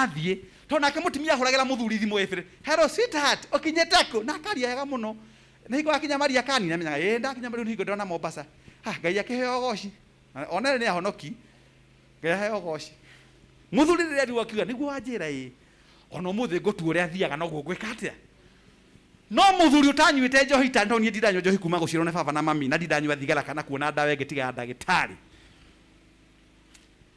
Athiĩ tondũ nake mũtumia ahũragĩra mũthuri thimũ ĩbĩrĩ, "Hello sweetheart, ũkinyĩte kũ?" Na akaria wega mũno. Nĩ hingo akinya Mariakani nĩamenyaga ĩĩ ndakinya rĩu nĩ hingo ndĩrona Mombasa. Ha, Ngai akĩheo ũgoci. Ona nĩ ahonoki. Ngai aheo ũgoci. Mũthuri rĩrĩa ariwo akiuga nĩguo wanjĩra ĩĩ. Ona ũmũthĩ ngũtua ũrĩa athiaga noguo ngwĩka atĩa. No mũthuri ũtanyuĩte njohi ta tondũ niĩ ndindanyua njohi kuma gũciarwo nĩ baba na mami na ndindanyua thigara kana kuona ndawa ĩngĩ tiga ya ndagĩtarĩ.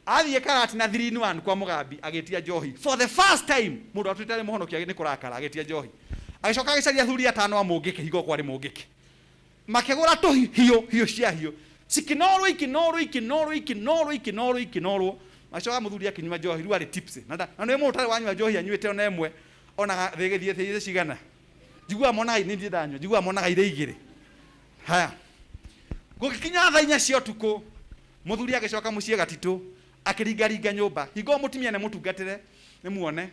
Athiĩ Karatina 3 in 1 kwa Mũgambi agĩtia njohi for the first time mũndũ atuĩte arĩ mũhonokia nĩ kũrakara agĩtia njohi. Agĩcoka agĩcaria athuri atano a Mũngĩkĩ hingo kwarĩ Mũngĩkĩ. Makĩgũra tũhiũ hiũ cia hiũ cikinorwo ikinorwo ikinorwo ikinorwo ikinorwo ikinorwo. Magĩcoka mũthuri akĩnyua njohi rĩu arĩ tipsy. Na nĩ mũndũ ũtarĩ wanyua njohi anyuĩte ona ĩmwe onaga thĩ ĩgĩthiĩ thĩ cigana. Njiguaga monaga nĩ ndirĩ ndanyua njiguaga monaga irĩ igĩrĩ. Haya. Gũgĩkinya thaa inya cia ũtukũ Mũthuri agĩcoka mũciĩ gatitũ, akĩringaringa nyũmba. Hingo ĩyo mũtumia nĩ mũtungatĩre, nĩ muone.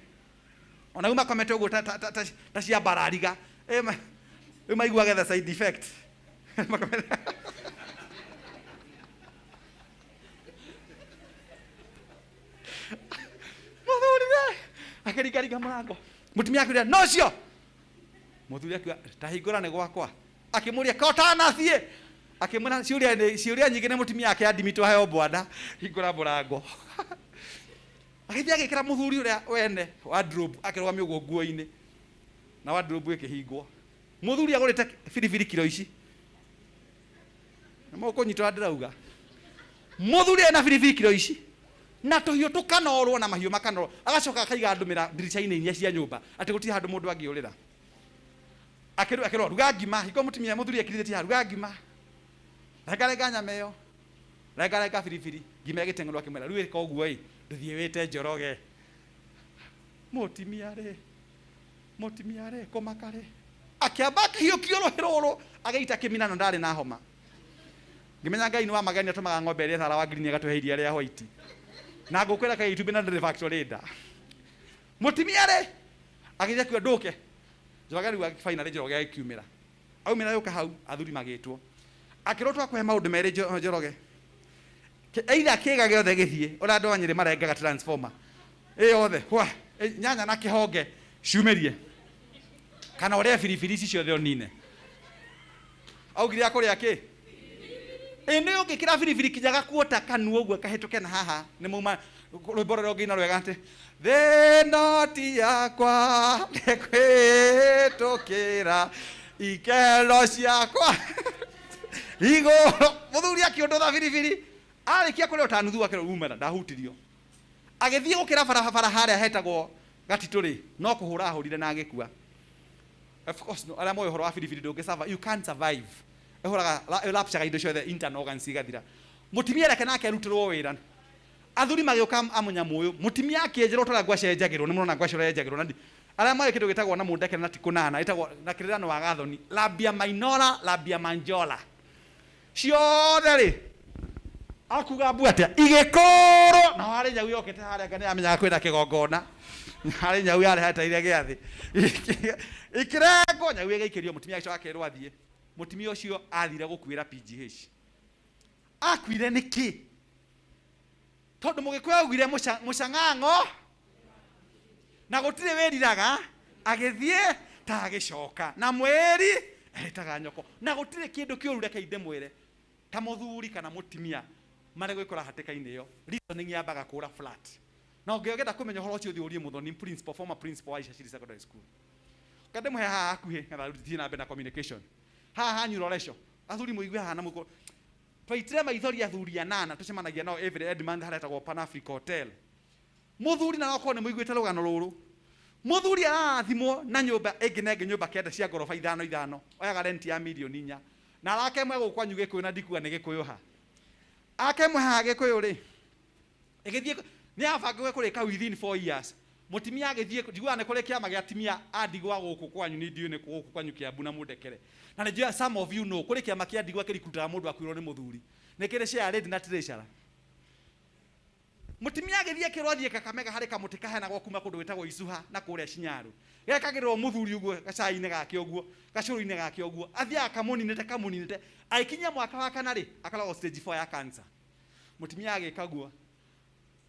Ona rĩu makomete ũguo ta, ta, ta, ta, ta cia mbarariga. Ĩ ma- Rĩu maiguage the side effect. Makomete. Mũthuri we akĩringaringa mũrango. Mũtumia akiuga, no ũcio. Mũthuri akiuga, ta hingũra nĩ gwakwa. Akĩmũria, ko ũtanathiĩ? Akĩmwĩra ciũria nĩ ciũria nyingĩ nĩ mũtumia wake andimitwo heo bwana, hingũra mũrango. Agĩthiĩ agĩkĩra mũthuri ũrĩa wene wardrobe akĩrũgamia ũguo nguo-inĩ na wardrobe ĩkĩhingwo. Mũthuri agũrĩte biribiri kiro ici. Nĩ mũkũnyita ũrĩa ndĩrauga. Mũthuri ena biribiri kiro ici na tũhiũ tũkanorwo na mahiũ makanorwo, agacoka akaiga ndũmĩra ndirica-inĩ inya cia nyũmba atĩ gũtirĩ handũ mũndũ angĩũrĩra. Akĩrwo akĩrwo ruga ngima, hingo mũtumia mũthuri ekirithĩtie haha, ruga ngima. Rengarenga nyama ĩyo, rengarenga biribiri, ngima ĩgĩteng'erwo akĩmwĩra rĩu ĩka ũguo ĩ, ndũthiĩ wĩte Njoroge. Mũtumia rĩ, mũtumia rĩ, kũmaka rĩ, akĩamba akĩhiũkia rũhĩ rũrũ, agĩita kĩmina na ndarĩ na homa. Ngĩmenya Ngai nĩ wa mageni atũmaga ng'ombe ĩrĩa ĩtara wa green ĩgatũhe iria rĩa white. Na ngũkũ ĩrekagia itumbĩ na ndĩrĩ factory nda. Mũtumia rĩ, agĩthiĩ akiuga ndũke. Njoroge rĩu finally Njoroge agĩkiumĩra. Aumĩra yũka hau, athuri magĩtwo. Akĩrwo twakũhe maũndũ merĩ Njoroge. Either kĩga gĩothe gĩthiĩ, ũrĩa andũ a Nyĩrĩ marengaga transformer. Ĩ yothe, hwa, nyanya na kĩhonge ciumĩrie. Kana ũrĩe biribiri ici ciothe ũnine. Augire akũrĩa kĩ? Ĩ nĩ ũngĩkĩra biribiri kinya gakuota kanua ũguo kahĩtũke na haha nĩ mauma rwĩmbo rũrĩa ũngĩina rwega atĩ thĩna ti yakwa nĩ kwĩhĩtũkĩra ikeno ciakwa igũrũ. Mũthuri akĩũndũtha biribiri arĩkia kũrĩa ta nuthu akĩrwo umana ndahutirio. Agĩthiĩ gũkĩra barabara harĩa hetagwo Gatitũ rĩ, no kũhũra ahũrire na agĩkua. Of course, no, arĩa moĩ ũhoro wa biribiri ndũngĩ survive, you can't survive. Ĩhũraga, ĩrapchaga indo ciothe internal organs igathira. Mũtumia reke nake arutĩrwo wĩra. Athuri magĩũka a mũnyamũ ũyũ, mũtumia akĩenjerwo ta ũrĩa ngwacĩ yenjagĩrwo, nĩ mũrona ngwacĩ ũrĩa yenjagĩrwo na arĩa moĩ kĩndũ gĩtagwo na mũndekere na ti kũnana, ĩtagwo na kĩrĩrano wa gathoni, labia minora, labia majora. Ciothe rĩ, akuga mbu atĩa igĩkũrwo na harĩ nyau yokĩte harĩa anga nĩyamenyaga kwĩna kĩgongona harĩ nyau yarĩ hetereire gĩathĩ ikĩrengwo nyau ĩgĩikĩrio mũtumia agĩcoka akĩrwo athiĩ mũtumia ũcio athire gũkuĩra PGH akuire nĩkĩ tondũ mũgĩkũyũ augire mũcang'ang'o na gũtirĩ wĩriraga agĩthiĩ ta agĩcoka na mwĩri ehĩtaga nyoko na gũtirĩ kĩndũ kĩũru reke ndĩmwĩre ta mũthuri kana mũtumia marĩ gwĩkora hatĩka-inĩ ĩyo reasoning yambaga kũra flat na ũngĩenda kũmenya ũhoro ũcio ũthiĩ ũrie Mũthoni principal, former principal wa Icaciri Secondary School. Kandĩmũhe haha hakuhĩ nĩgetha thiĩ na mbere na communication. Haha hanyu Loresho, athuri mũigue haha na mũkũ twaitire maithori athuri anana tũcemanagia nao every end month harĩa hetagwo Pan Africa Hotel. Mũthuri na okorwo nĩ mũiguĩte rũgano rũrũ, mũthuri ararathimwo na nyũmba ĩngĩ na ĩngĩ nyũmba kenda cia ngoroba ithano ithano, oyaga rent ya mirioni inya. Na arake ĩmwe gũkũ kwanyu Gĩkũyũ na ndikuga nĩ Gĩkũyũ ha. Ake ĩmwe haha Gĩkũyũ rĩ, ĩgĩthiĩ nĩ yabangĩwe kũrĩka within 4 years. Mũtumia agĩthiĩ, njiguaga nĩ kũrĩ kĩama gĩa atumia a ndigwa gũkũ kwanyu, nĩ ndiũĩ nĩ gũkũ kwanyu Kĩambu na mũndekere. Na nĩ njũĩ some of you know, kũrĩ kĩama kĩa ndigwa kĩrikutaga mũndũ akuĩrwo nĩ mũthuri. Nĩ kĩrĩ chair lady na treasurer. Mũtumia agĩthiĩ akĩrwo athiĩ Kakamega harĩ kamũtĩ kaheanagwo kuma kũndũ gwĩtagwo Icuha na kũrĩa Shinyaru. Gekagĩrĩrwo mũthuri ũguo gacai-inĩ gake ũguo, gacũrũ-inĩ gake ũguo. Athiaga kamũninĩte kamũninĩte, agĩkinyia mwaka wa kana rĩ, akoragwo stage 4 ya cancer. Mũtumia agĩka guo.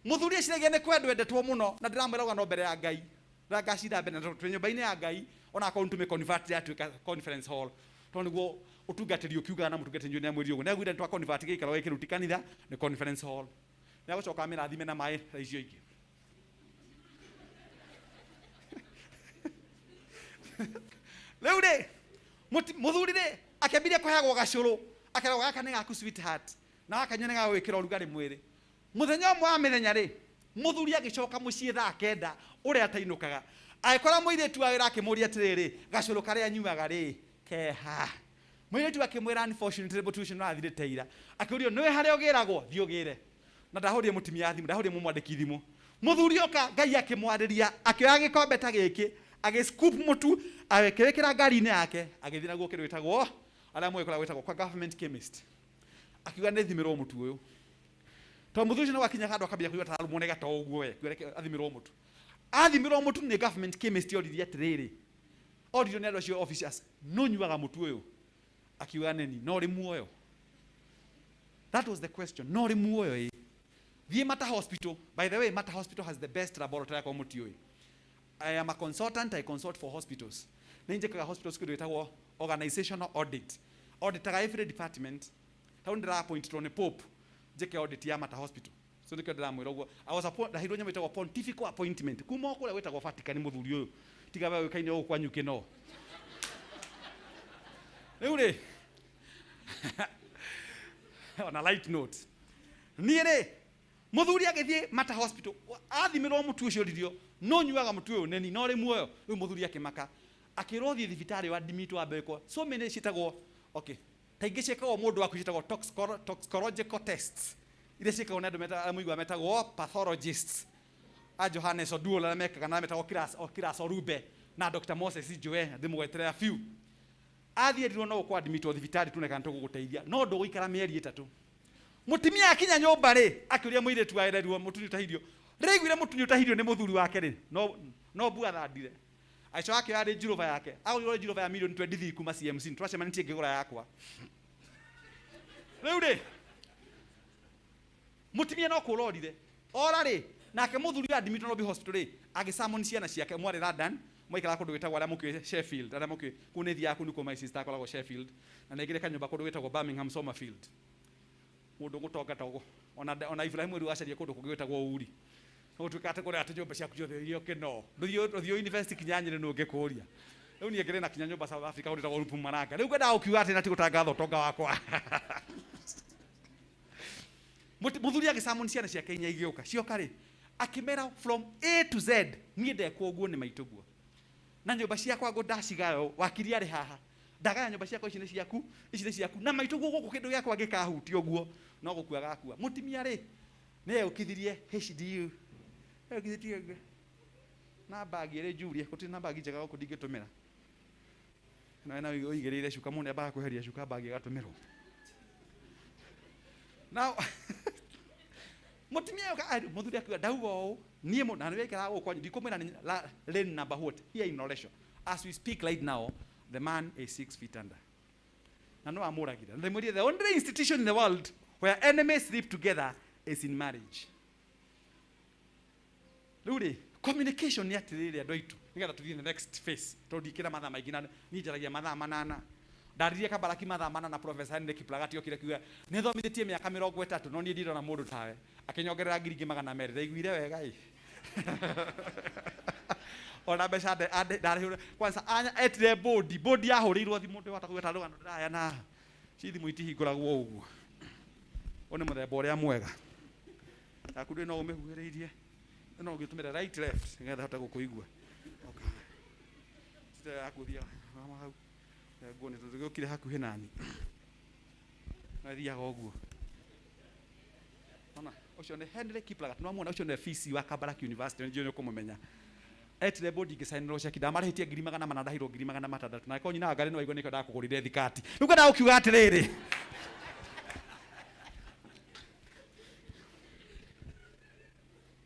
Muthuri eciragia nĩ kwendwo endetwo mũno na ndĩramwĩra ũgano mbere ya Ngai. Ndangacira mbere na twĩ nyũmba-inĩ ya Ngai ona akorwo nĩtũmĩ convert yatuĩka conference hall. Tondũ nĩguo ũtungatĩri ũkiugaga na mũtungatĩri nĩ amwĩrire ũguo. Nĩaugire nĩ twa convert gĩikaro gĩkĩ rĩu ti kanitha nĩ conference hall. Nĩagũcoka amĩrathime na maĩ na icio ingĩ. Rĩu rĩ, mũthuri rĩ, akĩambirie kũheagwo gacũrũ, akeragwo gaka nĩ gaku sweetheart, na wakanyua nĩ gagwĩkĩra ũrugarĩ mwĩrĩ. Mũthenya ũmwe wa mĩthenya rĩ, mũthuri agĩcoka mũciĩ thaa kenda ũrĩa atainũkaga. Agĩkora mũirĩtu wa wĩra akĩmũria atĩrĩrĩ, gacũrũ karĩa anyuaga rĩ, keha. Mũirĩtu akĩmwĩra unfortunately mũtu ũcio nĩũrathirĩte ira. Akĩũrio nĩwe harĩa ũgĩragwo, thiĩ ũgĩre. Na ndahũrire mũtumia thimũ, ndahũrire mũmwandĩki thimũ. Mũthuri oka, Ngai akĩmwarĩria, akĩoya gĩkombe ta gĩkĩ, agĩ scoop mũtu, agĩkĩwĩkĩra ngari-inĩ yake, agĩthiĩ naguo kĩndũ gĩtagwo, arĩa mũĩ kũrĩa gwĩtagwo kwa government chemist. Akiuga nĩ thimĩrwo mũtu ũyũ. Tondũ mũthuri ũcio nĩ gwakinya handũ akambia kũigua tararũmwo nĩ gatoo ũguo we, akiuga reke athimĩrwo mũtu. Athimĩrwo mũtu nĩ government chemist oririe atĩrĩrĩ, oririo nĩ andũ acio officers, nũ nyuaga mũtu ũyũ? Akiuga nĩni, no ũrĩ muoyo? That was the question. No ũrĩ muoyo ĩ? Thiĩ Mata Hospital. By the way, Mata Hospital has the best laboratory akorwo mũtiũĩ. I am a consultant, I consult for hospitals. Nĩ njĩkaga hospitals kĩndũ gĩtagwo organizational audit. Auditaga every department. Tondũ ndĩra appointwo nĩ Pope njĩke audit ya Mata Hospital. So nĩkĩo ndĩramwĩra ũguo. I was appointed, ndaheirwo nyamũ ĩtagwo pontifical appointment. Kuma o kũrĩa gwĩtagwo Vatican mũthuri ũyũ. Tiga we ũĩkaine gũkũ kwanyu kĩno. Rĩu rĩ, on a light note, niĩ rĩ, mũthuri agĩthiĩ Mata Hospital, athimĩrwo mũtu ũcio oririo, no nyuaga mũtu ũyũ neni, no ũrĩ muoyo. Rĩu mũthuri akĩmaka. Akĩrwo thiĩ thibitarĩ wa admit wa mbere kwa. So many ciĩtagwo, okay, kaingĩ ciĩkagwo mũndũ waku ciĩtagwo toxicological tests. Iria ciĩkagwo nĩ andũ arĩa mũiguaga metagwo pathologists. A Johannes Oduol arĩa mekaga na metagwo Kiras Orube na Dr. Moses Njue, ndĩmũgwetere a few. Athiĩ erirwo no ũkũ admitwo thibitarĩ tuone kana tũgũgũteithia, no ndũgũikara mĩeri ĩtatũ. Mũtumia akinya nyũmba rĩ, akĩũria mũirĩtu wa ererirwo mũtu nĩ ũtahirio. Rĩaiguire mũtu nĩ ũtahirio nĩ mũthuri wake rĩ, no mbua athandire. Agĩcoka akĩoya Range Rover yake. Agũrire Range Rover ya milioni 23 kuma CMC, nĩtwacemanĩtie ngĩgũra yakwa. Rĩu rĩ, mũtumia no kũũra orire. Ora rĩ, nake mũthuri ũyũ admitwo Nairobi Hospital rĩ, agĩsummon ciana ciake, mwarĩ London, mwaikaraga kũndũ gwĩtagwo arĩa mũkĩũĩ Sheffield, arĩa mũkĩũĩ, kũu nĩ thiaga kũu nĩkuo my sister akoragwo Sheffield, na nĩngĩrĩ kanyũmba kũndũ gwĩtagwo Birmingham Somerfield. Mũndũ gũtonga ta ũguo. Ona Ibrahim rĩu acaria kũndũ kũngĩ gwĩtagwo Uri. Gũtuĩka atĩ kũrĩa atĩ nyũmba ciaku ciothe iria ũkĩno. Ndũthiĩ university kinya Nyĩrĩ nũ ũngĩkũria. Rĩu niĩ ngĩrĩ na kinya nyũmba South Africa kũndũ gwĩtagwo Mpumalanga. Rĩu ngwendaga gũkiuga atĩ na ti gũtangatha ũtonga wakwa. Mũthuri agĩsummon ciana ciake inya igĩũka. Cioka rĩ, akĩmera from A to Z, niĩ ndekwo ũguo nĩ maitũ guo. Na nyũmba ciakwa ngo ndacigaya, wakiri arĩ haha. Ndagaya nyũmba ciakwa ici nĩ ciaku, ici nĩ ciaku. Na maitũ guo gũkũ kĩndũ gĩakwa gĩkahutia ũguo, no gũkua gakua. Mũtumia rĩ, nĩ eyũkithirie HDU. Eyũkithĩtie ũguo. Na bagi ĩrĩ Julia, gũtirĩ na bagi njega gũkũ ndingĩtũmĩra. Na wena ũigĩrĩire cuka, mũndũ nĩambaga kweheria cuka bagi ĩgatũmĩrwo. Now, mũtumia ũyũ mũthuri akiuga ndauga ũũ, niĩ na nĩ wekĩraga gũkũ kwanyu, ndikũmwĩra nĩ lane number what, here in Loresho. As we speak right now, the man is 6 feet under. Na no amũragire. Na ndĩmwĩrire, the only institution in the world where enemies sleep together is in marriage. Rĩu rĩ, communication nĩ atĩrĩrĩ andũ aitũ, nĩgetha tũthiĩ the next phase, tondũ ndikĩra mathaa maingĩ na niĩ njaragia mathaa manana. Ndaririe Kabaraki mathaa manana, Professor Henry Kiplagat okire akiuga, nĩ thomithĩtie mĩaka mĩrongo ĩtatũ, no niĩ ndirona mũndũ tawe. Akĩnyongerera ngiri ingĩ magana merĩ, ndaiguire wega ĩ. Ona mbeca ndarĩhũre. Kwanza, etire bodi, bodi yahũrĩirwo thimũ, ndĩhota kuuga ta rũgano ndĩraya na ci thimũ itihingũragwo ũguo. Ũyũ nĩ mũthemba ũrĩa mwega. Yaku ndĩ no ũmĩhuhĩrĩirie. No ũngĩtũmĩra right left nĩgetha hote gũkũigua. Okay. Cita yaku thiaga hau. Nguo nĩ tũgĩũkire hakuhĩ nani. Na thiaga ũguo. Ona ũcio nĩ Henry Kiplagat, no muona ũcio nĩ VC wa Kabarak University, nĩ njũĩ kũmũmenya. Etire bodi ngĩcainĩrwo ceki, ndamarĩhĩtie ngiri magana mana, ndahirwo ngiri magana matandatũ. Na angĩkorwo nyina wa Ngarĩ nĩ waigua nĩkĩo ndakũgũrire thikati. Rĩu ngwendaga gũkiuga atĩrĩrĩ.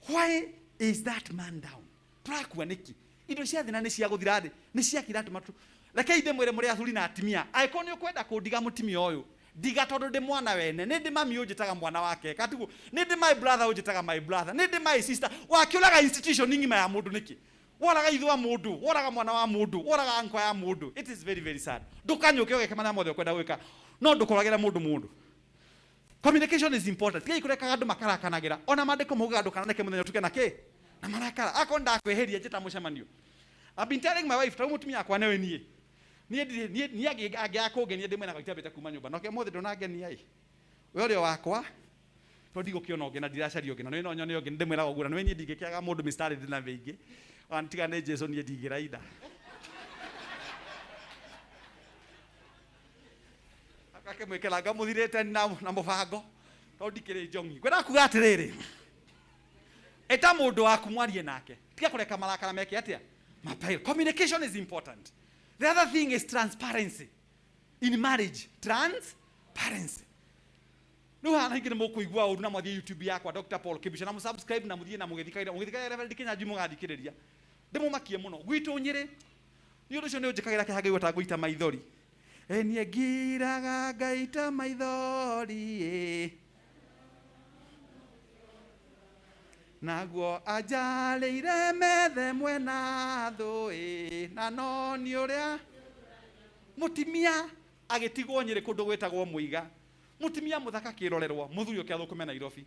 Why is that man down? Tũrakua nĩkĩ? Indo cia thĩ na nĩ cia gũthira thĩ, nĩ cia kĩratũ matu. Rekei ndĩmwĩre mũrĩ athuri na atumia, angĩkorwo nĩ ũkwenda kũndiga mũtumia ũyũ, Ndiga tondũ ndĩ mwana wene, nĩ ndĩ mami ũnjĩtaga mwana wake, katiguo nĩ ndĩ my brother ũnjĩtaga my brother, nĩ ndĩ my sister. Wakĩũraga institution ng'ima ya mũndũ nĩkĩ? Woraga ithe wa mũndũ, woraga mwana wa mũndũ, woraga uncle ya mũndũ. It is very very sad. Ndũkanyũke ũgeke marĩa mothe ũkwenda gwĩka, no ndũkoragĩre mũndũ mũndũ. Communication is important. Tigai kũrekaga andũ makarakanagĩra. Ona maandĩko maugaga ndũkananeke mũthenya ũtuke na kĩ? Na marakara. Akorwo ndakwĩhĩria njĩta mũcemanio. I've been telling my wife, tondũ mũtumia wakwa nĩwe niĩ. Niĩ ndirĩ, niĩ niĩ angĩaga kũngenia ndĩmwĩraga itambĩte kuma nyũmba. Na ũmũthĩ ndũnangenia ĩ. We ũrĩ o wakwa, tondũ ndigũkĩona ũngĩ na ndiracaria ũngĩ, na nĩwe no nyone ũngĩ, nĩndĩmwĩraga ũguo, na nĩwe niĩ ndingĩkĩaga mũndũ mĩstari ndĩ na mĩingĩ. Ona tiga nĩ Jesu niĩ ndingĩraina. Akakĩmwĩkĩra ngamũthirĩte na mũbango, tondũ ndikĩrĩ njong'i. Ngwenda kuga atĩrĩrĩ, ĩta mũndũ waku mwarie nake, tiga kũreka marakara meke atĩa? Mapail. Communication is important. The other thing is transparency in marriage. Transparency. Rĩu haha hingĩ nĩ mũkũigua ũru na mwathiĩ YouTube yakwa Dr. Paul Kibicho na mũsubscribe na mũthiĩ na mũgĩthikagĩrĩria mũgĩthikagĩrĩria Reverend Kĩnyanjui mũgathikĩrĩria. Ndĩmũmakie mũno. Gwitũ Nyĩrĩ, nĩ ũndũ ũcio nĩ ũnjĩkagĩra kĩeha ngaigua ta ngũita maithori. Ĩ niĩ ngiraga ngaita maithori ĩ. Naguo anjarĩire methe mwena thũ ĩ, na no nĩ ũrĩa mũtimia agĩtigwo Nyĩrĩ kũndũ gwĩtagwo Mũiga. Mũtimia mũthaka kĩrorerwa, mũthuri ũke athũkũme Nairobi.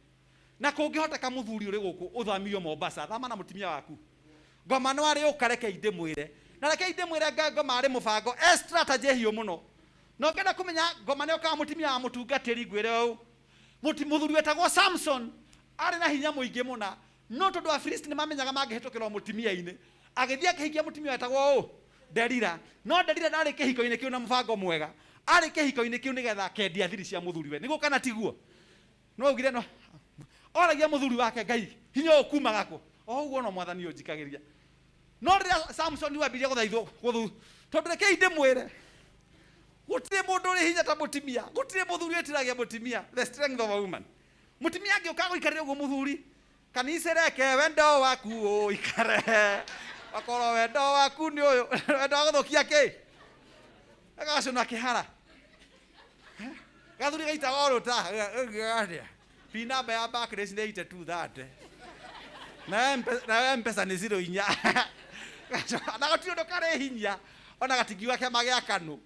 Na kũngĩhoteka mũthuri ũrĩ gũkũ ũthamio Mombasa, thama na mũtimia waku. Ngoma no arĩ ũka reke ndĩmwĩre. Na reke ndĩmwĩre ngoma arĩ mũbango e strategy hiũ mũno. Na ũngĩenda kũmenya ngoma nĩ ũkaga mũtimia wa mũtungatĩri ngwĩre ũũ. Mũthuri wetagwo Samson arĩ na hinya mũingĩ mũna, no tondũ Afilisti nĩ mamenyaga mangĩhĩtũkĩrwo mũtimia-inĩ, agĩthiĩ akĩhikia mũtimia wetagwo ũũ? Delila. No Delila ndarĩ kĩhiko-inĩ kĩu na mũbango mwega, arĩ kĩhiko-inĩ kĩu nĩgetha akendia thiri cia mũthuriwe. Nĩguo kana tiguo? No augire no oragia mũthuri wake, Ngai hinya ũyũ kumaga kũ? O ũguo no mwathani ũnjikagĩria. No rĩrĩa Samson wambirie gũthaithwo gũthu, tondũ rekei ndĩmwĩre, gũtirĩ mũndũ ũrĩ hinya ta mũtimia, gũtirĩ mũthuri wĩtiragia mũtimia, the strength of a woman. Mũtimia angĩũka gũikarĩra ũguo mũthuri, kanitha reke wendo waku ũikare, akorwo wendo waku nĩ ũyũ, wendo wa gũthũkia kĩ? Agacũna kĩhara. Gathuri gaitaga o rũta, atĩa? Pin number ya Barclays nĩ 8230. Na M-Pesa nĩ 04. Na gũtirĩ ũndũ karĩ hinya, ona gatingiuga kĩama gĩa KANU.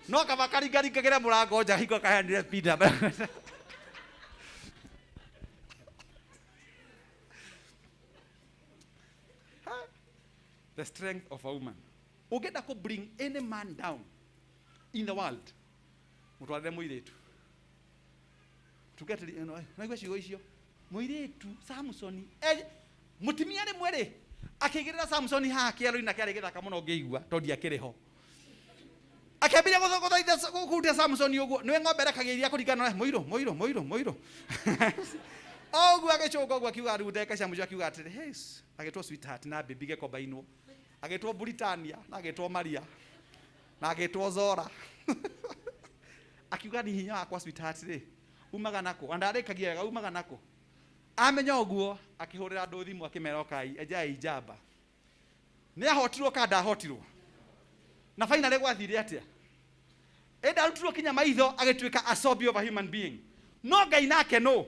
No kaba karingaringagĩre mũrango nja hingo kaheanire pin number. The strength of a woman. Ũngĩenda kũ bring any man down in the world, mũtwarĩre mũirĩtu. Tungatĩri ĩno, naigua ciugo icio. Mũirĩtu Samsoni, mũtimia rĩmwe rĩ, akĩigĩrĩra Samsoni haha kĩero-inĩ na kĩarĩ gĩthaka mũno ngĩigua, tondũ ndiakĩrĩ ho. Akĩambĩrĩria gũthaitha kũhutia Samsoni ũguo, nĩwe ng'ombe ĩrekagia iria kũringana na mũirũ, mũirũ, mũirũ, mũirũ. O ũguo agĩcũnga ũguo akiuga rĩu ndagĩka cia mũico akiuga atĩrĩ, hey, agĩtwo sweetheart na baby gĩkomba-inwo. Agĩtwo Britannia na agĩtwo Maria na agĩtwo Zora. Akiuga ni hinya wakwa sweetheart rĩ, umaga nakũ? Na ndarĩkagia wega, umaga nakũ? Amenya ũguo, akĩhũrĩra andũ thimũ akĩmera ũkai, enjai njamba. Nĩ ahotirwo kana ndahotirwo? Na finally gwathire atĩa? Ĩ ndarutirwo kinya maitho agĩtuĩka a zombie of a human being. No Ngai nake nũ?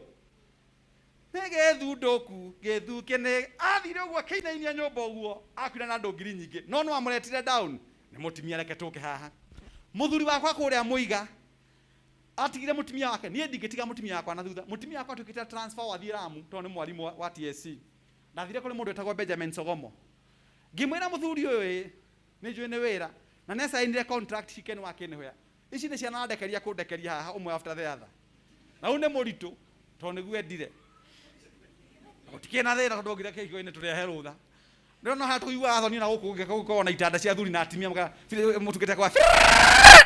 Nĩ gĩthundũku, gĩthuke nĩ athire ũguo akĩinainia nyũmba ũguo, akuire na andũ ngiri nyingĩ. No no amũretire down. Nĩ mũtimia reke tũke haha. Mũthuri wakwa kũrĩa Mũiga atigire mũtimia wake. Niĩ ndingĩtiga mũtimia wakwa na thutha. Mũtimia wakwa atuĩkĩte transfer wathiĩ Lamu tondũ nĩ mwarimũ wa TSC. Ndathire kũrĩ mũndũ wetagwo Benjamin Sogomo. Ngĩmwĩra mũthuri ũyũ ĩ, nĩ njũĩ nĩ wĩra. Na nĩ acainire contract he can work anywhere. Ici nĩ ciana arandekeria kũndekeria haha ũmwe after the other. Na ũyũ nĩ mũritũ tondũ nĩguo endire. Gũtikĩrĩ na thĩna tondũ ngire kĩhiko-inĩ tũrehe rũtha. Rĩu no haha tũiguaga thoni na gũkũ gũkoragwo na itanda cia athuri na atumia mũtungĩte kwa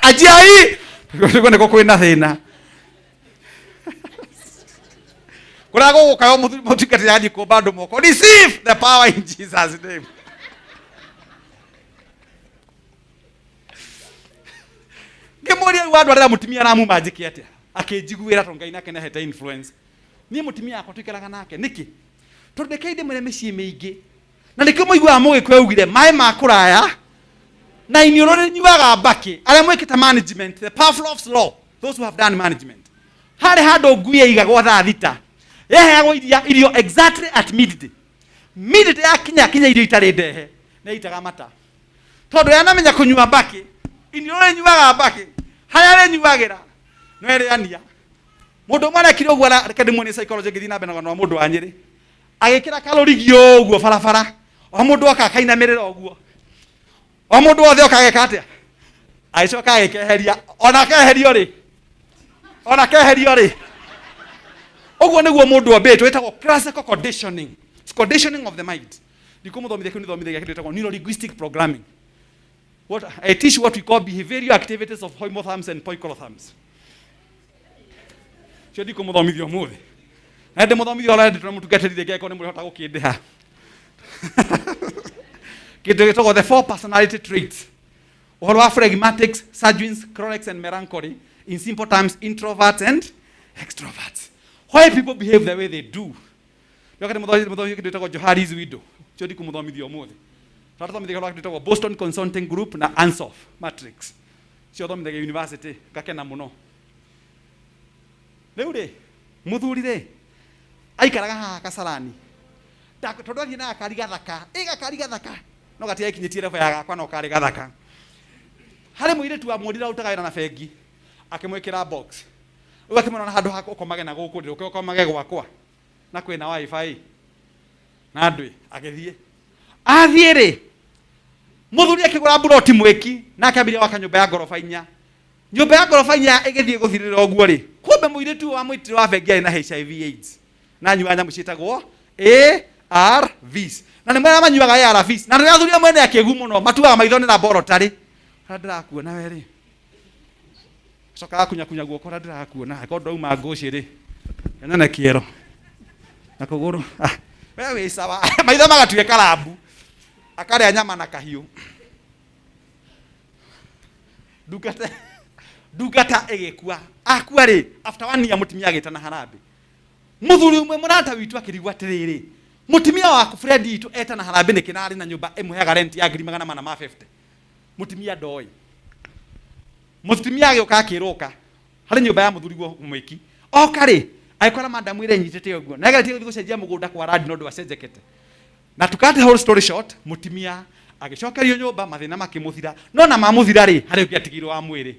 ajiai nĩguo nĩkuo kwĩna thĩna. Kũrĩa gũgũkayo mũtungatĩri athiĩ kũmba andũ moko. Receive the power in Jesus name. Ngĩmũria rĩu andũ arĩa mũtumia aramuma njĩke atĩa? Akĩnjiguĩra tondũ Ngai nake nĩahete influence. Niĩ mũtumia wakwa tũikaraga nake nĩkĩ? Tondũ rekei ndĩmwĩre mĩciĩ mĩingĩ, na nĩkĩo mũiguaga mũgĩkũyũ augire maĩ ma kũraya na iniũrũ rĩnyuaga mbakĩ. Arĩa mwĩkĩte management, the Pavlov's law, Those who have done management. Harĩ handũ ngui ĩigagwo thaa 6. Yaheagwo irio exactly at midday. Midday yakinya kinya irio itarĩ ndehe nĩ itaga mata. Tondũ yanamenya kũnyua mbakĩ, irio rĩnyuaga mbakĩ, harĩa rĩnyuagĩra no ĩrĩania. Mũndũ ũmwe arekire ũguo, reke ndĩmuonie psychology ngĩthiĩ na mbere na mũndũ wa Nyĩrĩ. Agĩkĩra kalũrigi ũguo barabara, o mũndũ oka akainamĩrĩra ũguo. O mũndũ wothe oka ageka atĩa? Agĩcoka agĩkeheria, ona keherio rĩ, ona keherio rĩ. Ũguo nĩguo mũndũ ombĩtwo, ĩtagwo classical conditioning. It's conditioning of the mind. Ndikũmũthomithia kĩu, nĩthomithagia kĩndũ gĩtagwo neurolinguistic programming. What I teach, what we call behavioral activities of homeotherms and poikilotherms. Cio ndikũmũthomithia ũmũthĩ. Na ndĩmũthomithia ũrĩa ndĩtũra mũtungatĩri rĩngĩ angĩkorwo nĩ mũrĩhota gũkĩndĩha. Kĩndũ gĩtagwo the four personality traits. Ũhoro wa phlegmatics, sanguines, cholerics and melancholy. In simple terms, introverts and extroverts. Why people behave the way they do. Nyoka ndĩmũthomithia kĩndũ gĩtagwo Johari's window. Cio ndikũmũthomithia ũmũthĩ. Tũrathomithia ũhoro wa kĩndũ gĩtagwo Boston Consulting Group na Ansoff Matrix. Cio thomithagia university, ngakena mũno. Rĩu rĩ, mũthuri rĩ, aikaraga haha Kasarani. Tondũ athiĩ na gakari gathaka, ĩ gakari gathaka, no gatiakinyĩtie level ya gakwa no karĩ gathaka. Harĩ mũirĩtu wa muonire arutaga wĩra na bengi, akĩmwĩkĩra box. Rĩu akĩmwĩra na handũ ha ũkomage na gũkũ rĩ, ũke ũkomage gwakwa na kwĩna wifi na ndwĩ. Agĩthiĩ, athiĩ rĩ, mũthuri akĩgũra mburoti mwĩki na akĩambĩrĩria gwaka nyũmba ya ngoroba 4. Nyũmba ya ngoroba 4 ĩgĩthiĩ gũthirĩra ũguo rĩ, kumbe mũirĩtu ũyũ wa mwĩtĩri wa bengi arĩ na HIV AIDS na anyuaga nyamũ ciĩtagwo ARVs, na nĩ mwega manyuaga ARVs, na nĩ athuri amwe nĩ akĩgu mũno, matuaga maitho nĩ laboratory. Harĩa ndĩrakuona we rĩ, coka gakunyakunya guoko, harĩa ndĩrakuona angĩkorwo ndauma ngũcĩ rĩ, kanyone kĩero na kũgũrũ, we wĩ sawa. Maitho magatuĩka rambu, akarĩa nyama na kahiũ. Ndungata, ndungata ĩgĩkua. Akua rĩ, after 1 year mũtumia agĩtana harambĩ. Mũthuri ũmwe mũrata witũ akĩrigwo atĩrĩrĩ, mũtumia waku Fred witũ etana harambĩ nĩkĩ na arĩ na nyũmba ĩmũheaga rent ya 450,000? Mũtumia ndoĩ. Mũtumia agĩũka akĩrũka harĩ nyũmba ya mũthuri mwĩki. Oka rĩ, agĩkora madamu ĩrĩa ĩnyitĩte ũguo na ageretie gũthiĩ gũcenjia mũgũnda kwa randi no ndwacenjekete. Na to cut the whole story short, mũtumia agĩcokerio nyũmba, mathĩna makĩmũthira, no na mamũthira rĩ, harĩ ũngĩ atigirwo wa mwĩrĩ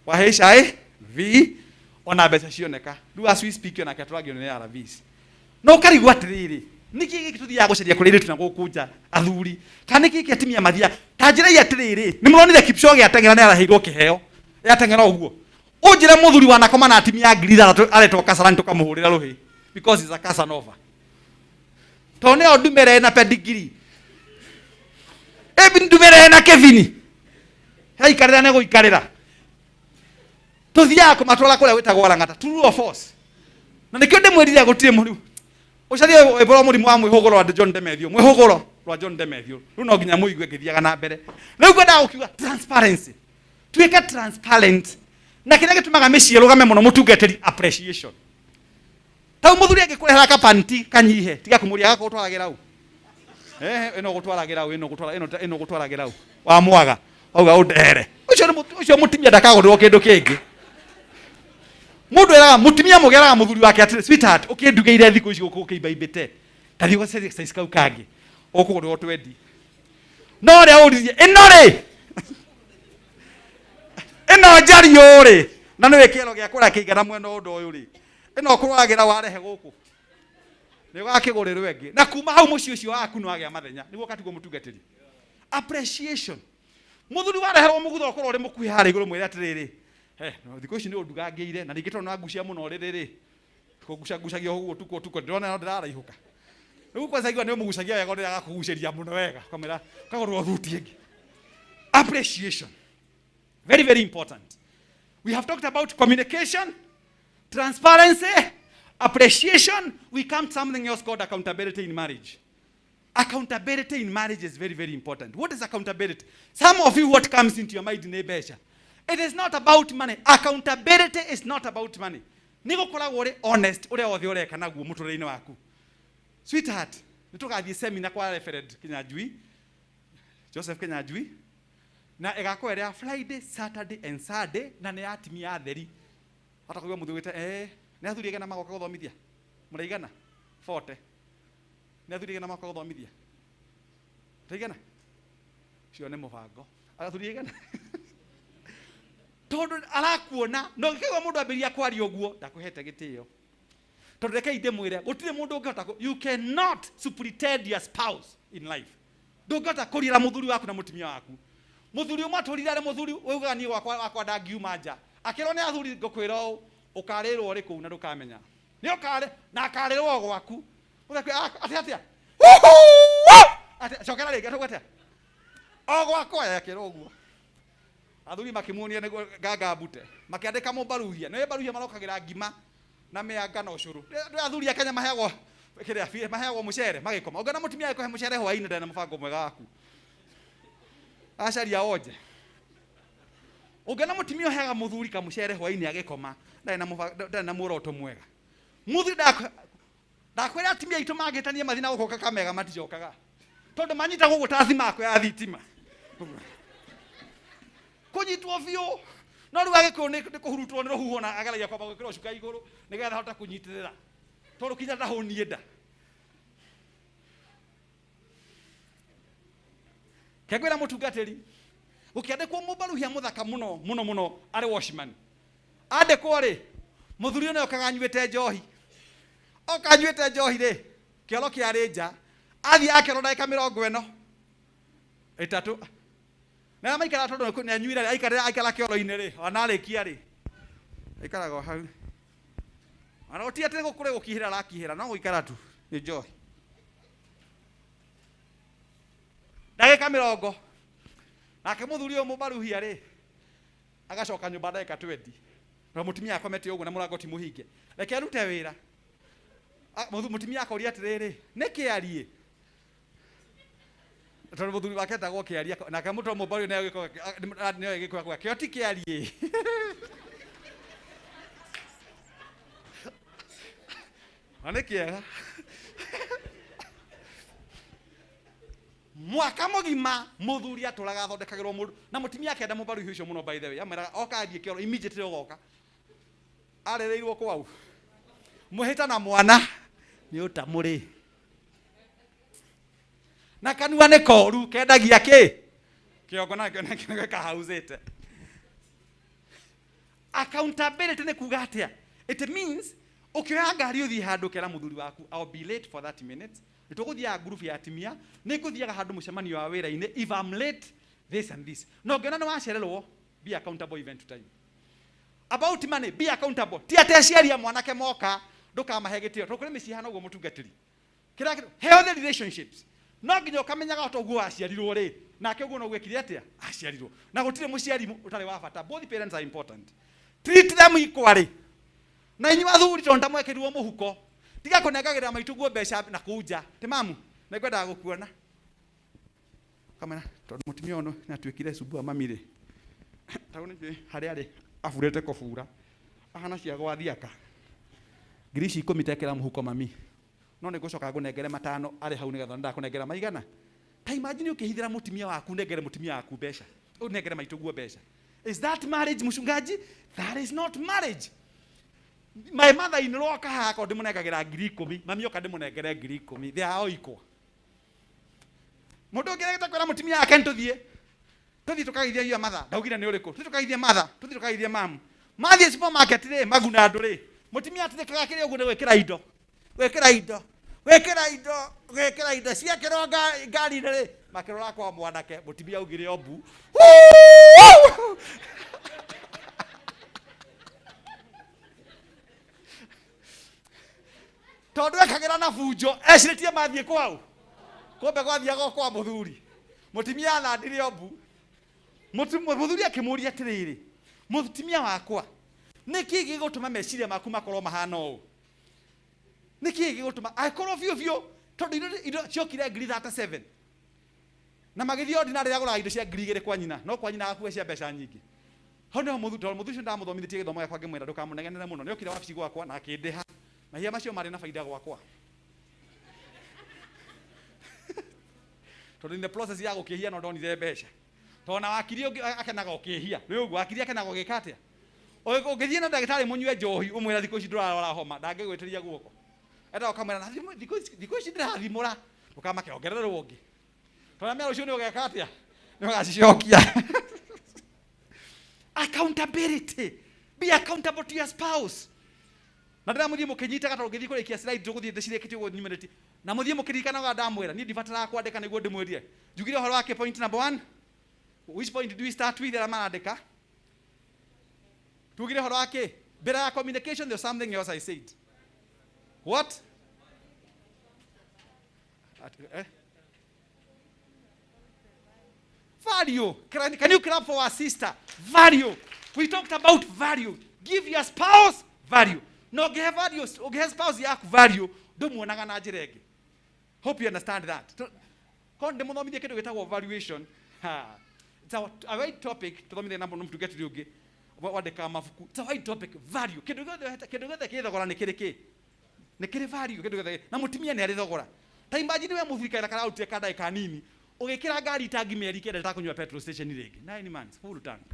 wa HIV, ona mbeca cioneka. Rĩu as we speak, onake atũragio nĩ ARVs. No ũkarigwo atĩrĩrĩ, nĩkĩ gĩkĩ tũthiaga gũcaria kũrĩ airĩtu na gũkũ nja athuri, kana nĩkĩ gĩkĩ atumia mathiaga? Ta njĩra atĩrĩrĩ, nĩ mũronire Kipchoge ateng'era nĩ araheirwo kĩheo, yateng'era ũguo. Ũnjĩre mũthuri wanakoma na atumia 6,000 aretwo Kasarani tũkamũhũrĩra rũhĩ because he's a Casanova, tondũ nĩyo ndumere na pedigree, ĩbi ndumere na kĩbini haikarĩra nĩ gũikarĩra. Tũthiaga kũmatwara kũrĩa gwĩtagwo Lang'ata, true or false? Na nĩkĩo ndĩmwĩrire gũtirĩ mũrimũ ũcarie rwĩmbo rwa mũrimũ wa mwĩhũgũro rwa John Demethio, mwĩhũgũro rwa John Demethio. Rĩu no nginya mũigue ngĩthiaga na mbere. Rĩu ngwendaga gũkiuga transparency, tuĩke transparent, na kĩrĩa gĩtũmaga mĩciĩ ĩrũgame mũno, mũtungatĩri, appreciation. Tau mũthuri angĩkũrehera kapanti kanyihe, tiga kũmũria gaka ũtwaragĩra ũ, ĩno gũtwaragĩra ũ, ĩno gũtwara ĩno ĩno gũtwaragĩra ũ, wa mwaga auga ũndehere ũcio nĩ ũcio mũtumia ndakagũrĩrwo kĩndũ kĩngĩ. Mũndũ eraga mũtumia, mũgeraga mũthuri wake atĩrĩ, "Sweetheart, ũkĩndugĩire thikũ ici gũkũ ũkĩimbaimbĩte, ta thiĩ ũgacarie size kau kangĩ," ũkũgũrĩrwo twendi. No ũrĩa ũririe ĩno rĩ, ĩno njariũ rĩ, na nĩwe kĩero gĩa kũrĩa kĩigana mwena ũndũ ũyũ rĩ, ĩno ũkũrwagĩra warehe gũkũ nĩ ũgakĩgũrĩrwo ĩngĩ. Na kuma hau mũciĩ ũcio waku nĩ wagĩa mathenya, nĩguo ũkatigwo. Mũtungatĩri, appreciation. Mũthuri wareherwo mũgutho ũkorwo ũrĩ mũkuhĩ harĩa igũrũ, mwĩre atĩrĩrĩ, "He, no thikũ ici nĩ ũndugangĩire, na ningĩ tondũ nĩwangucia mũno rĩrĩ rĩ, kũgucagucagia ũguo ũtukũ ũtukũ, ndĩrona no ndĩraraihũka rĩu." Kwanza igua nĩ ũmũgucagia wega, ũrĩa agakũgucĩria mũno wega, ũkamwĩra kagũrwo thuti ĩngĩ. Appreciation, very very important. We have talked about communication, transparency, appreciation. We come to something else called accountability in marriage. Accountability in marriage is very very important. What is accountability? Some of you, what comes into your mind nĩ mbeca. It is not about money. Accountability is not about money. Nĩ gũkoragwo ũrĩ honest ũrĩa wothe ũreka naguo mũtũrĩre-inĩ waku. Sweetheart, nĩ tũgathiĩ seminar kwa Reverend Kinyanjui, Joseph Kinyanjui. Na ĩgakorwo ĩrĩ ya Friday, Saturday and Sunday, na nĩ ya atumia atheri. Hata kũigua mũthuri wĩte, nĩ athuri aigana magoka gũthomithia? Mũraigana? 40. Nĩ athuri aigana magoka gũthomithia? Mũraigana? Ũcio nĩ mũbango. Athuri aigana? Tondũ arakuona, na ũngĩkaigua mũndũ ambĩrĩria kwaria ũguo, ndakũhete gĩtĩo. Tondũ rekei ndĩmwĩre, gũtirĩ mũndũ ũngĩhota you cannot superintend your spouse in life. Ndũngĩhota kũriĩra mũthuri waku na mũtumia waku. Mũthuri ũmwe atũrire arĩ mũthuri waugaga niĩ gwakwa ndangiuma nja. Akĩrwo nĩ athuri ngũkwĩra ũũ, ũkarĩrwo ũrĩ kũu na ndũkamenya. Nĩ ũkarĩ, na akarĩrwo o gwaku. Ũgakwĩra, atĩa, atĩa? Huhu! Atĩa, cokera rĩngĩ, atĩa, atĩa? O gwakwa, akĩrwo ũguo. Athuri makĩmuonia nĩguo nganga mbute. Makĩandĩka mũbaruhia. Nĩ baruhia marokagĩra ngima na mĩanga na ũcũrũ. Nĩ athuri a Kenya maheagwo kĩrĩa, maheagwo mũcere magĩkoma. Ũngĩona mũtumia agĩkũhe mũcere hwaĩ-inĩ ndarĩ na mũbango mwega waku. Acaria onje. Ũngĩona mũtumia ũheaga mũthuri kamũcere hwaĩ-inĩ agĩkoma, ndarĩ na mũbango, ndarĩ na muoroto mwega. Mũthuri ndakwĩra atumia aitũ mangĩtania mathiĩ na gũkũ Kakamega maticokaga. Tondũ manyitagwo ũguo ta thimako ya thitima. Kũnyitwo biũ. No rĩu agĩkũyũ nĩ kũhurutwo nĩ rũhuho na ageragia kwamba gwĩkĩrwo cuka igũrũ nĩgetha ahote kũnyitĩrĩra. Tondũ kinya ndahũniĩ nda. Kengwĩra mũtungatĩri, gũkĩandĩkwo mũbaruhia mũthaka mũno, mũno, mũno arĩ watchman. Andĩkwo rĩ, mũthuri ũyũ nĩ okaga anyuĩte njohi. Oka anyuĩte njohi rĩ, kĩoro kĩarĩ nja. Athiĩ akerwo ndagĩka mĩrongo ĩno ĩtatũ. Na arĩa maikaraga tondũ nĩ anyuire rĩ, aikara kĩoro-inĩ rĩ, ona arĩkia rĩ, aikaraga o hau. Ona gũtirĩ atĩ gũkũrĩ gũkihĩra arakihĩra, no gũikara tu nĩ njohi. Ndagĩka mĩrongo. Nake mũthuri ũyũ mũbaruhia rĩ, agacoka nyũmba ndagĩka 20. Na mũtumia akomete ũguo na mũrango ti mũhinge. Reke arute wĩra. Mũtumia akoria atĩrĩrĩ, nĩ kĩarie? Tondũ mũthuri wake etagwo kĩarie, nake mũtwe mũbaruhia nĩoĩ gĩkũyũ akauga, kĩo ti kĩarie. Na nĩ kĩega. Mwaka mũgima mũthuri atũraga athondekagĩrwo mũndũ na mũtumia akenda mũbaruhi ũcio mũno, by the way, amwĩraga oka athiĩ kĩoro immediately ũgoka. Arereirwo kwau. Mũhĩta na mwana nĩ ũtamũrĩ. Na kanua nĩ koru kendagia kĩ? Kĩongo na kĩo nĩkĩo kahauzĩte. Accountability nĩ kuga atĩa? It means ũkĩoya ngari ũthiĩ handũ ũkera mũthuri waku, I'll be late for 30 minutes. Nĩ tũgũthiaga group ya atumia, nĩ ngũthiaga handũ mũcemanio wa wĩra-inĩ, if I'm late, this and this. Na ũngĩona nĩ wacererwo, be accountable event time. About money, be accountable. Ti atĩ aciari a mwanake moka, ndũkamahe gĩtĩo. Tondũ kũrĩ mĩciĩ ĩhana ũguo mũtungatĩri. Kĩrĩa kĩrĩ, healthy relationships. No nginya ũkamenyaga ota ũguo waciarirwo rĩ, nake ũguo noguo ekire atĩa? Aciarirwo. Na gũtirĩ mũciari ũtarĩ wa bata. Both parents are important. Treat them equally. Na inyuĩ athuri tondũ ndamwekĩrirwo mũhuko, tiga kũnengagĩrĩra maitũ guo mbeca na kũu nja. Ti mamu, nĩ ngwendaga gũkuona. Kamera, tondũ mũtumia ũyũ nĩ atuĩkire cumbua mami rĩ. Tondũ nĩ njũĩ harĩa arĩ aburĩte kũbura. Ahana cia gwathiaka. Ngiri ici ikũmi tekĩra mũhuko mami. No nĩ ngũcoka ngũnengere matano arĩ hau nĩgetha ndakũnengera maigana. Ta imagine ũkĩhithĩra mũtumia waku, nengere mũtumia waku mbeca. Ũnengere maitũ guo mbeca. Is that marriage, mchungaji? That is not marriage. My mother-in-law oka haha ko ndĩmũnengagĩra ngiri ikũmi, mami oka ndĩmũnengere ngiri ikũmi. They are all equal. Mũndũ ũngĩ agĩte kwĩra mũtumia wake nĩ tũthiĩ. Tũthiĩ tũkageithie your mother. Ndaugire nĩ ũrĩkũ? Tũthiĩ tũkageithie mother. Tũthiĩ tũkageithie mamu. Mathiĩ supermarket rĩ, maguna andũ rĩ. Mũtumia atindĩkaga kĩrĩa ũguo nĩ gwĩkĩra indo. Gwĩkĩra indo. Gwĩkĩra indo. Gwĩkĩra indo. Ciekĩrwo ngari-inĩ rĩ, makĩrora kwa mwanake, mũtumia augire o mbu. Tondũ ekagĩra na bunjo, ecirĩtie mathiĩ kwao. Kumbe gwathiaga o kwa mũthuri. Mũtumia athandire o mbu. Mũthuri akĩmũria atĩrĩrĩ, mũtumia wakwa, nĩkĩ gĩgũtũma meciria maku makorwo mahana ũũ? Nĩkĩ gĩgũtũma angĩkorwo biũ biũ, tondũ indo ciokire ngiri 37. Na magĩthiĩ ordinary agũraga indo cia ngiri igĩrĩ kwa nyina, no kwa nyina agakuua cia mbeca nyingĩ. Hau nĩho tondũ mũthuri ũcio ndamũthomithĩtie gĩthomo gĩakwa ngĩmwĩra ndũkamũnegenere mũno. Nĩokire wabici gwakwa na akĩndĩha. Mahia macio marĩ na baida gwakwa. Tondũ in the process ya gũkĩhia no ndonire mbeca. Tondũ na wakiri akenaga ũkĩhia. Nĩ ũguo wakiri akenaga ũgĩka atĩa? Ũngĩthiĩ na ndagĩtarĩ mũnyue njohi ũmwĩra thikũ ici ndũrarwara homa, ndangĩgwĩtĩria guoko. Endaga ũkamwĩra na thikũ ici ndĩrathimũra, ũkamake ongererwo ũngĩ. Tondũ mera ũcio nĩ ũgeka atĩa? Nĩ ũgacicokia. Accountability. Be accountable to your spouse. Na ndĩramũthiĩ mũkĩnyitaga tondũ ngĩthiĩ kũrĩkia slide tũgũthiĩ ndĩcirĩkĩtie ũguo nyumĩrĩtie. Na mũthiĩ mũkĩririkanaga ndamwĩra niĩ ndibataraga kwandĩka nĩguo ndĩmwĩrire. Njugire ũhoro wa kĩ point number 1? Which point do we start with arĩa marandĩka? Tugire ũhoro wa kĩ? Mbere ya communication there's something else I said. What? At, eh? Value. Can you clap for our sister? Value. We talked about value. Give your spouse value. No ũngĩhe value, ũngĩhe spouse yaku value, ndũmuonaga na njĩra ĩngĩ. Hope you understand that. Korwo ndĩmũthomithie kĩndũ gĩtagwo valuation. Ha. It's a wide topic tũthomithie na mũndũ mũtungatĩri ũngĩ wandĩkaga mabuku. It's a wide topic, value. Kĩndũ gĩothe, kĩndũ gĩothe kĩ thogora nĩ kĩrĩ kĩ? Nĩ kĩrĩ value kĩndũ gĩothe. Na mũtumia nĩ arĩ thogora. Ta imagine we mũthuri kaĩra kararutire ka ndagĩka nini, ũgĩkĩra ngari tangi mĩeri kenda ĩtakũnyua petrol station rĩngĩ. 9 months full tank.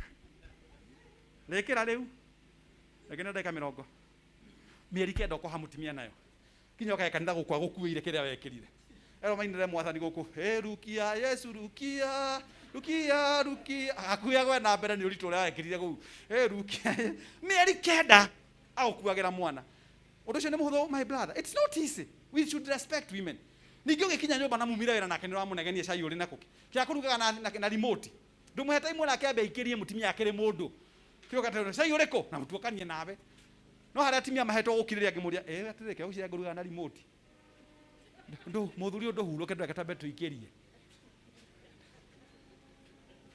Rĩkĩra rĩu. Rĩngĩ nĩ ndagĩka mĩrongo. Mĩeri kenda ũkoha mũtumia nayo. Kinya ũkae kanitha gũkũ agũkuĩire kĩrĩa wekĩrire. Ero mainĩre mwathani gũkũ, hey, rukia Yesu rukia, rukia rukia. Hakuhĩ agwe na mbere nĩ ũritũ ũrĩa wekĩrire kũu. Hey, rukia. Mĩeri kenda agũkuagĩra mwana. Ũndũ ũcio nĩ mũhũthũ my brother. It's not easy. We should respect women. Ningĩ ũgĩkinya nyũmba na mumire wĩra nake nĩ ũramũnegenia cai ũrĩ na kũkĩ. Kĩa kũrugaga na remote. Ndũmũhe time nake ambe aikĩrie mũtumia akĩrĩ mũndũ. Kĩo gatero cai ũrĩkũ na mũtuokanie nawe. No harĩa atumia mahetwo gũkirĩrĩria ngĩmũria, ĩ atĩrĩ kĩo gũciria ngũrugaga na remote. Ndũ mũthuri ũyũ ndũhurũke ndũreke twambe tũikĩrie.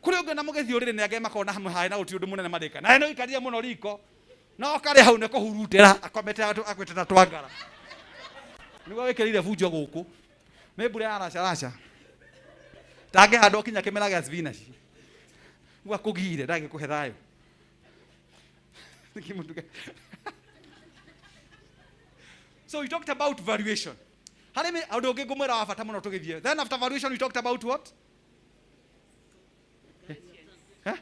Kũrĩ ũngĩ na mũgĩthiĩ ũrĩrĩ nĩ angĩ makona hamwe haĩ na gũtirĩ ũndũ mũnene marĩka. Nawe nĩ ũikarire mũno riko. No karĩ hau nĩ kũhurutĩra akomete akwĩte na twangara. Nĩguo wĩkĩrĩire bunjo gũkũ. Nĩ mbura ya raca raca. Ndangĩhandwo kinya kĩmera gĩa spinach. Nĩguo akũgire ndangĩkũhe thayũ. So we talked about valuation. Harĩ ũndũ ũngĩ ngũmwĩra wa bata mũno tũgĩthiĩ. Then after valuation we talked about what? Huh?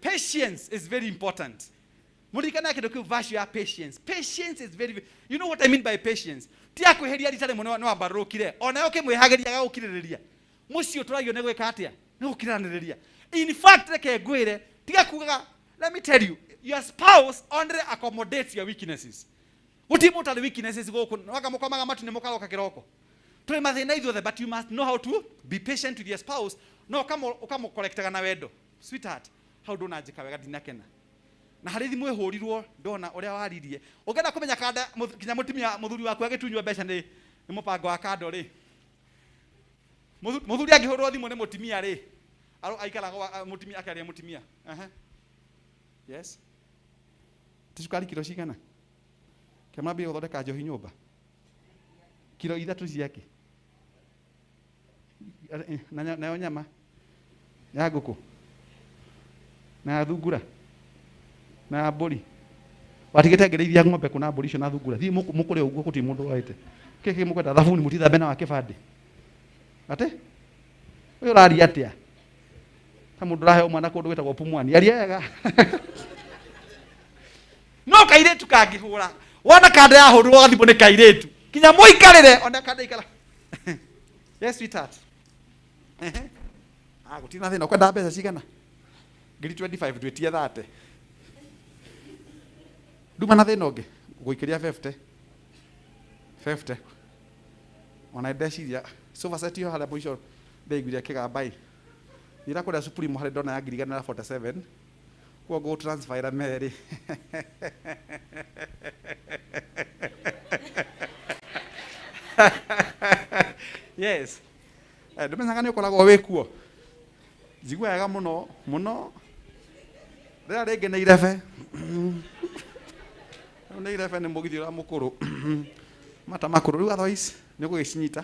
Patience is very important. Mũririkanaga kĩndũ kĩu verse ya patience. Patience is very, you know what I mean by patience? Ti akwĩheria rita rĩmwe nĩ wambarũrũkire. O nawe ũkĩmwĩhagĩria agagũkirĩrĩria. Mũciĩ ũtũragio nĩ gwĩka atĩa? Nĩ gũkiranĩrĩria. In fact, reke ngwĩre, tiga kugaga, let me tell you, your spouse only accommodates your weaknesses. Gũtirĩ mũndũ ũtarĩ weaknesses gũkũ. Wanga mũkomaga matu nĩ mũkaroka kĩroko. Tũrĩ mathĩna ithuothe, but you must know how to be patient with your spouse. No ũkamũkorektaga na wendo. Sweetheart, hau ndũnanjĩka wega ndinakena. Na harĩ thimũ ĩhũrirwo ndona ũrĩa waririe. Ũngĩenda kũmenya kanda kinya mũtumia mũthuri waku agĩtunywo mbeca nĩ mũbango wa kando rĩ. Mũthuri angĩhũrwo thimũ nĩ mũtumia rĩ, aikaraga mũtumia akaria mũtumia. Aha. Yes. Ti cukari kiro cigana? Kĩamambia gũthondeka njohi nyũmba. Kiro ithatũ ciake. Nayo nyama ya ngũkũ na ya thungura na ya mbũri. Watigĩte ngĩrĩithia ng'ombe kũ na mbũri icio na thungura. Thiĩ mũkũrĩ ũguo gũtirĩ mũndũ woete. Kĩ kĩ mũkwenda thabuni mũtithambe na wa kĩbandĩ. Atĩ? Ũyũ ũraria atĩa? Ta mũndũ ũraheo mwana kũndũ gwĩtagwo Pumwani. Aria wega. No kairĩtu kangĩhũra. Wona kanda yahũrwo gathimũ nĩ kairĩtu. Kinya mũikarĩre ona kanda ikara. Yes sweetheart. Ehe. Ah, gũtirĩ na thĩna ũkwenda mbeca cigana? Ngiri 25 ndwĩtie 30. Nduma na thĩna ũngĩ gũikĩria 50. 50. Ona ndeciria sofa set yo harĩa mũico ndaiguire kĩgamba ĩ. Thira kũrĩa Supreme harĩa ndona ya ngiri igana rĩa 47. Koguo ngũ transfer ĩra merĩ. Yes. Ndũmenyaga nĩ ũkoragwo wĩ kuo. Njigua wega mũno mũno. Rĩrĩa rĩngĩ nĩ irebe. Rĩu nĩ irebe nĩ mũgithi ũrĩa mũkũrũ. Mata makũrũ. Rĩu otherwise nĩ ũgũgĩcinyita.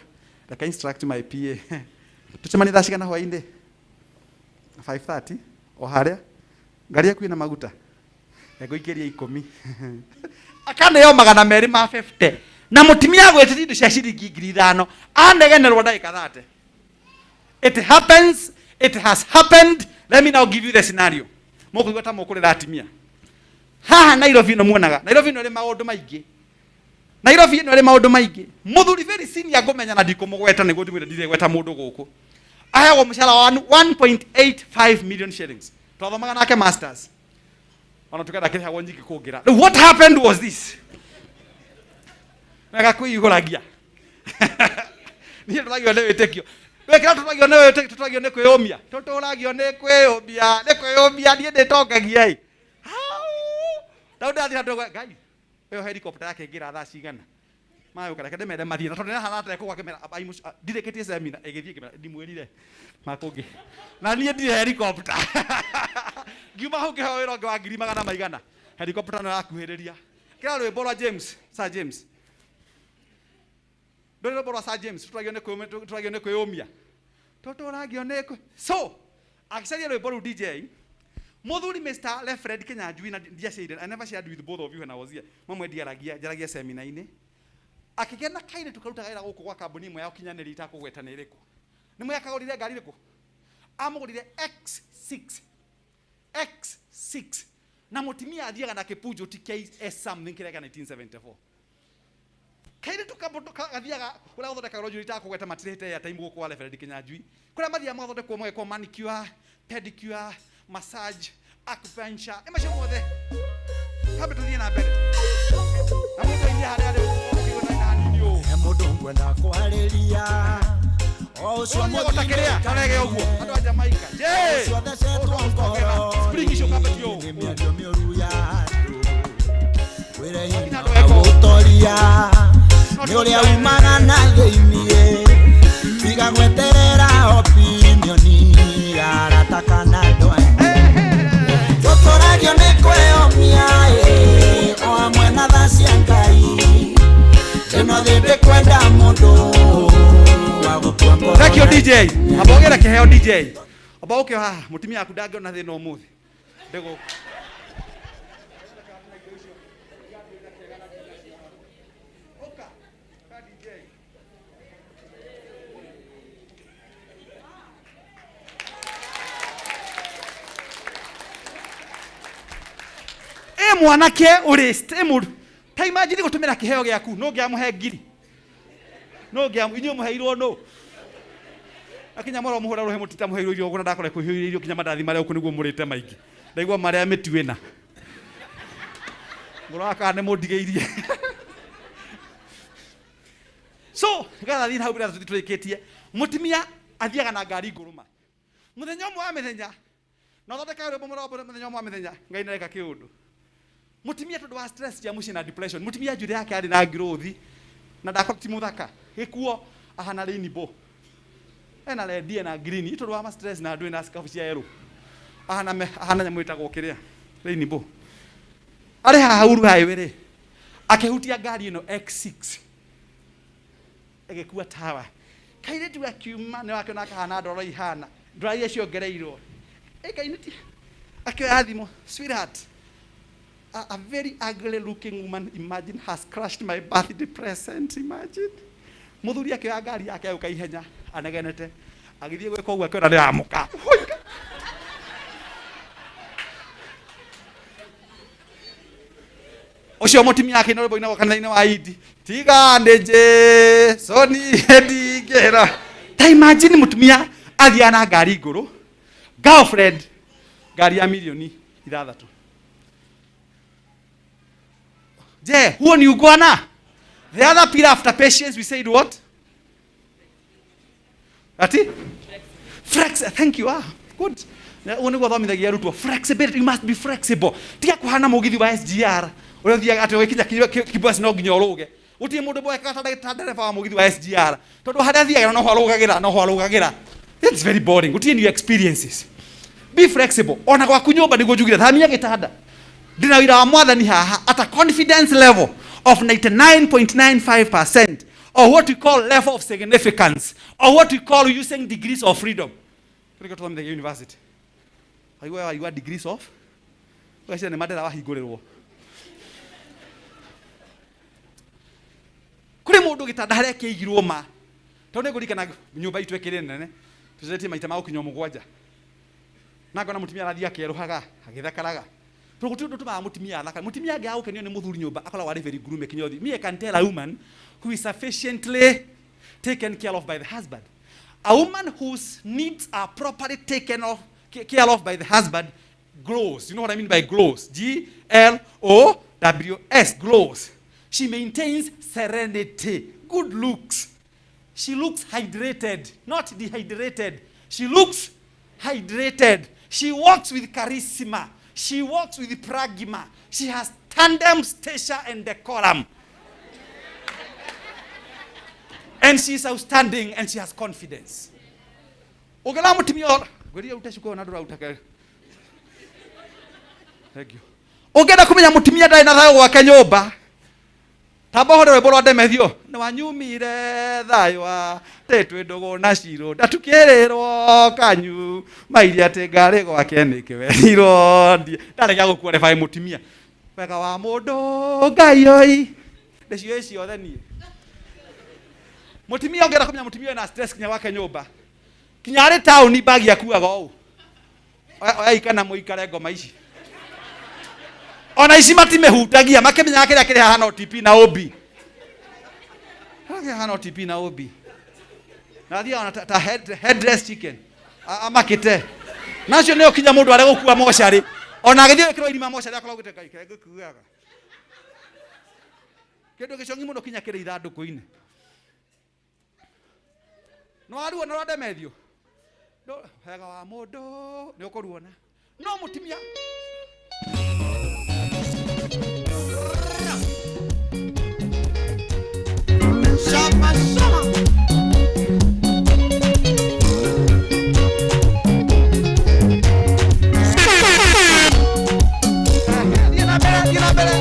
Reke instruct my PA. Tũcemanie thaa cigana hwaĩ-inĩ? 5:30 o harĩa. Ngari yaku ĩna maguta? Ngũikĩria ikũmi. Akaneo magana merĩ ma 50. Na mũtumia agwĩtĩtie indo cia ciringi ngiri ithano. Anegenerwo ndagĩka 30. It happens. It has happened. Let me now give you the scenario. Mũkũigua ta mũkũrĩra atimia haha Nairobi ĩno. Muonaga Nairobi ĩno ĩrĩ maũndũ maingĩ. Nairobi ĩno ĩrĩ maũndũ maingĩ. Mũthuri very senior ngũmenya na ndikũmũgweta nĩguo ndimwĩre ndirĩgweta mũndũ gũkũ, aheagwo mũcara wa 1.85 million shillings. Twathomaga nake masters, ona tukenda kĩrĩhagwo nyingĩ kũngĩra. Rĩu what happened was this: wega kwĩihũragia niĩ tũragio nĩ wĩtĩkio wekĩra, tũragio nĩ wĩtĩkio, tũragio nĩ kwĩyũmia, tũtũragio nĩ kwĩyũmia, nĩ kwĩyũmia. Niĩ ndĩtongagia ĩ hau ndau ndathiĩ handũ ngai ĩyo helicopter yake ĩngĩra thaa cigana mayũka, reke ndĩmere mathiĩ, na tondũ nĩhana tekũgwa ngĩmera ndirĩkĩtie semina ĩgĩthiĩ, ngĩmera ndimwĩrire makũngĩ na niĩ ndirĩ helicopter. Ngiuma hau ngĩheo wĩra ũngĩ wa ngiri magana maigana, helicopter no yakuhĩrĩria. Kĩra rwĩmbo rwa James, Sir James, ndũrĩ rwĩmbo rwa Sir James, tũragio nĩ kwĩyũmia, tũtũragio nĩ kwĩ. So agĩcaria rwĩmbo rũu DJ muthuri Mr. Lefred Kinyanjui, na ndiaciarire, I never shared with both of you when I was here. Mamwe ndiaragia, njaragia seminar-inĩ. Akĩgĩa na kairĩtu karutaga wĩra gũkũ gwa kambuni ĩmwe ya ũkinyanĩria, itakũgweta nĩ ĩrĩkũ. Nĩ mwe akagũrire ngari ĩrĩkũ? Amũgũrire X6, X6, na mũtumia athiaga na kĩpunjo ti KS something kĩrĩa kĩa 1974. Kairĩtu gathiaga kũrĩa gũthondekagwo njuĩrĩ, itakũgweta, matirĩhĩte airtime gũkũ kwa Reverend Kinyanjui, kũrĩa mathiaga magathondekwo, magekwo manicure, pedicure, massage, acupuncture, ĩ macio mothe. Kambe tũthiĩ na mbere na mũndũ ainie harĩa arĩ ũkĩigua na hanini ũũ. He mũndũ ngwenda kwarĩria o ũcio. Ũrĩa gota kĩrĩa tarege ũguo andũ a Jamaica je ũcio thecetwo ngoro spring icio kambati ũũ. Nĩ mĩario mĩũru ya andũ kwĩre hinya Andũ eko. gũtoria nĩ ũrĩa umaga na thĩiniĩ, tiga gweterera opinioni ya arata kana andũ angĩ. Tũtũragio nĩ kwĩyomia ĩ, o hamwe na tha cia Ngai. Ĩno thĩ ndĩkwenda mũndũ wa gũkua ngoro. Thank you, DJ. Amba ũgĩre kĩheo DJ. Amba ũkĩo haha, mũtumia waku ndangĩona thĩna ũmũthĩ. Ndĩgũkũ. Ũka, ka DJ. Ĩ mwanake ũrĩ ĩ mũndũ ta imagine gũtũmĩra kĩheo gĩaku no ngĩamũhe ngiri no ngĩamũ inyuĩ mũheirwo nũ akinya mwera mũhũra rũhe mũtita mũheirwo irio ũguo na ndakora kũhiũria irio kinya mandathi marĩa ũkũ nĩguo mũrĩte maingĩ, ndaigua marĩa mĩtu ĩna ngũroga kana nĩ mũndigĩirie. So nĩgetha thiĩ hau mbere tũrĩkĩtie, mũtumia athiaga na ngari ngũrũma mũthenya ũmwe wa mĩthenya na ũthondekaga rwĩmbo mũrombo mũthenya ũmwe wa mĩthenya. Ngai nĩareka kĩũndũ mũtumia tondũ wa stress cia mũciĩ na depression. Mũtumia njuĩrĩ yake yarĩ na growth na ndakora ti mũthaka gĩkuo ahana rainbow, ena red na green tondũ wa ma stress na ndũĩ na scarf cia yellow ahana me ahana nyamũ ĩtagwo kĩrĩa rainbow. Arĩ haha Uhuru Highway rĩ, akĩhutia ngari ĩno X6 ĩgĩkua tawa. Kairĩtu akiuma nĩ wakĩona kahana ndoro ihana ndora iria ciongereirwo ĩkainĩti, akĩoya thimũ, "Sweetheart, a very ugly looking woman, imagine, has crashed my birthday present." Imagine mũthuri akĩoya ngari yake agĩũka ihenya anegenete, agĩthiĩ gwĩka ũguo akĩona nĩ amũka. Ũcio mũtumia akĩina rwĩmbo inagwo kanitha-inĩ wa Indi, tiga nĩ Jesu niĩ ndingĩra. Ta imagine mũtumia athiaga na ngari ngũrũ, girlfriend ngari ya milioni 6. Je, huo ni ungwana? The other pillar after patience, we said what? Ati flex. Thank you. Ah, good. Na ũguo nĩguo thomithagia arutwo flexibility. You must be flexible. Tiga kũhana mũgithi wa SGR ũrĩa ũthiaga atĩ ũgĩkinya Kibwezi no nginya ũrũge. Gũtirĩ mũndũ mweka ta ndereba wa mũgithi wa SGR, tondũ harĩa athiaga noho arũgagĩra, noho arũgagĩra. That's very boring. Gũtirĩ new experiences. Be flexible ona gwaku nyũmba. Nĩguo njugire thamia gĩtanda. Ndĩna wĩra wa mwathani haha at a confidence level of 99.95%, or what we call level of significance, or what we call using degrees of freedom. Kĩrĩko tũthomithagia university, waigua waigua degrees of ũgaciria nĩ mandera wahingũrĩrwo kũrĩ mũndũ gĩtanda harĩa kĩigirwo ma, tondũ nĩ ngũririkana nyũmba itũ ĩkĩrĩ nene. Tuceretie maita ma gũkinya mũgwanja. Na ngona mũtumia arathiĩ akerũhaga, agĩthakaraga. Tondũ gũtirĩ ũndũ ũtũmaga mũtumia athakare. Mũtumia angĩaga gũkenio nĩ mũthuri nyũmba akoragwo arĩ very gloomy kinya ũthiũ. Me, I can tell a woman who is sufficiently taken care of by the husband. A woman whose needs are properly taken care of by the husband glows. You know what I mean by glows? G L O W S, glows. She maintains serenity, good looks. She looks hydrated, not dehydrated. She looks hydrated. She walks with charisma. She walks with pragma. She has tandem stature and decorum. And she's outstanding and she has confidence. Ũngĩra mũtumia ngwĩrire ute cuka ũyũ na ndũrauta ke. Thank you. Ũngĩenda kũmenya mũtumia ndarĩ na thayũ gwake nyũmba, tamba ũhũre rwĩmbo rwa Ndemethio, nĩ wanyumire thayũ atĩ twĩ ndũgũ na Shiro, ndatukĩrĩrwo kanyu mairia atĩ ngarĩ gwake nĩkĩwerirwo ndarĩ gĩa gũqualify mũtumia. Wega wa mũndũ Ngai oi, ndĩciũĩ ciothe niĩ. Mũtumia ũngĩenda kũmenya mũtumia wĩna stress kinya gwake nyũmba, kinya arĩ taũni bagi akuaga ũũ. Oyai kana mũikare ngoma ici. Ona ici matimĩhutagia, makĩmenyaga kĩrĩa kĩrĩ haha no TP na OB. Kĩrĩa kĩrĩ haha no TP na OB. Na thiaga ona ta headless chicken. Amakĩte. Nacio nĩo kinya mũndũ arĩa gũkua mocarĩ. Ona agĩthiĩ gwĩkĩrwo irima mocarĩ akoragwo augĩte Ngai kĩrĩa ngũkuaga. Kĩndũ gĩcong'i mũno kinya kĩrĩ ithandũkũ-inĩ. No aruona rwa Ndemethio. Wega wa mũndũ nĩ ũkũruona. No mũtumia Shama, shama. Thiĩ na mbere, thiĩ na mbere.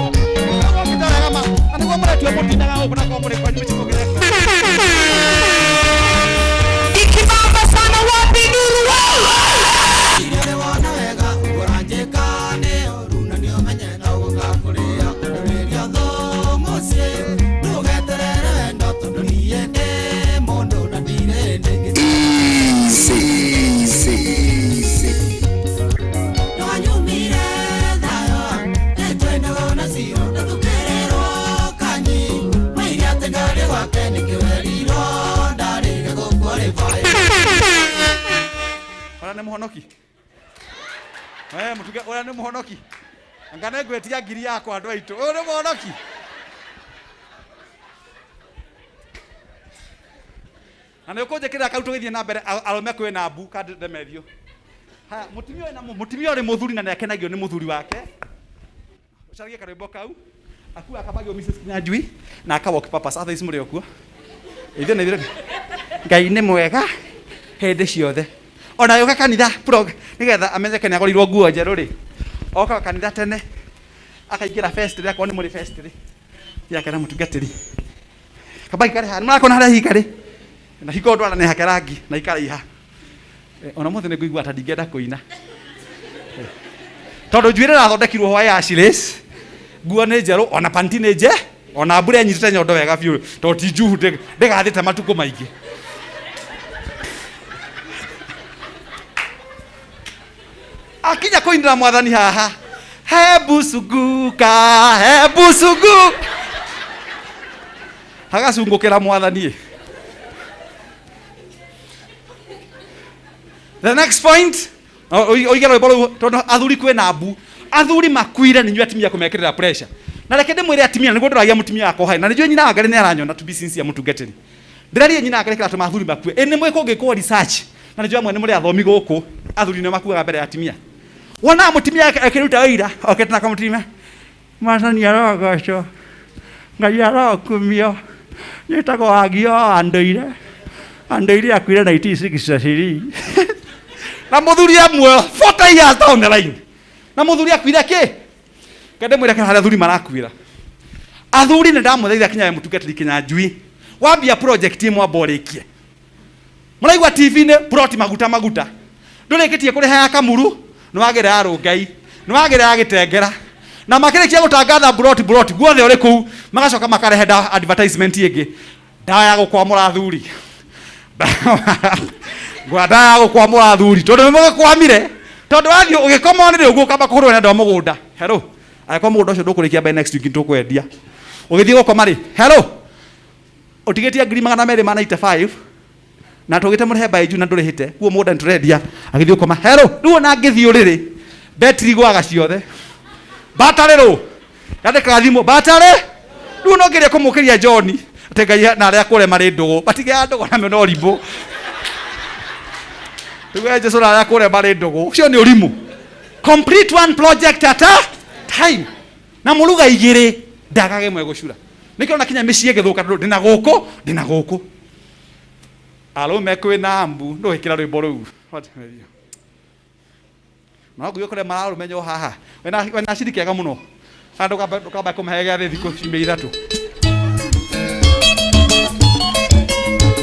Nĩguo wega ma. Na nĩguo mũretua mũtindaga gũkũ na korwo mũrĩ kwanyu mĩciĩ mũkĩreka. Ikibamba sana wapi nuru wewe? Iria nĩwona wega ũranjĩka nĩ ũru na nĩũmenye no gũgakũrĩa ũndũrĩria thũ mũciĩ ndũgeterere wendo tondũ niĩ ndĩ mũndũ na ndirĩ ndĩngĩ. Easy, easy, easy. Nĩwanyumire thayũ nĩtwendagwo na Shiro ndatukĩrĩrwo kanyi mairia atĩ ngarĩ gwake nĩkĩwerirwo ndarĩge gũqualify. Ũrĩa nĩ mũhonoki. We mũtuge ũrĩa nĩ mũhonoki. Anga nĩ ngwĩtia ngiri yakwa andũ aitũ. Ũyũ nĩ mũhonoki. Na nĩ ũkũnjĩkĩrĩra kau tũgĩthiĩ na mbere arũme kwĩ na mbu ka Ndemethio. Haya, mũtumia ũyũ na mũtumia ũrĩ mũthuri na nĩakenagio nĩ mũthuri wake. Ũcaragie karwĩmbo kau. Akuaga kabagio Mrs. Kinyanjui na aka walk purpose. Atha ici mũrĩ o kuo. Ithuĩ nĩ ithuĩ. Ngai nĩ mwega hĩndĩ ciothe. Ona yũka kanitha nĩgetha amenyeke nĩ agũrĩirwo nguo njerũ rĩ. Okaga kanitha tene akaingĩra fest rĩ, akorwo nĩ mũrĩ fest rĩ. Thiĩ akera mũtungatĩri. Kabagi karĩ haha, nĩmũrakona harĩa hihi karĩ? Na hingo ndwara nĩ hake rangi na ikaraiha. Ona mũthĩ nĩ ngũigua ta ndingĩenda kũina. Tondũ njuĩrĩ ĩrathondekirwo hwaĩ ya Shires, nguo nĩ njerũ, ona panti nĩ nje, ona mbura ĩnyitĩte nyondo wega biũ, tondũ ti njuhu ndĩgathĩte matukũ maingĩ. Akinya kũinĩra mwathani haha, hebu sunguka, hebu sungu. Hagacungũkĩra mwathani. The next point, oige rwĩmbo rũu tondũ athuri kwĩna mbu. Athuri makuire nĩ inyuĩ atumia kũmekĩrĩra pressure. Na reke ndĩmwĩre atumia nĩguo ndĩragia mũtumia wakwa hai, na nĩnjũĩ nyina wa Ngai nĩ aranyona to be sincere mũtungatĩri. Ndĩraria nyina wa Ngai kĩratũma athuri makue. Ĩ nĩ mwĩ kũngĩkwo research, na nĩnjũĩ amwe nĩ mũrĩ athomi gũkũ, athuri nĩo makuaga mbere ya atumia. Wonaga mũtumia akĩruta ũira, okĩte na kamũtumia, Mwathani arogocwo, Ngai arokumio, njĩtagwo Wagio wa Ndũire, wa Ndũire akuire 1963. Na mũthuri e muoyo 40 years down the line. Na mũthuri akuire kĩ? Kende mwĩre kana harĩa athuri marakuĩra. Athuri nĩ ndamũthaitha kinya we mũtungatĩri Kinyanjui. Wambia project ĩmwe amba ũrĩkie. Mũraigua TV-inĩ plot maguta maguta. Ndũrĩkĩtie kũrĩha ya Kamuru, nĩ wagĩra ya Rũngai, nĩ wagĩra ya Gĩtengera. Na makĩrĩkia gũtangatha plot plot guothe ũrĩ kũu, magacoka makarehe advertisement ĩngĩ. Ndawa ya gũkwamũra athuri. Ngwendaga gũkwamũra athuri tondũ nĩ mũgĩkwamire, tondũ wathiĩ ũgĩkoma nĩ ũguo ũkamba kũhũrwo nĩ andũ a mũgũnda. Hello, angĩkorwo mũgũnda ũcio ndũkũrĩkia by next week nĩtũkwendia. Ũgĩthiĩ gũkoma rĩ, hello, ũtigĩtie 295,000 na tũgĩte mũrĩhe by June na ndũrĩhĩte, kuo mũgũnda nĩtũrendia. Agĩthiĩ gũkoma, hello, rĩu ona angĩthiĩ ũrĩrĩ betiri igũaga ciothe, batarĩ rũ yandĩkaga thimũ batarĩ. Rĩu no ngerie kũmũkĩria John atĩ Ngai na arĩa kũrĩa marĩ ndũgũ matigĩaga ndũgũ na mena ũrimũ. Rĩu we Jesu na arĩa kũrĩa marĩ ndũgũ, ũcio nĩ ũrimũ. Complete one project at a time, na mũruga igĩrĩ ndagage ĩmwe gũcura. Nĩkĩo ona kinya mĩciĩ ĩgĩthũka, tondũ ndĩna gũkũ ndĩna gũkũ. Arũme kwĩna mbu, ndũgĩkĩra rwĩmbo rũu. No nguo kũrĩa mararũmenya o haha. Wena aciri kega mũno. Andũ ndũkamba kũmahe gĩathĩ thikũ ciumia ithatũ.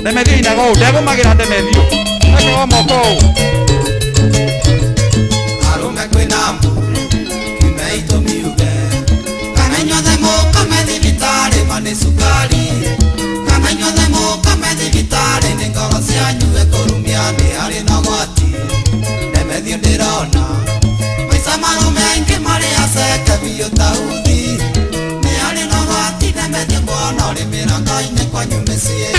Ndemethio inaga ũũ, ndegũmagĩra ndemethio. Ekaga moko ũũ. Arũme kwĩna mbu, kiume itũmiuge. Kana inyuothe mũkome thibitarĩ ma nĩ cukari. Kana inyuothe mũkome thibitarĩ nĩ ngoro cianyu ĩkũrumia nĩ harĩ na ũgwati. Ndemethio ndĩrona maica marũme aingĩ marĩ aceke biũ ta uthi. Nĩ harĩ na ũgwati ndemethio kuona ũrĩ mĩrango-inĩ kwanyu mĩciĩ.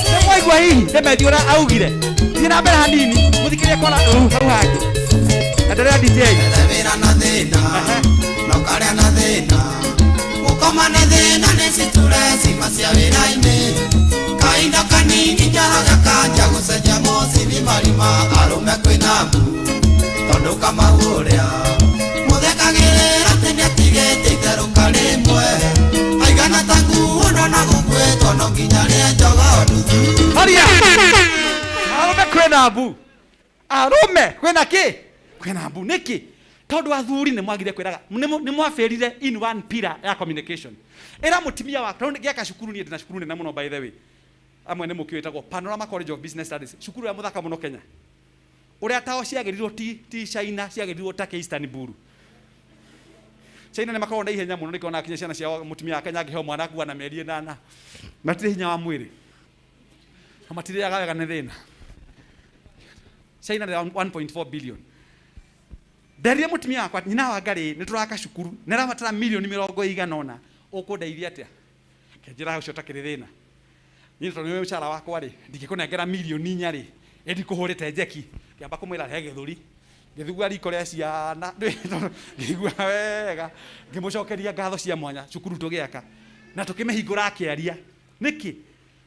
Nĩ mwaigua hihi ndemethio ũrĩa augire? Thiĩ na mbere hanini, mũthikĩrie kora hau hangĩ. Endelea DJ. Ethe wĩra na thĩna, no karĩa na thĩna. Gũkoma nĩ thĩna nĩ citure cima cia wĩra-inĩ. Kahinda kanini njaraga kanja gũcenjia mũcibi marima arũme kwĩna mbu. Tondũ Kamau ũrĩa mũthekagĩrĩra atĩ nĩatigĩte itherũka rĩmwe. Aigana ta nguo ndona gũkuĩtwo no nginya rĩe njogoo nuthu. Haria! Arũme kwĩna mbu. Arũme kwĩna kĩ? Kwĩna mbu. Nĩkĩ? Tondũ athuri nĩ mwagire kwĩraga, nĩ mwabĩrire in one pillar ya communication. Ĩra mũtumia waku, tondũ ngĩaka cukuru niĩ ndĩna cukuru nene mũno by the way. Amwe nĩ mũkĩũĩ ĩtagwo Panorama College of Business Studies, cukuru ya mũthaka mũno Kenya. Ũrĩa tao ciagĩrirwo ti China, ciagĩrirwo Turkey Istanbul. China nĩ makoragwo na ihenya mũno, nĩkĩo kinya ciana ciao mũtumia wa Kenya angĩheo mwana akua na mĩeri 8. Matirĩ hinya wa mwĩrĩ. Na matirĩaga wega nĩ thĩna. China nĩ 1.4 billion. Nderire mũtumia wakwa nyina wa Ngarĩ nĩ tũraka cukuru nĩ ĩrabatara mirioni mĩrongo ĩigana ũna, ũkũndeithia atĩa? Akĩnjĩra ũcio ũtakĩrĩ thĩna. Niĩ tondũ nĩ mũcara wakwa rĩ, ndingĩkũnengera mirioni inya rĩ, ĩ ndikũhũrĩte njeki. Ngĩamba kũmwĩra he gĩthũri. Ngĩthugua riko rĩa ciana, ngĩigua wega. Ngĩmũcokeria ngatho cia mwanya cukuru tũgĩaka. Na tũkĩmĩhingũra akĩaria. Nĩkĩ?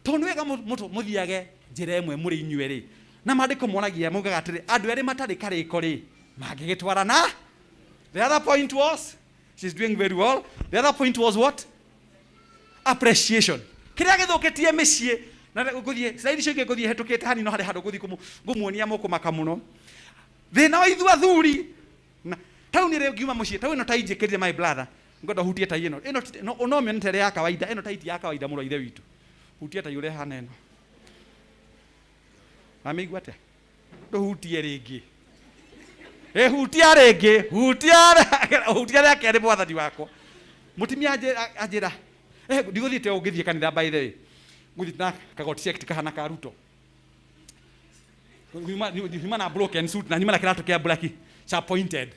Tondũ nĩ wega mũthiage njĩra ĩmwe mũrĩ inyuĩ rĩ. Na maandĩko monagia maugaga atĩrĩ, andũ erĩ matarĩ karĩko rĩ, mangĩgĩtwarana. The other point was, she's doing very well. The other point was what? Appreciation. Kĩrĩa gĩthũkĩtie mĩciĩ, na ngũthiĩ, slide icio ingĩ ngũthiĩ hĩtũkĩte hanini, no harĩ handũ ngũthiĩ ngũmuonia mũkũmaka mũno. Thĩna wa ithuĩ athuri, na taũni ĩrĩa ngiuma mũciĩ, taũni ĩno tai njĩkĩrire my brother, ngwenda ũhutie tai ĩno. Ĩno ti, no, no mĩone ta ĩrĩ ya kawaida, ĩno tai ti ya kawaida mũno ithe witũ. Hutia tai ũrĩa ĩhana ĩno. Wamĩigua atĩa? Ndũhutie rĩngĩ. Ĩ hutia rĩngĩ, hutia, hutia rĩa kerĩ mwathani wakwa. Mũtumia anjĩra, ndigũthiĩte ũũ ngĩthiĩ kanitha by the way. Ngũthiĩ na kagoti check kahana ka Ruto. Nyuma na broken suit na nyuma na kĩratũ kĩa black cha pointed.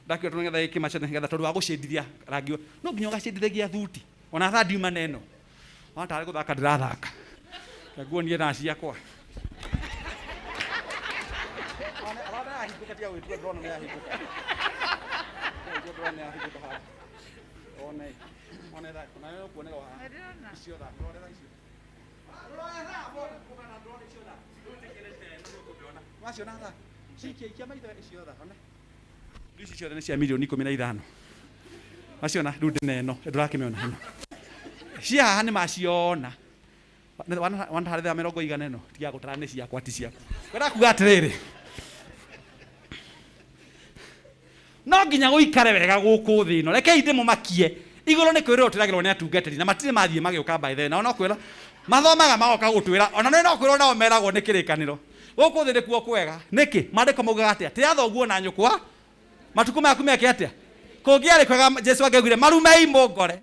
Ndakĩoya tondũ nĩgetha gĩkĩmace nĩgetha tondũ wa gũcĩndithia rangi ũyũ. No nginya ũgacĩndithagia thuti. Ona thaa ndiuma na ĩno. Ona tarĩ gũthaka ndĩrathaka. Reke nguonie thaa ciakwa. Ici ciothe nĩ cia mirioni 15. Waciona rĩu ndĩna ĩno, ndũrakĩmĩona ĩno. Cia haha nĩ maciona. Wana harĩ thaa mĩrongo igana ĩno, tiga gũtara nĩ ciakwa ti ciaku. Ngwenda kuga atĩrĩrĩ, no nginya gũikare wega gũkũ thĩ ĩno. Rekei ndĩmũmakie. Igũrũ nĩ kwĩrĩrwo twĩragĩrwo nĩ atungatĩri na matirĩ mathiĩ magĩũka by the way. Nao no kwĩra mathomaga magoka gũtwĩra, ona no kwĩrwo nao meragwo nĩ kĩrĩkanĩro. Gũkũ thĩ nĩkuo kwega. Nĩkĩ? Maandĩko maugaga atĩa? Tĩa thoguo na nyũkwa, matukũ maku meke atĩa? Kũngĩarĩ kwega Jesu angĩaugire marumei mũngore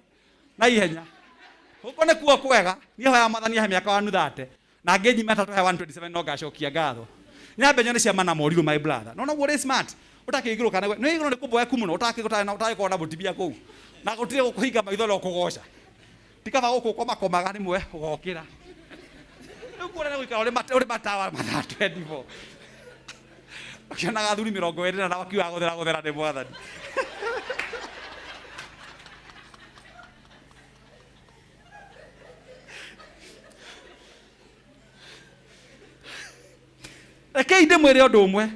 na ihenya. Gũkũ nĩkuo kwega. Niĩ hoyaga Mwathani ahe mĩaka wa nuthate. Na ngĩnyi matatũ he 127 no ngacokia ngatho. Nyambe nyone ciama na morirũ my brother. No noguo ũrĩ smart. Ũtakĩigũrũka naguo. Nĩ igũrũ nĩ kũmboeku mũno ũtakĩgũtana ũtagĩkorwo na mũtumia kũu. Na gũtirĩ gũkũhinga maitho no kũgoca. Ti kaba gũkũ ũkomakomaga rĩmwe ũgokĩra. Rĩu kuona gũikara ũrĩ matawa mathaa 24. Ũkĩonaga athuri 24 na wakiuga gũthera gũthera nĩ mwathani. Rekei ndĩmwĩre ũndũ ũmwe.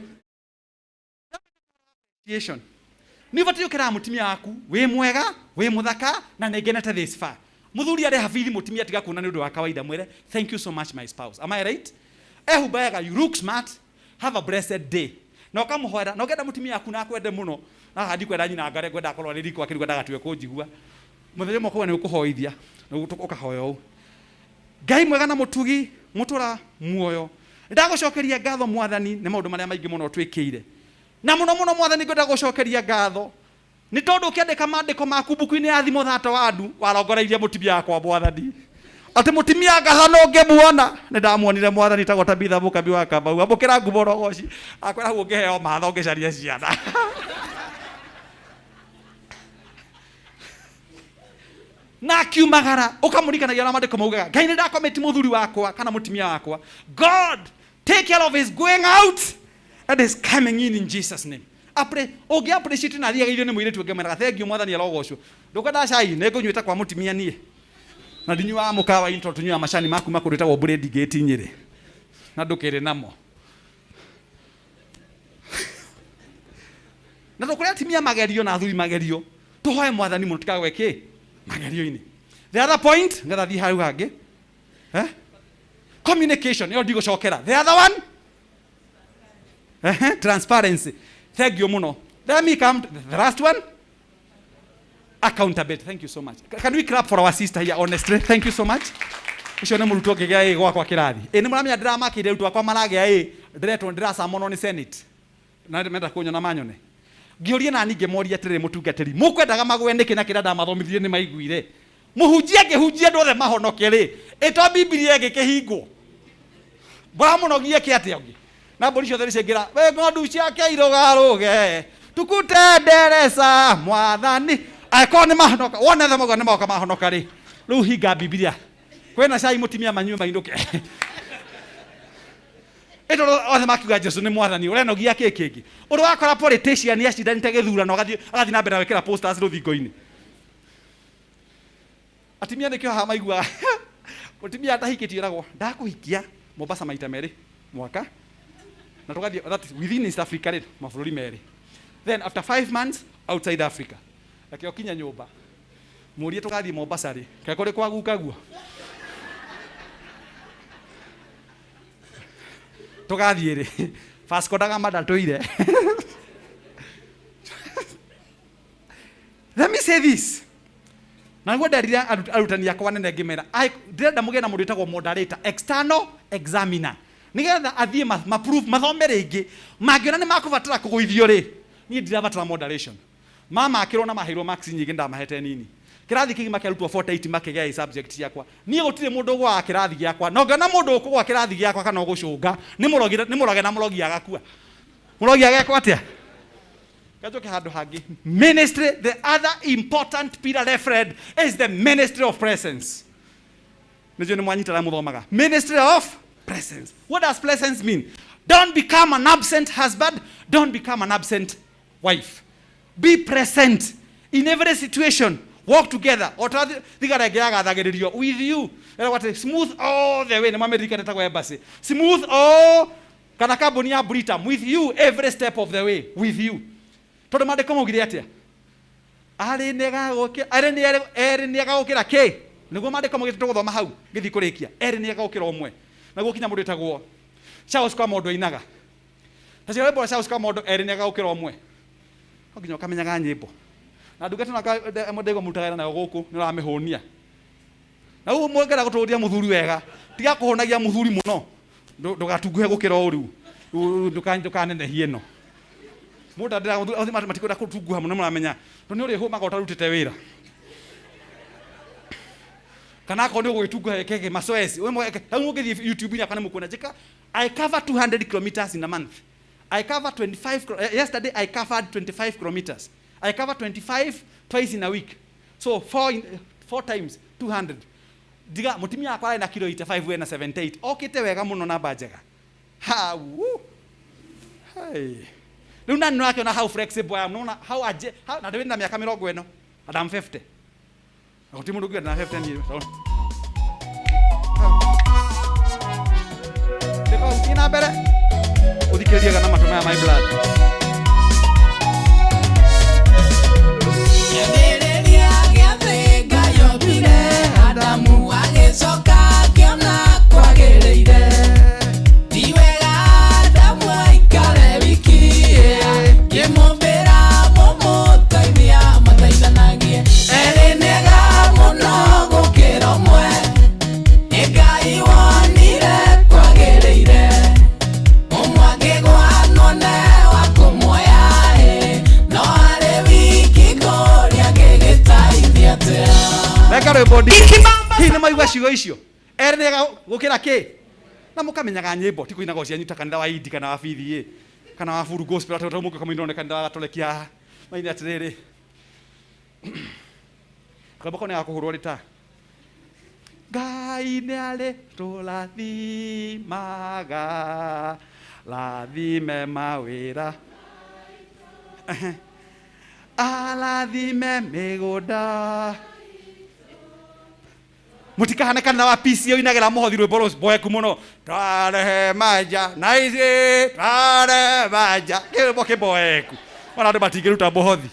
Appreciation. Nĩ ũbatiĩ ũkĩraga mũtumia waku wĩ mwega, wĩ mũthaka na nĩ ngenete this far. Mũthuri arĩha bithi mũtumia tiga kuona nĩ ũndũ wa kawaida mwĩre thank you so much my spouse. Am I right? Ehumba wega, you look smart, have a blessed day. Na ũkamũhoera, na ũngĩenda mũtumia waku na akwende mũno, na haha ndikwenda nyina ngare ngwenda akorwo arĩ riko akĩruga ndagatue kũnjigua. Mũthenya ũmwe ũkauga nĩ ũkũhoithia, na ũkahoya ũũ. Ngai mwega na mũtugi, mũtũra muoyo. Ndagũcokeria ngatho mwathani nĩ maũndũ marĩa maingĩ mũno twĩkĩire. Na mũno mũno mwathani ngwenda gũcokeria ngatho nĩ tondũ ũkĩandĩka maandĩko maku mbuku-inĩ ya thimo thata wa andu warongoreirie mũtumia wakwa mwathani. Atĩ mũtumia ngahana ũngĩmuona nĩ ndamuonire mwathani tagwo Tabitha Mũkabi wa Kamau amũkĩra ngumo rogoci akwĩra hau ũngĩheo matho ũngĩcaria ciana. Na akiumagara ũkamũririkanagia ũrĩa maandĩko maugaga Ngai nĩ ndakomĩti mũthuri wakwa kana mũtumia wakwa. God take care of his going out and his coming in Jesus name. Apre ũngĩ appreciate na athiaga irio nĩ mũirĩtu ũngĩmwĩraga thank you mwathani arogocwo. Ndũkwenda cai nĩ ngũnyuĩte kwa mũtumia niĩ. Na ndinyuaga mũkawa intro tũnyuaga macani ma kuma kũndũ ĩtagwo Brady Gate Nyĩrĩ. Na ndũkĩrĩ namo. Na tũkũrĩa atumia magerio na athuri magerio. Tũhoe mwathani mũno tũtikagwe kĩ magerio-inĩ. The other point ngetha thiĩ hau hangĩ. Communication ĩyo ndigũcokera. The other one transparency. Thank you mũno. Let me come to the last one. Accountability. Thank you so much. Can we clap for our sister here honestly? Thank you so much. Ũcio nĩ mũrutwo ũngĩgĩa ĩ gwakwa kĩrathi. Ĩ nĩ mũramenya ndĩramakĩire arutwo akwa maragĩa ĩ ndĩretwo ndĩracamonwo nĩ Senate. Na menda kũnyona manyone. Ngĩũria nani ngĩmoria atĩrĩrĩ mũtungatĩri mũkwendaga magwe nĩkĩ na kĩrĩa ndamathomithirie nĩ maiguire. Mũhunjia angĩhunjia andũ othe mahonoke rĩ, ĩ to Bibilia ĩngĩkĩhingwo. Mũramũnogia kĩ atĩa ũngĩ? Na mbũri ciothe nĩciaingĩra, we ng'ondu ciake irũgarũge, tukutendereza mwathani. Angĩkorwo nĩ mahonoka, wone othe mauga nĩ moka mahonoka rĩ, rĩu hinga Bibilia. Kwĩna cai mũtumia manyue mainũke. Ĩ tondũ othe makiuga Jesu nĩ mwathani, ũrenogia kĩ kĩngĩ? Ũrĩ wakora politician acindanĩte gĩthurano agathiĩ na mbere na gwĩkĩra posters rũthingo-inĩ. Atumia nĩkĩo haha maiguaga mũtumia atahikĩtio eragwo ndakũhikia Mombasa maita merĩ mwaka na tũgathiĩ that is within East Africa rĩ mabũrũri merĩ, then after 5 months outside Africa. Reke ũkinye nyũmba mũrie tũgathiĩ Mombasa rĩ kaĩ kũrĩ kwa guka guo tũgathiĩ rĩ Vasco da Gama ndatũire. Let me say this. Na nĩguo nderire arutani akwa nene ngĩmera, ndĩrenda mũgĩe na mũndũ wĩtagwo moderator, external examiner. Nĩgetha athiĩ ma-prove, mathome rĩngĩ. Mangĩona nĩ makũbatara kũgũithio rĩ, niĩ ndirabatara moderation. Mamakĩrwo na maheirwo marks nyingĩ ndamahete nini. Kĩrathi kĩgima kĩa arutwo 48 makĩgĩa A subject ciakwa. Niĩ gũtirĩ mũndũ ũgũaga kĩrathi gĩakwa. Na ũngĩona mũndũ ũkũgũa kĩrathi gĩakwa kana ũgũcũnga, nĩ mũrogi, nĩ mũroge na mũrogi agakua. Mũrogi agekwo atĩa? Gacoke handũ hangĩ. Ministry, the other important pillar referred is the ministry of presence. Nĩnjũĩ nĩ mwanyita arĩa mũthomaga. Ministry of presence. What does presence mean? Don't become an absent husband, don't become an absent wife. Be present in every situation. Walk together. O ta thigara ĩngĩ yagathagĩrĩrio with you. Ĩragwo atĩ smooth all the way. Nĩ mamerika ĩtagwo embassy. Smooth all kana kambuni ya Britam with you every step of the way with you. Tondũ maandĩko maugire atĩa? Arĩ erĩ nĩ agagũkĩra kĩ? Nĩguo maandĩko maugĩte tũgũthoma hau ngĩthiĩ kũrĩkia. Erĩ nĩ agagũkĩra ũmwe. Naguo kinya mũndũ wĩtagwo Charles Kamondo ainaga. Ta cia rwĩmbo rwa Charles Kamondo erĩ nĩ agagũkĩra ũmwe. No nginya ũkamenyaga nyĩmbo. Na ndungata ĩno ndaigua mũrutaga wĩra nayo gũkũ nĩ ũramĩhũnia. Na ũguo mwongera gũtũria mũthuri wega. Tiga kũhũnagia mũthuri mũno. Ndũgatunguhe gũkĩra ũũ rĩu. Ndũkanenehie ĩno. Mũndũ ndĩra mũthuri othe matikwenda gũtunguha mũno mũramenya. Tondũ nĩ ũrĩhũmaga ũtarutĩte wĩra. Kana akorwo nĩ ũgwĩtunguha ĩkege mazoezi. We mweke rĩu mũngĩthiĩ YouTube-inĩ yakwa nĩ mũkuona njĩka I cover 200 kilometers in a month. I cover 25 yesterday I covered 25 kilometers. I cover 25 twice in a week. So four times 200. Ndiga mutumia wakwa arĩ na kilo 85 we na 78. Okĩte wega mũno namba njega. Ha, woo. Hey. Rĩu nani nĩũrakĩona how flexible I am. Nĩwona how how, na ndĩ na mĩaka mĩrongo ĩno and I'm 50. Na gũtirĩ mũndũ ũngĩenda na 50 niĩ. Ndĩkau thiĩ na mbere ũthikĩrĩrie gana matũ maya my blood. Kĩambĩrĩria gĩa thĩ Ngai ombire Adamu agĩcoka akĩona kwagĩrĩire. Ti wega Adamu aikare wiki, kĩmũmbĩra mũmũteithia mateithanagie. Erĩ nĩega mũno gũkĩra ũmwe, nĩ Ngai wonire kwagĩrĩire. Ũmwe angĩgũa none wa kũmuoya, no arĩ wiki kũrĩa angĩgĩteithia atĩa? Reka rwĩmbo ndi. Ikibamba. Hihi nĩ maigua ciugo icio? Erĩ nĩega gũkĩra kĩ? Na mũkamenyaga nyĩmbo ti kũinaga cianyu ta kanitha wa Indi kana wa BDA kana wa Full Gospel atĩ mũngĩũka mũinwo nĩ kanitha wa Gatoleki haha. Maine atĩrĩrĩ. Karwĩmbo kau nĩ ga kũhũrwo rĩ ta. Ngai nĩ arĩ tũrathimaga, rathime mawĩra. Arathime mĩgũnda. Mũtikahane kanitha wa PCA ũinagĩra mũhothi rwĩmbo rũboeku mũno. Twarehe manja na ithuĩ twarehe manja. Kĩrwĩmbo kĩboeku. Ona andũ matingĩruta mũhothi.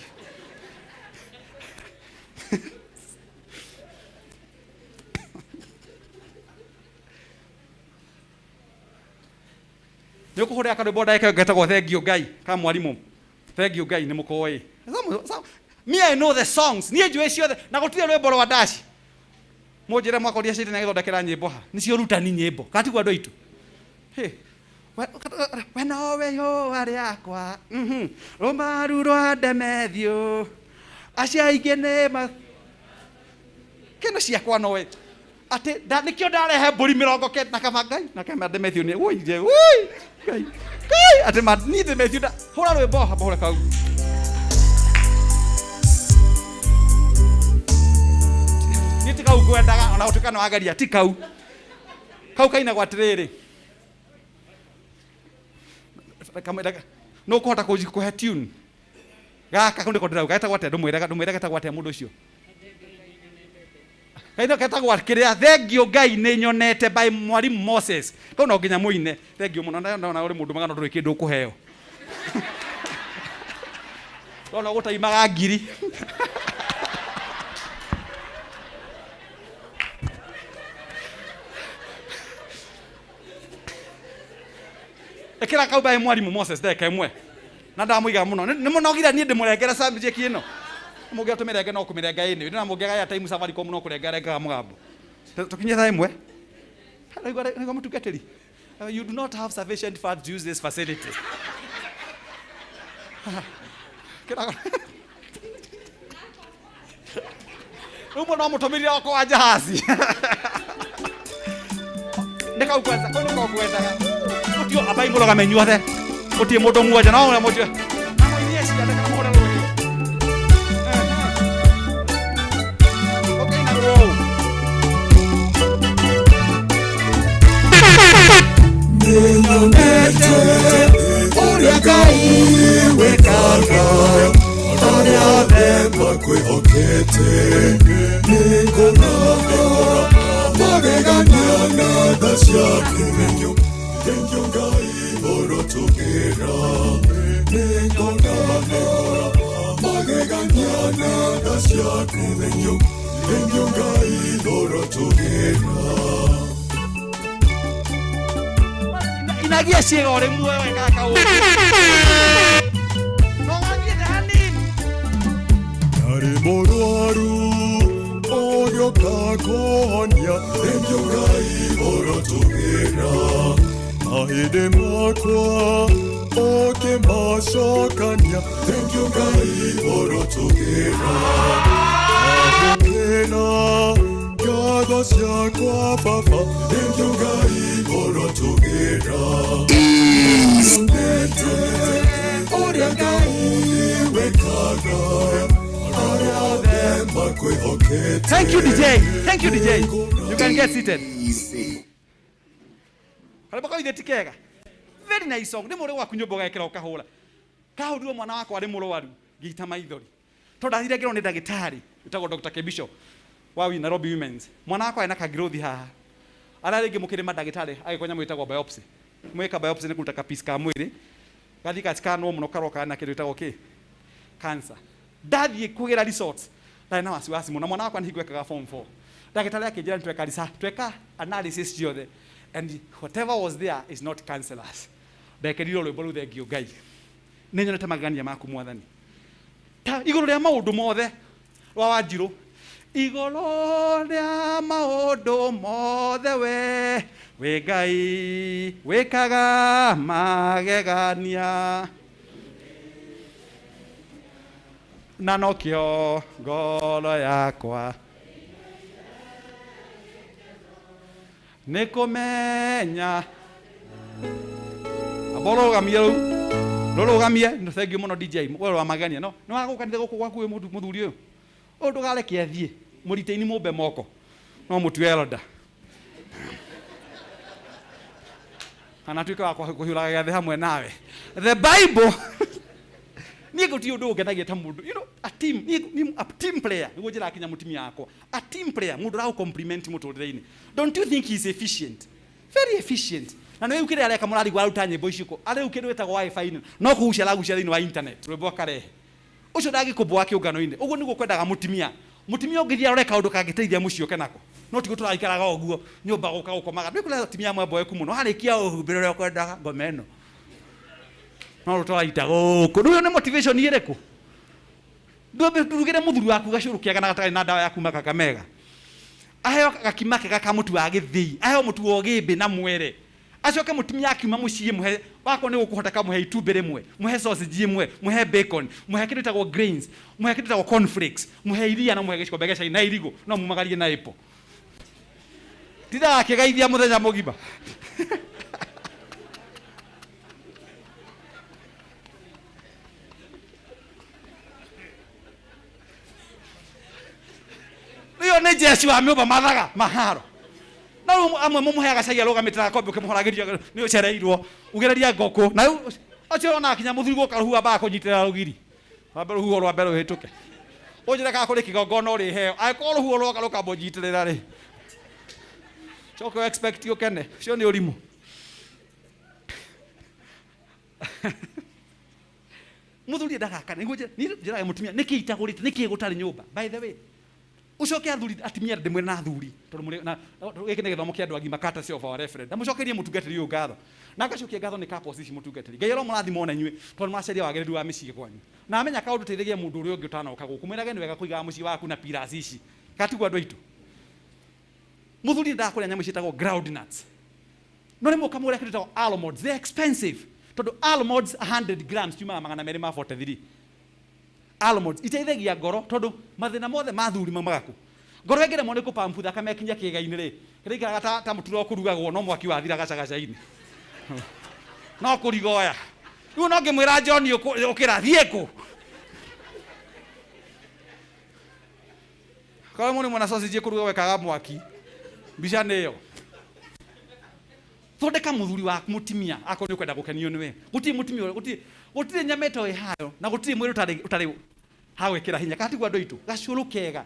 Nĩ ũkũhũrĩra karwĩmbo ndagĩka ĩyo getagwo Thank you Ngai ka mwarimũ. Thank you Ngai nĩ mũkoĩ. Me I know the songs. Niĩ njũĩ ciothe na gũtirĩ rwĩmbo rwa ndaci. Mũnjĩre mwaka ũrĩa Shaitani agĩthondekera nyĩmbo ha. Nĩcio rutani nyĩmbo. Kana tiguo andũ aitũ? Hĩ. We nowe ihũa rĩakwa. Rũmaru rwa Demethiũ. Acio aingĩ nĩ ma kĩno ciakwa nowe. Atĩ nĩkĩo ndarehe mbũri mĩrongo kenda na kaba Ngai na kama Demethiũ nĩ woi je woi Ngai Ngai atĩ ma niĩ Demethiũ nda hũra rwĩmbo hamba hũra kau. Niĩ ti kau ngwendaga ona gũtuĩka nĩ wageria ti kau. Kau kainagwo atĩrĩrĩ. Nũ ũkũhota kũhe tune. Gaka kau nĩko ndĩrauga getagwo atĩa ndũmwĩre getagwo atĩa mũndũ ũcio. Kaino ketagwo kĩrĩa Thank you Ngai nĩ nyonete by Mwalimu Moses. Kau no nginya mũine. Thank you mũno ndona ũrĩ mũndũ mwega no ndũrĩ kĩndũ ũkũheo. Ndona ũgũtaimaga ngiri. Ĩkĩra kau by Mwalimu Moses ndagĩka ĩmwe. Na ndamũiga mũno. Nĩ mũnogire niĩ ndĩmũrengere subject ĩno. Mũngĩona tũmĩrenge no kũmĩrenga ĩnĩ. Ndĩna mũngĩaga ya time Safaricom no kũrenga rengaga mũgambo. Tũkinye thaa ĩmwe. Raigua mũtungatĩri. You do not have sufficient funds to use this facility. Rĩu mũno mũtũmĩrire oko wa jahazi. Nĩ kau kwanza, kau nĩko ngwendaga. Mũtio ambai mũrũgame inyuothe. Gũtirĩ mũndũ muonja, no ũrĩa mũtio. Na mũinie ciande kana mũhũre rũhĩ. Ũkĩinagwo ũũ. Nĩnyonete ũrĩa Ngai wĩkaga arĩa othe makwĩhokete. Nĩngona magegania na tha ciaku. Thank you Ngai ũrotũgĩra. Nĩngona magegania na tha ciaku. Thank you Ngai ũrotũgĩra. Inagia ciĩga ũrĩ muoyo wekaga kaũndũ. No wathiĩte hanini. Ndarĩ mũrwaru ũgĩũka kũhonia. Thank you Ngai ũrotũgĩra. Mahĩndĩ makwa ũkĩmacokania. Thank you Ngai ũrotũgĩra. Ahĩna Ngatho ciakwa baba Thengiũ Ngai ũrotũgĩra Nĩnyonete ũrĩa Ngai wĩkaga arĩa othe makwĩhokete. Thank you, DJ. Thank you, DJ. You can get seated. Karĩmbo kau ithe ti kega. Very nice song. Nĩ mũrĩ gwaku nyũmba ũgekĩra ũkahũra. Kahũrirwo mwana wakwa arĩ mũrwaru ngĩita maithori. Tondũ ndathire ngĩrwo nĩ ndagĩtarĩ wĩtagwo Dr. Kebisho wa Nairobi Women's. Mwana wakwa ena kagrowth haha. Arĩa rĩngĩ mũkĩrĩ mandagĩtarĩ agĩkwo nyamũ ĩtagwo biopsy. Mwĩka biopsy nĩ kũruta kapiece ka mwĩrĩ. Gathiĩ gacikanwo mũno karoka na kĩndũ gĩtagwo kĩ? Cancer. Ndathiĩ kũgĩra results ndarĩ na wasiwasi mũno. Mwana wakwa nĩ hingo ekaga form 4. Ndagĩtarĩ akĩnjĩra nĩtweka research, tweka analysis ciothe and whatever was there is not cancerous. Ndekĩrirwo rwĩmbo rũu thengio Ngai. Nĩ nyonete magegania maku mwathani. Ta igũrũ rĩa maũndũ mothe rwa Wanjirũ. Igũrũ rĩa maũndũ mothe we wĩ Ngai wĩkaga magegania. Na nokĩo ngoro yakwa nĩ kũmenya. Amba ũrũgamie rũu. Rũrũgamie, nĩ thengiũ mũno DJ, we wa magegania. No, nĩ wagũkanire gũkũ gwaku wĩ mũthuri ũyũ. Ũyũ ndũkareke athiĩ, mũritaini mũmbe moko. No mũtue elder. Kana atuĩke wa kũhiũraga gĩathĩ hamwe nawe. The Bible niĩ gũtirĩ ũndũ ũngenagia ta mũndũ. You know, a team, niĩ ni a team player. Nĩguo njĩraga kinya mũtumia wakwa. A team player, mũndũ ũragũ compliment mũtũrĩre-inĩ. Don't you think he is efficient? Very efficient. Na nĩ rĩu kĩrĩa areka mũrarigwo aruta nyĩmbo ici kũ? Arĩ rĩu kĩndũ gĩtagwo wifi-inĩ. No kũgucia aragucia thĩinĩ wa internet, rwĩmbo akarehe. Ũcio ndangĩkũmbũa kĩũngano-inĩ. Ũguo nĩguo kwendaga mũtumia. Mũtumia ũngĩthiĩ arore kaũndũ kangĩteithia mũciĩ ũke nako. No ti gũtũraikaraga ũguo, nyũmba gũka gũkomaga. Nĩ kũrĩ atumia amwe mboeku mũno. Warĩkia ũhumbĩre ũrĩa ũkwendaga ngoma ĩno. No rũtũraita gũkũ. Rĩu ĩyo nĩ motivation ĩrĩkũ? Ndũrugĩre mũthuri waku gacũrũ kega na gatarĩ na ndawa ya kuma Kakamega. Aheo gakima kega ka mũtu wa gĩthĩi, aheo mũtu wa ũgĩmbĩ na mwere. Acoke mũtumia akiuma mũciĩ mũhe, wakorwo nĩ gũkũhoteka mũhe itumbĩ rĩmwe, mũhe sausage ĩmwe, mũhe bacon, mũhe kĩndũ gĩtagwo grains, mũhe kĩndũ gĩtagwo cornflakes, mũhe iria na mũhe gĩkombe gĩa cai na irigũ, no mumagarie na apple. Tindaga akĩgeithia mũthenya mũgima. Rĩu nĩ Jesu wa nyũmba mathaga maharo. Na rĩu amwe mũmũheaga cai arũgamĩte na gakombe ũkĩmũhoragĩria nĩ ũcereirwo, ugĩrĩria ngũkũ. Na rĩu ũcio ũrona kinya mũthuri gũka rũhuho ambaga kũnyitĩrĩra rũgiri. Rwambe rũhuho rwambe rũhĩtũke. Ũnjĩre kana kũrĩ kĩgongona ũrĩheo. Angĩkorwo rũhuho rwoka rũkamũnyitĩrĩra rĩ, coka expect ũkene. Ũcio nĩ ũrimũ. Mũthuri endaga akane. Nĩguo niĩ njĩraga mũtumia, nĩkĩ itagũrĩte, nĩkĩ gũtarĩ nyũmba? By the way, ũcoke athuri, atumia ndĩmwĩre na athuri, tondũ mũrĩ na, gĩkĩ nĩ gĩthomo kĩa andũ agima, courtesy of our reverend. Na mũcokerie mũtungatĩri ũyũ ngatho. Na ngacokia ngatho nĩ couples ici mũtungatĩri. Ngai aromũrathima ona inyuĩ, tondũ nĩmũracaria wagĩrĩru wa mĩciĩ kwanyu. Na amenya kaũndũ teithagia mũndũ ũrĩa ũngĩ ũtanoka gũkũ. Mwĩrage nĩ wega kũigaga mũciĩ waku na pillars ici. Kana tiguo andũ aitũ? Mũthuri nĩ endaga kũrĩa nyamũ ciĩtagwo ground nuts. No rĩmwe ũkamũgũrĩra kĩndũ gĩtagwo almonds. They're expensive. Tondũ almonds 100 grams ciumaga magana merĩ ma 43. Almonds iteithagia ngoro tondũ mathĩna mothe ma athuri maumaga kũ? Ngoro ĩngĩremwo nĩ kũpampu thakame ĩkinye kĩĩga-inĩ rĩ, kĩrĩa ĩikaraga ta mũtura ũkũrugagwo no mwaki wathira gacagaca-inĩ. No kũrigoya. Rĩu no ngĩmwĩra John ũkĩra thiĩ kũ? Korwo mũrĩ mwena sausage ĩkũrugagwo ĩkaga mwaki. Mbica nĩ ĩyo. Thondeka mũthuri waku mũtumia akorwo nĩ ũkwenda gũkenio nĩwe. Gũtirĩ mũtumia ũrĩa, gũtirĩ, gũtirĩ nyama ĩtoĩ hayo na gũtirĩ mwĩrĩ ũtarĩ ha gwĩkĩra hinya. Kana tiguo andũ aitũ? Gacũrũ kega.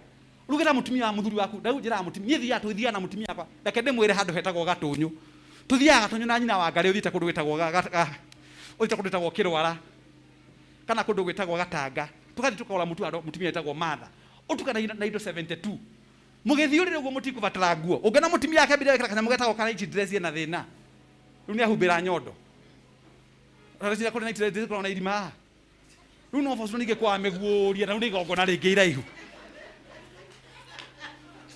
Rugĩra mũtumia wa mũthuri waku. Rĩu njĩraga mũtumia, niĩ thiaga tũthiaga na mũtumia wakwa. Reke ndĩmwĩre handũ hetagwo Gatũnyũ. Tũthiaga Gatũnyũ na nyina wa Ngarĩ ũthiĩte kũndũ gwĩtagwo ũthiĩte kũndũ gwĩtagwo Kĩrwara kana kũndũ gwĩtagwo Gatanga. Tũgathiĩ tũkagũra mũtu wa mũtumia wĩtagwo Martha. Ũtukanagia na indo 72. Mũgĩthiĩ ũrĩrĩ ũguo mũtikũbatara nguo. Ũngĩona mũtumia akĩambĩrĩria gwĩkĩra kanyamũ getagwo ka night dress ena thĩna. Rĩu nĩ ahumbĩra nyondo. Ũreciria kũrĩ night dress ĩkoragwo na irima haha? Rĩu no boco ningĩ kwaga mĩguũria na rĩu nĩ igongona rĩngĩ iraihu.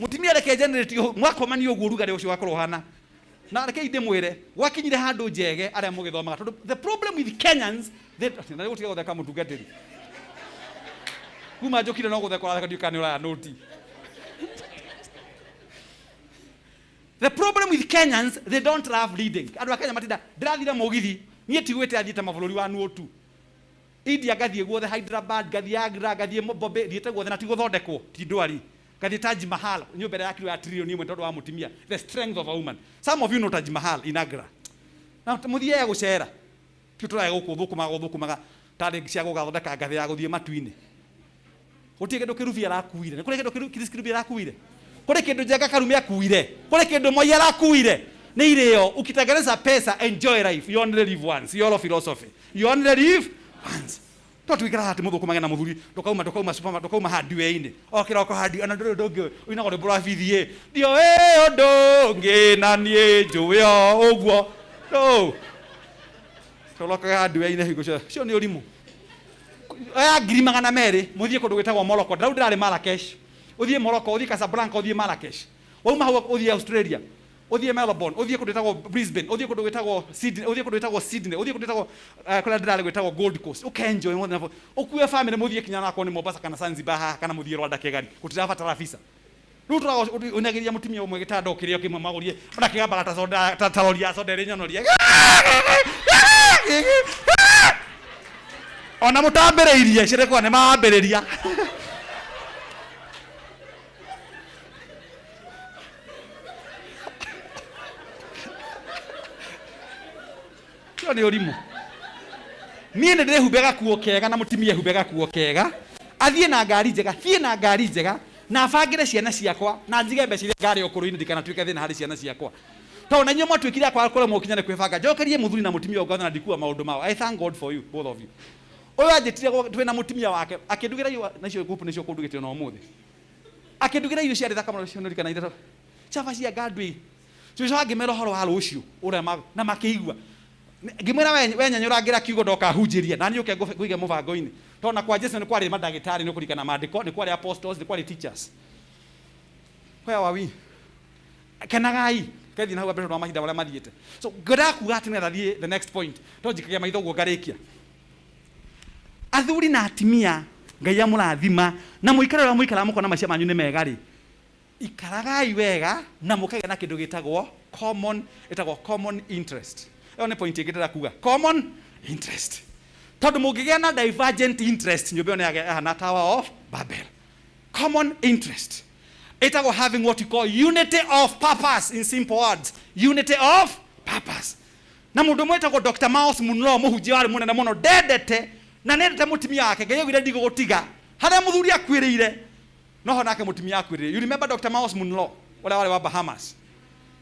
Mũtumia reke generate mwakomania ũguo ũrugarĩ ũcio ũgakorwo ũhana. Na reke ndĩmwĩre, gwakinyire handũ njege arĩa mũgĩthomaga tondũ the problem with Kenyans, they, na rĩu gũtiga gũtheka mũtungatĩri. Kuma njũkire no gũtheka ũratheka ndiũĩ kana nĩ ũraya nũti. The problem with Kenyans, they don't love reading. Andũ a Kenya matinda ndĩrathire mũgithi niĩ tigwĩte athiĩte mabũrũri wa nuo tu. India ngathiĩ guothe, Hyderabad ngathiĩ, Agra ngathiĩ, Bombay thiĩte guothe na ti gũthondekwo, ti ndwari. Ngathiĩ Taj Mahal, nyũmba ĩrĩa yakirwo ya 1 trillion tondũ wa mũtumia, the strength of a woman. Some of you know Taj Mahal in Agra. Na mũthiaga gũcera ti tũrae gũkũ thũkũmaga gũthũkũmaga tarĩ cia gũgathondeka ngathĩ ya gũthiĩ matu-inĩ. Gũtirĩ kĩndũ kĩrubi arakuire. Nĩ kũrĩ kĩndũ Chris Kirubi arakuire, kũrĩ kĩndũ Njenga Karume akuire, kũrĩ kĩndũ Moi arakuire. Nĩ irĩo. Ukitengeneza pesa, enjoy life. You only live once. Your philosophy, you only live once. To tuikara hati muthũkũmage na mũthuri, ndũkauma ndũkauma supermarket, ndũkauma hardware-inĩ o kĩroko handi ona ndũrĩ ũndũ ũngĩ ũinaga rwĩmbo rwa bithi ndioĩ ũndũ ũngĩ na niĩ njũĩ o ũguo no tũrokaga hardware-inĩ hingo ciothe. Cio nĩ ũrimũ. Oya 200,000 mũthiĩ kũndũ gwĩtagwo Morocco. Rĩu ndĩrarĩ Marrakesh, ũthiĩ Morocco, ũthiĩ Casablanca, ũthiĩ Marrakesh, wauma hau ũthiĩ Australia, ũthiĩ Melbourne, ũthiĩ kũndũ gwĩtagwo Brisbane, ũthiĩ kũndũ gwĩtagwo Sydney, ũthiĩ kũndũ gwĩtagwo Sydney, ũthiĩ kũndũ gwĩtagwo kũrĩa ndĩrarĩ gwĩtagwo Gold Coast, ũkenjoy mothe nabo ũkue family mũthiĩ kinya nakorwo nĩ Mombasa kana Zanzibar haha kana mũthiĩ Rwanda Kigali, gũtirabatara visa. Rĩu tũraga ũnagĩria mũtumia ũmwe gĩtanda o kĩrĩa kĩmwe magũrie ona kĩgambaga ta soda ta rori ya soda ĩrĩ nyonorie ona mũtambĩrĩirie cirekwa nĩ mambĩrĩria. Cio nĩ ũrimũ. Niĩ nĩ ndĩrehumbe gakuo kega na mũtumia ehumbe gakuo kega, athiĩ na ngari njega, thiĩ na ngari njega na bangĩre ciana ciakwa na njige mbeca iria ngarĩ ũkũrũ-inĩ ndikanatuĩke thĩna harĩ ciana ciakwa, tondũ na inyuĩ mwatuĩkire akwa kũremwo kinya nĩ kwĩbanga. Njokerie mũthuri na mũtumia ũyũ ngatho na ndikua maũndũ mao. I thank God for you, both of you. Ũyũ anjĩtire twĩna mũtumia wake akĩndugĩra irio na icio ngupu nĩcio kũndugĩte ona ũmũthĩ, akĩndugĩra irio ciarĩ thaka mũno cionorikana ithatũ cabaci anga ndui cũcũ angĩmera ũhoro wa rũciũ ũrĩa na makĩigua. Ngĩmwĩra wenyanyũrangĩra kiugo ndoka hunjĩria na niĩ ũke ngũige mũbango-inĩ, tondũ na kwa Jesu nĩ kwarĩ mandagĩtarĩ, nĩ kũririkana maandĩko, nĩ kwarĩ apostles, nĩ kwarĩ teachers. Where were we? Kenagai kethi na hau mbere tondũ wa mahinda marĩa mathiĩte. So ngwendaga kuga atĩ nĩgetha thiĩ the next point, to njikagia maitho ũguo ngarĩkia. Athuri na atimia, Ngai amũrathima na mũikare ũrĩa mũikaraga mũkona maica manyu nĩ mega rĩ, ikaragai wega na mũkagĩa na kĩndũ gĩtagwo common, ĩtagwo common interest. Ĩyo nĩ point ĩngĩ ndĩrenda kuga, common interest, tondũ mũngĩgĩa na divergent interest, nyũmba ĩyo nĩ yahana Tower of Babel. Common interest ĩtagwo having what you call unity of purpose. In simple words, unity of purpose. Na mũndũ ũmwe wĩtagwo Dr. Miles Munro, mũhunjia warĩ mũnene mũno, ndendete na nĩendete mũtumia wake. Ngai augire ndigũgũtiga. Harĩa mũthuri akuĩrĩire noho nake mũtumia akuĩrĩire. You remember Dr. Miles Munro ũrĩa warĩ wa Bahamas?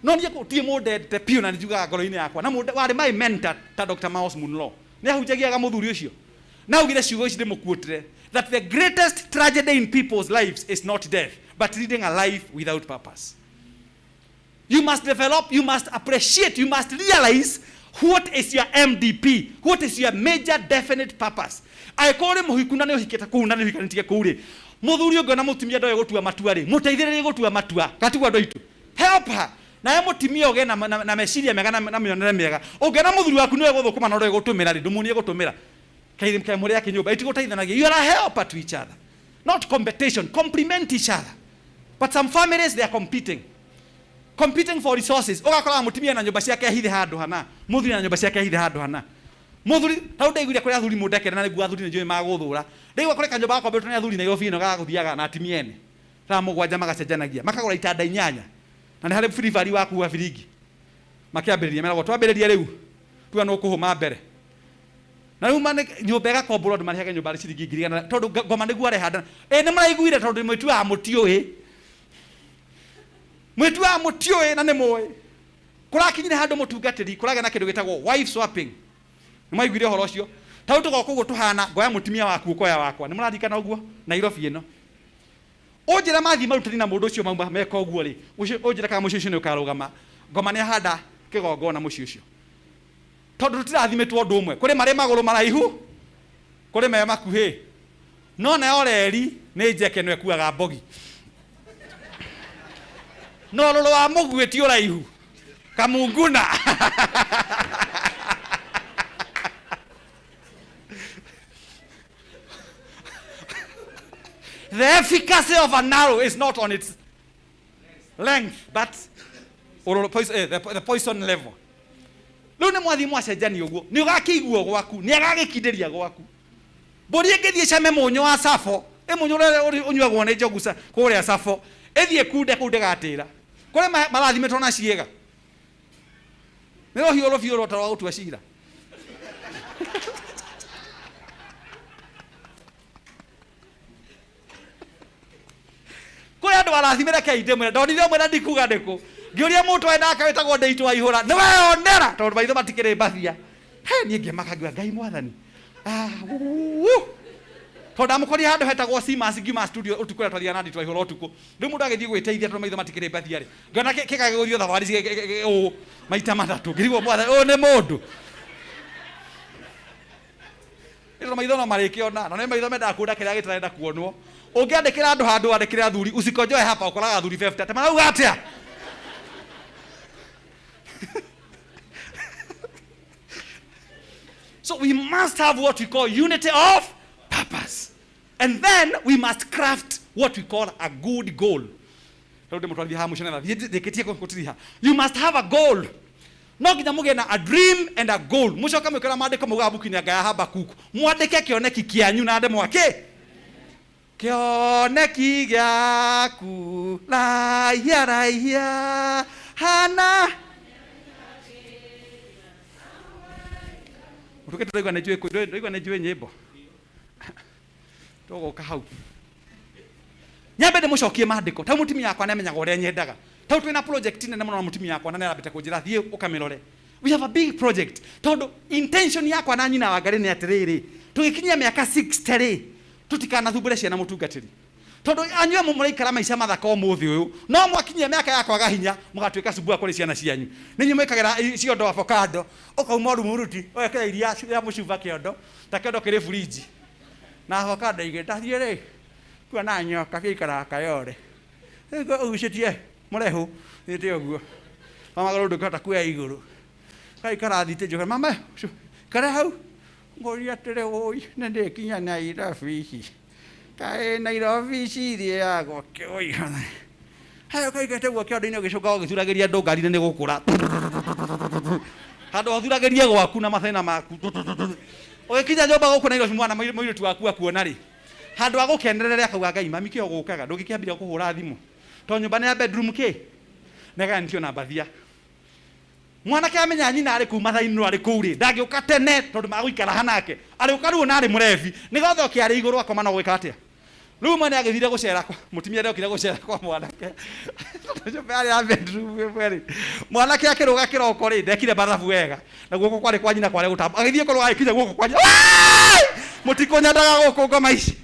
No niĩ gũtirĩ mũndũ ndendete biũ na nĩnjugaga ngoro-inĩ yakwa na mũndũ warĩ my mentor ta Dr. Miles Munro. Nĩ ahunjagia mũthuri ũcio na augire ciugo ici ndĩmũkuotire, that the greatest tragedy in people's lives is not death but leading a life without purpose. You must develop, you must appreciate, you must realize what is your MDP, what is your major definite purpose. Angĩkorwo ũrĩ mũhiku na nĩ ũhikĩte kũu na nĩ ũhikanĩtie kũu rĩ, mũthuri ũngĩona mũtumia ndoĩ gũtua matua rĩ, mũteithĩrĩrie gũtua matua. Gatiguo andũ aitũ? Help her. Nawe mũtumia ũgĩe na meciria mega na mĩonere mĩega. Ũngĩona mũthuri waku nĩwe gũthũkũma na ndoĩ gũtũmĩra rĩ, ndũmuonie gũtũmĩra. Kaĩ mũrĩ ake nyũmba itigũteithanagia. You are a helper to each other, not competition. Complement each other. But some families, they are competing, competing for resources. Ũgakoraga mũtumia na nyũmba ciake hithe handũ hana, mũthuri na nyũmba ciake hithe handũ hana. Mũthuri hau ndaiguire kũrĩ athuri mũndekere na nĩguo athuri nĩ njũĩ magũthũra. Ndaigua kũrĩ kanyũmba gakombetwo nĩ athuri Nairobi ĩno gagũthiaga na atumia ene thaa 7 magacenjanagia makagũra itanda 8 na nĩ harĩ biribari wa kuga biringi makĩambĩrĩria meragwo twambĩrĩria rĩu tuga nũ kũhũma mbere na rĩu nyũmba ĩgakomborwo andũ marĩhage nyũmba arĩ ciringi 100,000 tondũ ngoma nĩguo arehanda. Ĩ nĩ mũraiguire tondũ mwĩtuaga mũtiũĩ, mwĩtuaga mũtiũĩ na nĩ mũĩ kũrakinyire handũ mũtungatĩri kũragĩa na kĩndũ gĩtagwo wife swapping. Nĩ mwaiguire ũhoro ũcio? Ta rĩu tũgoka ũguo tũhana ngoya mũtumia waku ũkoya wakwa. Nĩ mũraririkana ũguo Nairobi ĩno? Ũnjĩre mathiĩ marutani na mũndũ ũcio mauma meka ũguo rĩ, ũnjĩre kana mũciĩ ũcio nĩ ũkarũgama. Ngoma nĩ ahanda kĩgongona mũciĩ ũcio tondũ tũtirathimĩtwo ũndũ ũmwe. Kũrĩ marĩ magũrũ maraihu, kũrĩ me makuhĩ, no nayo reri nĩ njeke no ĩkuaga mbogi no rũrũ wa mũguĩ ti ũraihu kamunguna. The efficacy of an arrow is not on its length but The poison level. Rĩu nĩ mwathiĩ mwacenjania ũguo, nĩ ũgakĩiguo gwaku, nĩ agagĩkindĩria gwaku. Mbũri ĩngĩthiĩ came mũnyũ wa Safo, ĩ mũnyũ ũrĩa ũnyuagwo nĩ njogu kũrĩa Safo, ĩthiĩ kunde kũu ndĩgatĩra. Kũrĩ marathimĩtwo na ciĩga. Nĩ rũhiũ rũbiũ rũta rwa gũtua cira. Kũrĩ andũ arathimĩre kei ndĩmwĩre, ndonire ũmwe na ndikuga nĩkũ. Ngĩũria mũndũ waĩ nake wĩtagwo Ndĩitũ wa Ihũra, nĩ weyonera tondũ maitho matikĩrĩ mbathia. He niĩ ngĩmaka ngiuga Ngai mwathani. Tondũ ndamũkorire handũ hetagwo Simas ngiuma studio ũtukũ ũrĩa twathiaga na Ndĩitũ wa Ihũra ũtukũ. Rĩu mũndũ agĩthiĩ gwĩteithia tondũ maitho matikĩrĩ mbathia rĩ. Ngĩona kĩga gĩgũthiĩ thabarĩ ũũ maita matatũ. Ngĩrigwo mwathani ũyũ nĩ mũndũ. Ĩno maitho no marĩkĩona, na nĩ maitho mendaga kuona kĩrĩa gĩtarenda kuonwo. Ũngĩandĩkĩra andũ handũ wandĩkĩre athuri, usikonjoe hapa, ũkoraga athuri 50. Atĩ marauga atĩa? So we must have what we call unity of purpose. And then we must craft what we call a good goal. You must have a goal. No nginya mũgĩe na a dream and a goal. Mũcoke mwĩkĩra maandĩko maugaga buku-inĩ ya Habakuku. Mwandĩke kĩoneki kĩanyu na ndemwa kĩ? Kĩoneki gĩaku raia raia hana. Ũtuĩke tũraigua nĩ njũĩ, ndũraigua nĩ njũĩ nyĩmbo. Tũgũka hau. Nyambe ndĩmũcokie maandĩko. Tau mũtumia wakwa nĩamenyaga ũrĩa nyendaga. Tau twĩna project nene mũno na mũtumia wakwa na nĩarambĩte kũnjĩra thiĩ ũkamĩrore. We have a big project. Tondũ intention yakwa na nyina wa Ngarĩ nĩ atĩrĩrĩ, tũgĩkinyia mĩaka 60 rĩ, tũtikanathumbũre ciana mũtungatĩri. Tondũ anyuĩ amwe mũraikara maica mathaka ũmũthĩ ũyũ, no mwakinyia mĩaka ya kwaga hinya, mũgatuĩka cubua kũrĩ ciana cianyu. Nĩ inyuĩ mwĩkagĩra ciondo avocado, ũkauma ũrumuruti, ũgekĩra iria rĩa mũcuba kĩondo, ta kĩondo kĩrĩ burinji. Na avocado igĩ, ndathiĩ rĩ, kuona nyoka gĩikaraga kayore. Rĩu ũgucĩtie mũrehũ, nĩte ũguo. Mama magũrũ ndũngĩhota kuoya igũrũ. Gaikara thite njoke, mama, kare hau. Ngũria atĩrĩ, ũi, nĩ ndĩkinya Nairobi ici. Kaĩ Nairobi ici irĩagwo kĩũi. Hayo ũkaigĩte guo kĩondo-inĩ ũgĩcũnga ũgĩthuragĩria andũ ngari-inĩ nĩ gũkũra. Handũ ũthuragĩrie gwaku na mathĩna maku. Ũgĩkinya nyũmba gũkũ Nairobi mwana mũirĩtu waku akuona rĩ. Handũ ha gũkenerera akauga Ngai mami kĩo gũkaga ndũngĩkĩambire kũhũra thimũ. Tondũ nyũmba nĩ ya bedroom kĩ? Nĩgayanĩtio na mbathia. Mwanake amenya nyina arĩ kũu mathaa-inĩ no arĩ kũu rĩ, ndangĩũka tene tondũ magũikara hanake. Arĩũka rĩu ona arĩ mũrebi, nĩgetha oke arĩ igũrũ akoma no gwĩka atĩa? Rĩu mwana agĩthire gũcera kwa mũtumia nĩokire gũcera kwa mwanake. Tondũ nyũmba yarĩ ya bedroom ĩmwe rĩ, mwanake akĩrũga kĩroko rĩ, ndekire mathabu wega. Na guoko kwarĩ kwa nyina kwarĩ gũtamba. Agĩthiĩ kũrũga agĩkinya guoko kwa nyina. Mũtikũnyendaga gũkũ ngoma ici.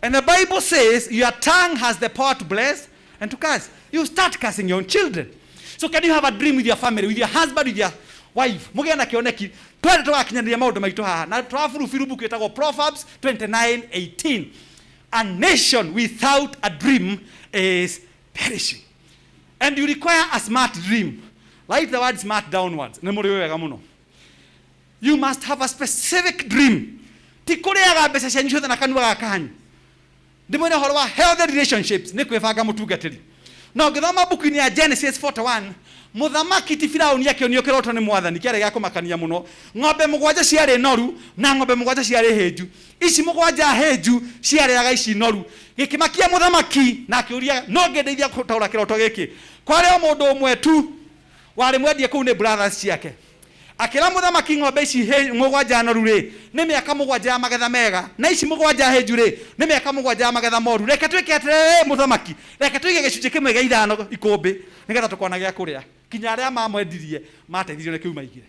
And the Bible says your tongue has the power to bless and to curse. You start cursing your own children. So can you have a dream with your family, with your husband, with your wife? Mũgĩe na kĩoneki. Twende tũgakinyanĩria maũndũ maitũ haha. Na tũraburubiru mbuku ĩtagwo Proverbs 29:18. A nation without a dream is perishing. And you require a smart dream. Write the word smart downwards. Nĩ mũrĩ wega mũno. You must have a specific dream. Ti kũrĩaga mbeca cianyu ciothe na kanua ga kanyu. Ndĩmwĩre ũhoro wa healthy relationships nĩ kwĩbanga mũtungatĩri. Na ũngĩthoma mbuku-inĩ ya Genesis 41, mũthamaki ti Firaũni akĩonio kĩroto nĩ mwathani kĩarĩ gĩa kũmakania mũno. Ng'ombe mũgwanja ciarĩ noru na ng'ombe mũgwanja ciarĩ hĩnju. Ici mũgwanja hĩnju ciarĩaga ici noru. Gĩkĩmakia mũthamaki na akĩũria no ngĩndeithia gũtaũra kĩroto gĩkĩ. Kwarĩ o mũndũ ũmwe tu warĩ mwendie kũu nĩ brothers ciake. Akĩra mũthamaki ng'ombe ici mũgwanja noru rĩ, nĩ mĩaka mũgwanja ya magetha mega, na ici mũgwanja hĩnju rĩ, nĩ mĩaka mũgwanja ya magetha moru. Reke twĩke atĩrĩrĩ mũthamaki, reke tũige gĩcunjĩ kĩmwe gĩa ithano ikũmbĩ, nĩgetha tũkona gĩa kũrĩa. Kinya arĩa mamwendirie mateithirio nĩ kĩu maigire.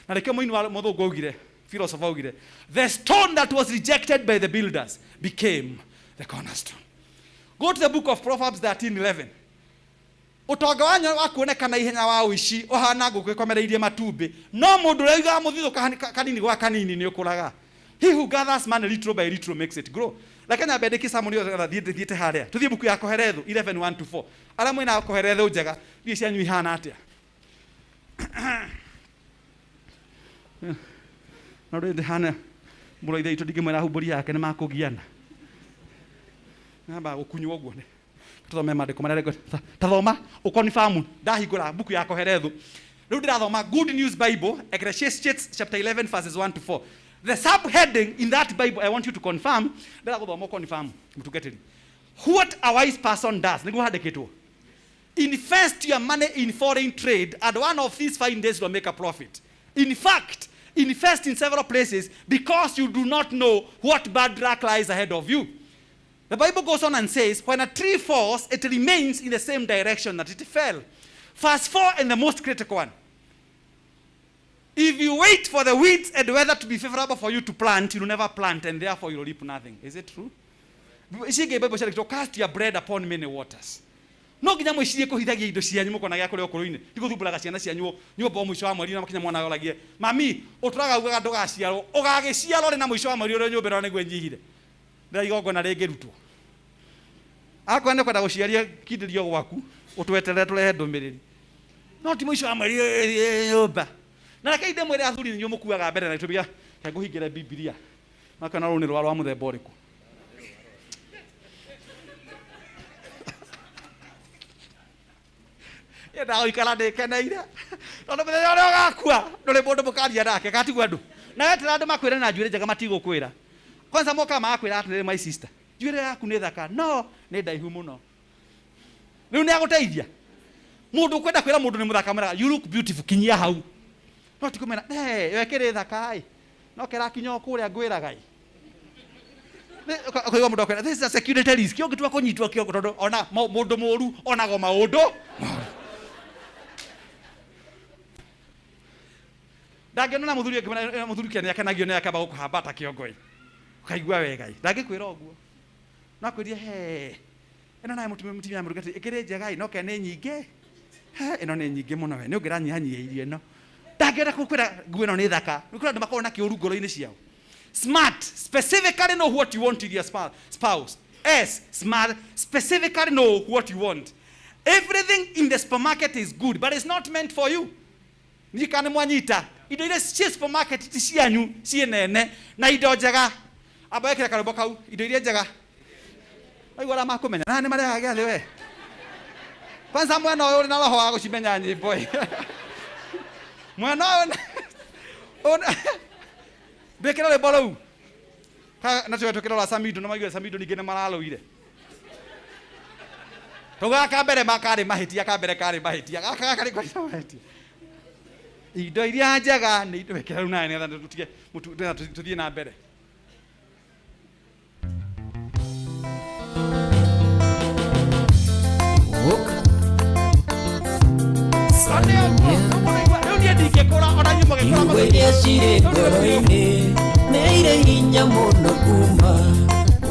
Na nĩkĩo mũini wa mũthũngũ augire, philosopher augire, the stone that was rejected by the builders became the cornerstone. Go to the book of Proverbs 13:11. Ũtonga wa kuoneka na ihenya wa ũici ũhana ngũkũ ĩkomereirie matumbĩ, no mũndũ ũrĩa ũigaga mũthithũ kanini gwa kanini nĩ ũkũraga. He who gathers money little by little makes it grow. Reke nyambe ndĩkie sermon ĩyo nĩgetha thiĩte harĩa. Tũthiĩ mbuku ya Kohelethu 11:1-4. Arĩa mwĩna Kohelethu njega, thiĩ cianyu ihana atĩa? No rĩu ndĩhana mũrũ wa ithe witũ ndingĩmwĩra humbũri yake nĩ makũgiana. Nyambaga gũkunywo ũguo nĩ. Tuthome maandĩko marĩa tathoma ũkonfamu ndahingũra mbuku ya Kohelethu. Rĩu ndĩrathoma Good News Bible, Ecclesiastes chapter 11 verses 1 to 4. The subheading in that Bible I want you to confirm, ndĩra gũthoma ũkonfamu mũtungatĩri. What a wise person does, nĩguo handĩkĩtwo. Invest your money in foreign trade, and one of these fine days will make a profit. In fact, invest in several places because you do not know what bad luck lies ahead of you. The Bible goes on and says, when a tree falls, it remains in the same direction that it fell. Verse 4, and the most critical one. If you wait for the winds and weather to be favorable for you to plant, you will never plant, and therefore you will reap nothing. Is it true? Ici ingĩ Bible ciandĩkĩtwo, cast your bread upon many waters. No nginya mwĩcirie kũhithagia indo cianyu mũkona gĩa kũrĩa ũkũrũ-inĩ, ti gũthumbũraga ciana cianyu nyũmba o mũico wa mweri na makinya mwana oragie mami ũtũraga ugaga ndũgaciarwo, ũgagĩciarwo rĩ na mũico wa mweri ũrĩa nyũmba ĩno nĩguo ĩnyihire. Ndĩra igongona rĩngĩrutwo. Akorwo nĩ kwenda gũciaria kindĩrio gwaku ũtweterere tũrehe ndũmĩrĩri, no ti mũico wa mweri nyũmba. Na reke ndĩmwĩre athuri nĩ inyuĩ mũkuaga mbere na gĩtũmi gĩa reke ngũhingĩre Bibilia makona rũrũ nĩ rwa rwa mũthemba ũrĩkũ. Yendaga gũikara ndĩkeneire tondũ mũthenya ũrĩa ũgakua ndũrĩ mũndũ mũkaria nake gatigwo andũ na wetera andũ makwĩre na njuĩrĩ njega matigũkwĩra. Kwanza mokaga magakwĩra atĩrĩrĩ, my sister, njuĩrĩ yaku nĩ thaka no nĩ ndaihu mũno. Rĩu nĩ agũteithia mũndũ ũkwenda kwĩra mũndũ nĩ mũthaka mwĩraga you look beautiful, kinyia hau, no ti kũmwĩra hey, yo ĩkĩrĩ thaka ĩ no kĩrakinya o kũrĩa ngwĩraga ĩ. Ũkaigua mũndũ akwĩra this is a security risk, ũngĩtua kũnyitwo kĩongo tondũ ona mũndũ mũru onago maũndũ. Ndangĩona na mũthuri ũngĩ, mũthuri kĩa nĩakenagio nĩ akamba gũkũhamba ta kĩongo ĩ, ũkaigua wega ĩ, ndangĩkwĩra ũguo, no akwĩrie he ĩno nayo mũtumia mũrugati ĩkĩrĩ njega ĩ, no ke nĩ nyingĩ, he ĩno nĩ nyingĩ mũno we, nĩ ũngĩranyihanyihĩirie ĩno. Ndangĩenda gũkwĩra nguo ĩno nĩ thaka, nĩ kũrĩ andũ makoragwo na kĩũru ngoro-inĩ ciao. Smart, specifically know what you want in your spouse. S, smart, specifically know what you want. Everything in the supermarket is good, but it's not meant for you. Niĩ kana nĩ mwanyita indo iria ciĩ supermarket ti cianyu, ciĩ nene na indo njega. Amba wekĩre karwĩmbo kau, indo iria njega. Waigua arĩa makũmenya, na nĩ marehaga gĩathĩ we. Kwanza mwena ũyũ ũrĩ na roho wa gũcimenya nyĩmbo ĩ. Mwena ũyũ ndwĩkĩre rwĩmbo rũu. Na tũge twĩkĩre rwa Samido, na maigue Samido ningĩ nĩ mararũire. Tũgaka mbere makarĩ mahĩtia, ka mbere karĩ mahĩtia, gaka gaka nĩ kwarĩ mahĩtia. Indo iria njega nĩ indo wĩkĩre rĩu nawe nĩgetha tũtige mũtu, nĩgetha tũthiĩ na mbere. Rĩu niĩ ndingĩkũra ona inyuĩ mũgĩkũra Iugo iria cirĩ ngoro-inĩ nĩ irĩ hinya mũno kuma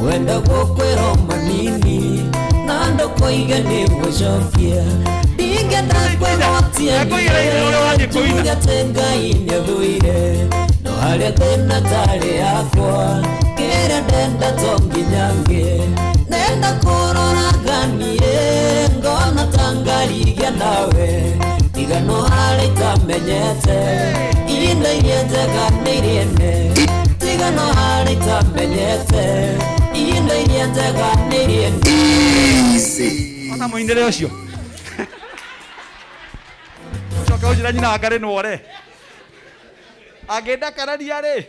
wenda gũkwĩra manini na ndũkoige nĩ gũcokia. Ndingĩenda kwĩgwatia njuge atĩ Ngai nĩathũire, no harĩa thĩna tarĩ yakwa kĩrĩa ndenda to nginya ngĩe. Nenda kũrora niĩ ngona ta ngarigia nawe, tiga no harĩa itamenyete indo iria njega nĩ iria nene. Tiga no harĩa itamenyete indo iria njega nĩ iria nene. Ona mũinĩre ũcio ũcoke ũnjĩre nyina wa Ngarĩ nĩwore angĩndakararia rĩ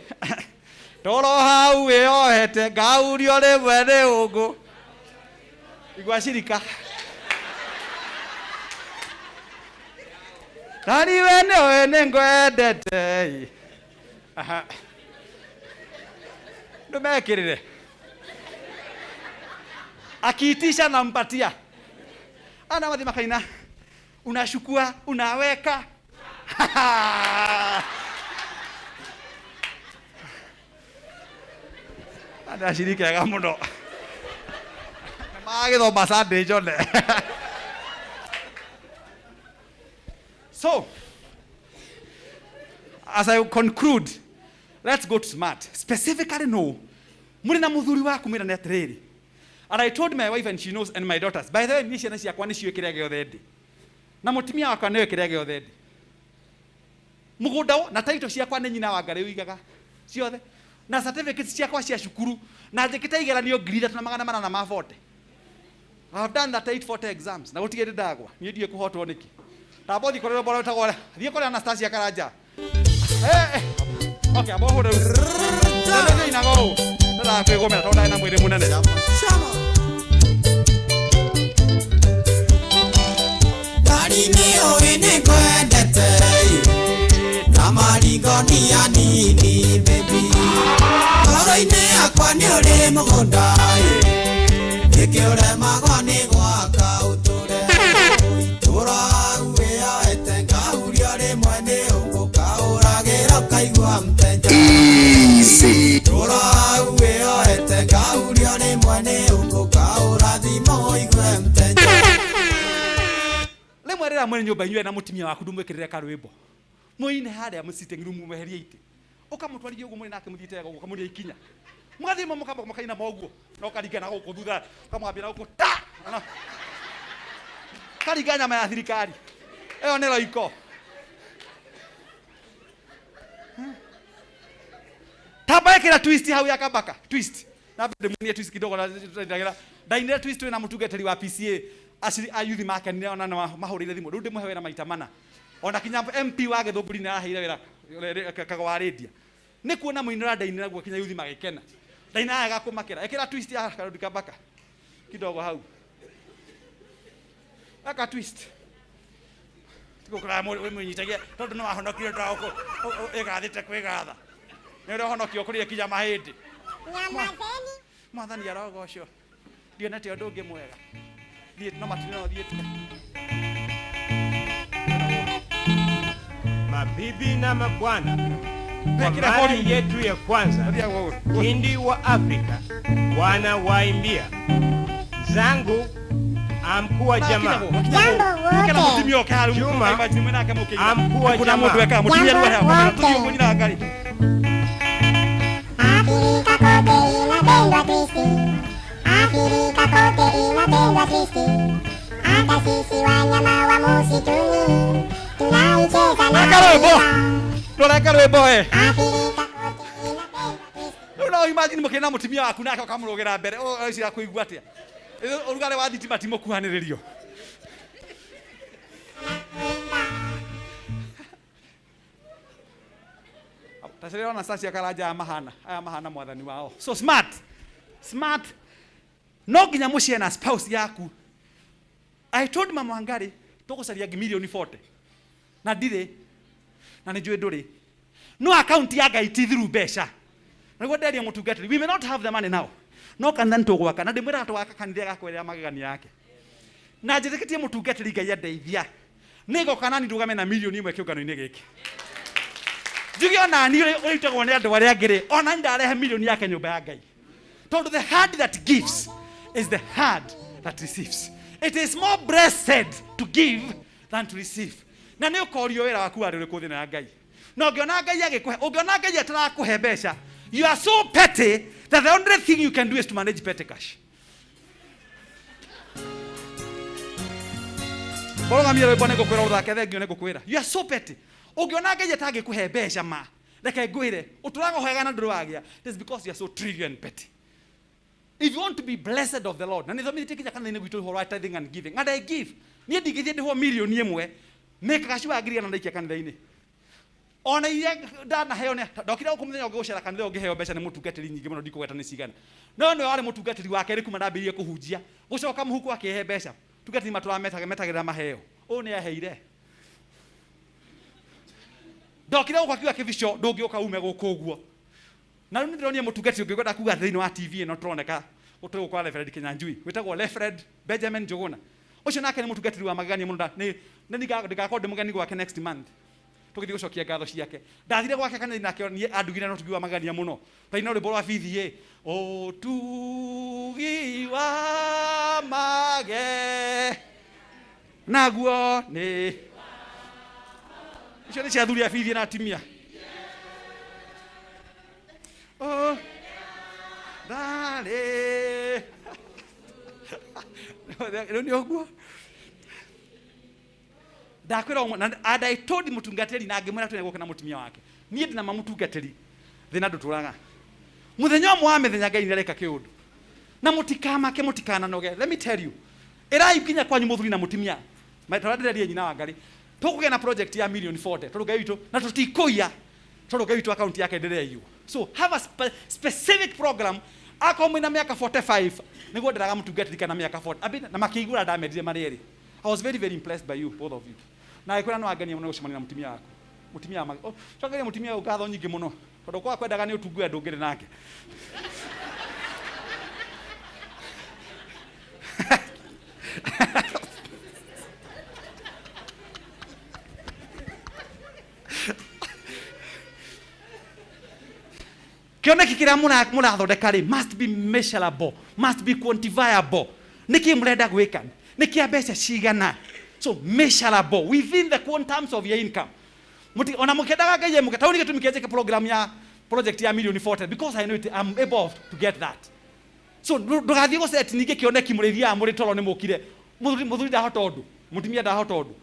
toro hau wĩyohete ngaurio rĩmwe nĩ ũngũ igua cirika nani we nĩũĩ nĩngwendete. Aha. Ndũmekĩrĩre akiitisha nampatia ana mathi makaina unashukua unaweka. Andũ aciriki ega mũno magĩthoma Sunday njone. So as I conclude, let's go to smart. Specifically know mũrĩ na mũthuri waku mwĩrane atĩrĩrĩ. And I told my wife and she knows and my daughters. By the way, niĩ ciana ciakwa nĩciũĩ kĩrĩa gĩothe ndĩ. Na mũtumia wakwa nĩoĩ kĩrĩa gĩothe ndĩ. Mũgũnda na title ciakwa nĩ nyina wa Ngarĩ ũigaga ciothe. Na certificates ciakwa cia cukuru na njĩkĩte igeranio ngiri ithatũ na magana manana ma 40. I have done that 840 exams. Na gũtigĩ ndagwa. Niĩ ndiĩ kũhotwo nĩkĩ. Tamba ũthiĩ kũrĩ rwĩmbo rwĩtagwo thiĩ kũrĩ Anastasia Karanja. Okay, amba ũhũre rĩu. Nĩ inaga ũũ. Ndĩrakwĩgũmĩra tondũ ndarĩ na mwĩrĩ mũnene. Ndari nĩ ũĩ nĩngwendete na maringo ni anini baby ngoro-inĩ yakwa nĩ ũrĩ mũgũnda nĩkĩũremagwo nĩ gwaka ũtũre itũra wĩyoete ngahuria rĩmwe nĩ ũgũkaũragĩra ũkaigua mteja itũra wĩyoete ngahuria rĩmwe nĩ ũgũkaũra thimũ ũigue mteja. Rĩmwe rĩrĩa mwene nyũmba inyuĩ na mũtumia waku ndũmwĩkĩrĩre karwĩmbo mũine harĩa mũsitting room mweherie itĩ ũkamũtwarithia ũguo mũrĩ nake mũthiĩte wega ũguo ũkamũria ikinya mũgathiĩ mũkamba mũkaina ũguo na ũkaringa na gũkũ thutha ũkamwambia na gũkũ ta karinga nyama ya thirikari ĩyo nĩ roiko. Tamba ĩkĩra twist hau ya kabaka twist na ndĩmuonie twist kidogo na ndainĩra twist wĩna mũtungatĩri wa PCA aciri a youth makenire ona na mahũrĩire thimũ rĩu ndĩmũhe wĩra maita mana ona kinya MP wa Gĩthũngũri nĩ araheire wĩra Kagwa wa Rĩndia nĩ kuona mũinĩra ndainĩra guo kinya youth magĩkena ndainĩra wega kũmakĩra ĩkĩra twist ya Karũndi Kabaka kidogo hau aka twist tigũkũraya mũnyitagia tondũ nĩ wahonokire ĩgathĩte kwĩgatha nĩ ũrĩa ũhonokio kũrĩa kinya mahĩndĩ mwathani arogocwo ndionete ũndũ ũngĩ mwega no matire no thiĩte. Mabibi na mabwana, kwa mara yetu ya kwanza Kindi wa Afrika wanawaimbia zangu amkuwa jamaa Juma amkuwa jamaa. Afrika kote inapendwa Kristi, Afrika kote inapendwa Kristi, hata sisi wanyama wa msituni tunaicheza na Roreka rwĩmbo we. Afrika kote inapendwa Kristi. Rĩu no imagine mũkĩrĩ na mũtumia waku nake ũkamũrũgĩra mbere ũcio akũigua atĩa? Ũrugarĩ wa thitima ti mũkuhanĩrĩrio. Tacĩrĩra Anastasia Karanja aya mahana aya mahana mwathani wao. So smart smart no nginya mũciĩ na spouse yaku. I told Mama Wangari tũgũcaria milioni 40 na ndirĩ na nĩ njũĩ ndũrĩ no account ya Ngai ti thiru mbeca nĩguo nderia mũtungatĩri we may not have the money now no kanitha nĩ tũgwaka na ndĩmwĩraga tũgaka kanitha ĩgakwerera magegania yake na njĩtĩkĩtie mũtungatĩri Ngai andeithia nĩngoka nani ndũgame na milioni ĩmwe kĩũngano-inĩ gĩkĩ njuge ona niĩ ũrĩtagwo nĩ andũ arĩa angĩ rĩ ona niĩ ndarehe milioni yake nyũmba ya Ngai tondũ the hand that gives is the hand that receives. It is more blessed to give than to receive. Na nĩ ũkorio wĩra waku warĩ ũrĩkũ thĩna ya Ngai na ũngĩona Ngai agĩkũhe ũngĩona Ngai atarakũhe mbeca you are so petty that the only thing you can do is to manage petty cash. Borogamia rwĩmbo nĩ ngũkwĩra ũthake thengio nĩ ngũkwĩra you are so petty. Ũngĩona Ngai atangĩkũhe mbeca ma reke ngwĩre ũtũraga ũheaga na ndũrĩ wagĩa it is because you are so trivial and petty. If you want to be blessed of the Lord, na nĩthomithĩtie kinya kanitha-inĩ gwitũ ũhoro wa tithing and giving and I give niĩ ndingĩthiĩ ndĩhwo milioni ĩmwe mĩkaga cua ngiri igana ndaikia kanitha-inĩ ona iria ndanaheo nĩ ndokire gũkũ mũthenya ũngĩ gũcera kanitha ũngĩheo mbeca nĩ mũtungatĩri nyingĩ mũno ndikũgweta nĩ cigana no nĩwe warĩ mũtungatĩri wa kerĩ kuma ndambĩrĩirie kũhunjia gũcoka mũhuko akĩhe mbeca tungatĩri matũra metagĩrĩra maheo ũũ nĩ aheire ndokire gũkũ akiuga kĩbico ndũngĩũka ume gũkũ ũguo na rĩu nĩndĩronire mũtungatĩri ũngĩ ngwenda kuga thĩinĩ wa TV ĩno tũroneka gũtũgũ kwa Reverend Kinyanjui wĩtagwo Reverend Benjamin Njuguna ũcio nake nĩ mũtungatĩri wa magegania mũno nĩ ndĩgakorwo ndĩ mũgeni gwake next month tũgĩthiĩ gũcokia ngatho ciake ndathire gwake kanitha nake niĩ andugire na ũtugi wa magegania mũno twaina rwĩmbo rwa BVA ũtugi wa mage naguo nĩ icio nĩ cia athuri a BVA na atumia oh ndarĩ rĩu nĩ ũguo ndakwĩra ũmwe and I told mũtungatĩri na ngĩmwĩra twĩna gũka na mũtumia wake niĩ ndĩ na mamũtungatĩri thĩna ndũtũraga mũthenya ũmwe wa mĩthenya Ngai nĩareka kĩũndũ na mũtikamake mũtikananoge. Let me tell you Ĩrai nginya kwanyu mũthuri na mũtumia. Tũrandĩrĩria nyina wa Ngarĩ. Tũkũgĩa na project ya million 40 tondũ Ngai witũ na tũtikũiya tondũ Ngai witũ account yake ndĩreiywo. So have a specific program. Akorwo mwĩna mĩaka 45 nĩguo ndĩraga mũtungatĩri kana mĩaka 40. Abi na makĩigua ndamendire marĩ erĩ. I was very very impressed by you, both of you. Na ngĩkwĩra no angenia mũno gũcemania na mũtumia waku. Mũtumia wa oh, cokeria mũtumia ũyũ ngatho nyingĩ mũno tondũ kwa kwendaga nĩ ũtungu we ndũngĩrĩ nake. Kĩoneki kĩrĩa mũrathondeka rĩ must be measurable, must be quantifiable. Nĩkĩ mũrenda gwĩka? Nĩ kĩa mbeca cigana? So measurable within the quantums of your income. Muti, ona mũkĩendaga Ngai mũke, tau nĩ gĩtũmi kĩa njĩke program ya project ya million 40 because I know it, I'm able to get that. So ndũgathiĩ gũset ningĩ kĩoneki mũrĩthiaga mũrĩ toro nĩ mũkire. Mũthuri ndahota ũndũ, mũtumia ndahota ũndũ.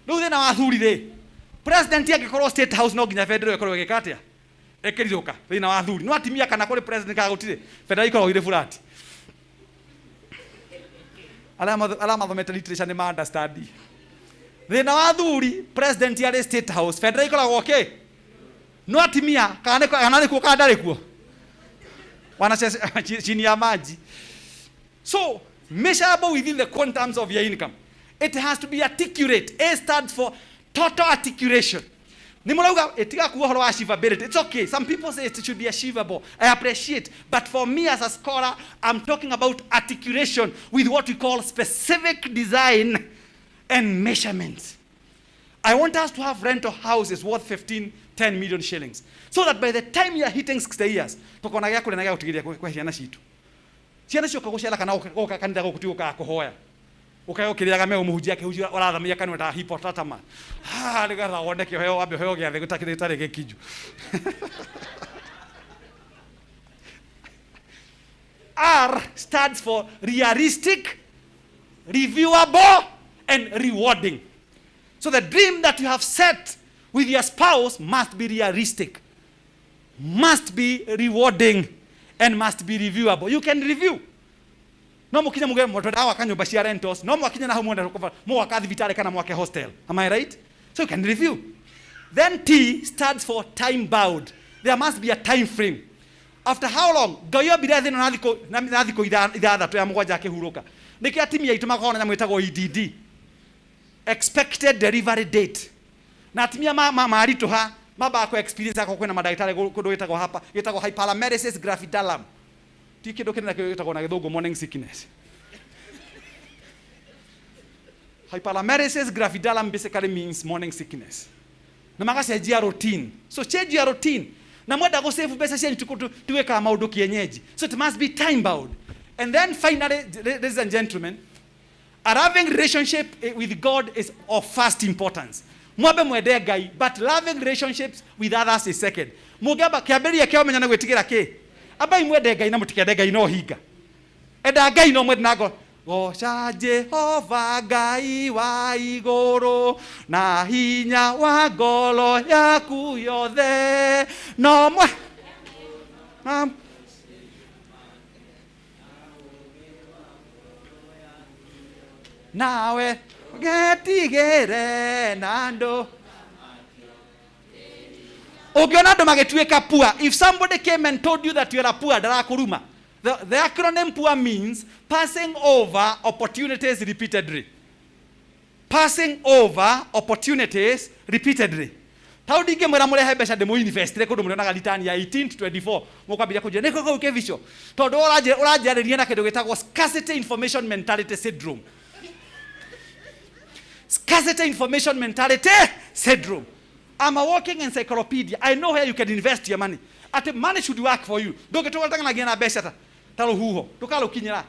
Rĩu thĩna wa athuri rĩ, president angĩkorwo State House no nginya bendera ĩkorwo ĩgĩka atĩa? Ĩkĩrirũka. Thĩna wa athuri. No atimia kana kũrĩ president kana gũtirĩ, bendera ikoragwo irĩ flat. Arĩa mathomete literature nĩ ma understand. Thĩna wa athuri, president arĩ State House, bendera ikoragwo kĩ? No atimia kana nĩ kuo kana ndarĩ kuo. Wanacheza chini ya maji. So measurable within the quantums of your income. It has to be articulate. A stands for total articulation. Ni mũrauga ĩtiga kuga ũhoro wa achievability. It's okay. Some people say it should be achievable. I appreciate. But for me as a scholar, I'm talking about articulation with what we call specific design and measurements. I want us to have rental houses worth 15, 10 million shillings. So that by the time you are hitting 60 years, tukona gĩa kũrĩa na gĩa gũtigĩria kwa ciana citũ. Ciana cioka gũcera kana gũka kanitha gũkũ ti gũkaga kũhoya. Ũkaga ũkĩrĩaga meũ mũhunjia akĩhunjia ũrathamia kanua ta hippopotamus. Ha, nĩgetha wone kĩheo wambe ũheo gĩathĩ gũtarĩ gĩkinju. R stands for realistic, reviewable, and rewarding. So the dream that you have set with your spouse must be realistic, must be rewarding, and must be reviewable. You can review. No mukinye muge mwenda gwaka nyũmba cia rentals, no mwakinye na hau mwenda mwaka thibitarĩ kana mwake hostel. Am I right? So you can review. Then T stands for time bound. There must be a time frame. After how long? Ngai ombire thĩ ĩno na thikũ ithathatũ ya mũgwanja akĩhurũka. Nĩkĩo atumia aitũ makoragwo na nyamũ ĩtagwo EDD. Expected delivery date. Na atumia maritũha mambaga kũ experience akorwo kwĩna mandagĩtarĩ kũndũ gĩtagwo hapa, gĩtagwo hyperemesis gravidarum. Ti kĩndũ kĩnene gĩtagwo na gĩthũngũ morning sickness. Hyperemesis gravidarum basically means morning sickness. Na magacenjia routine. So change your routine. Na mwenda gũ save mbeca cianyu tuwĩkaga maũndũ kienyeji. So it must be time bound. And then finally, ladies and gentlemen, a loving relationship with God is of first importance. Mwambe mwende Ngai, but loving relationships with others is second. Mũngĩamba kĩambĩrĩria kĩa ũmenyo na gwĩtigĩra kĩ? Ambai mwende Ngai na mũtikende Ngai no hinga. Enda Ngai no mwende na ngoro. Goca Jehova Ngai wa igũrũ na hinya wa ngoro yaku yothe no mwe. Nawe getigĩre na andũ. Ũngĩona andũ magĩtuĩka poor, if somebody came and told you that you are a poor, ndarakũruma. The acronym POOR means passing over opportunities repeatedly. Passing over opportunities repeatedly. Tau ndingĩmwĩra mũrehe mbeca ndĩmũ-investire kũndũ mũrĩonaga return ya 18 to 24. Mũkwambĩrĩria kũnjĩra, nĩkũ kũu kĩbico? Tondũ ũranjarĩria na kĩndũ gĩtagwo scarcity information mentality syndrome. Scarcity information mentality syndrome. I'm a walking encyclopedia. I know where you can invest your money. Ati money should work for you. Ndũngĩtũgatang'anagia na mbeca ta rũhuho. Ndũkarũkinyĩra.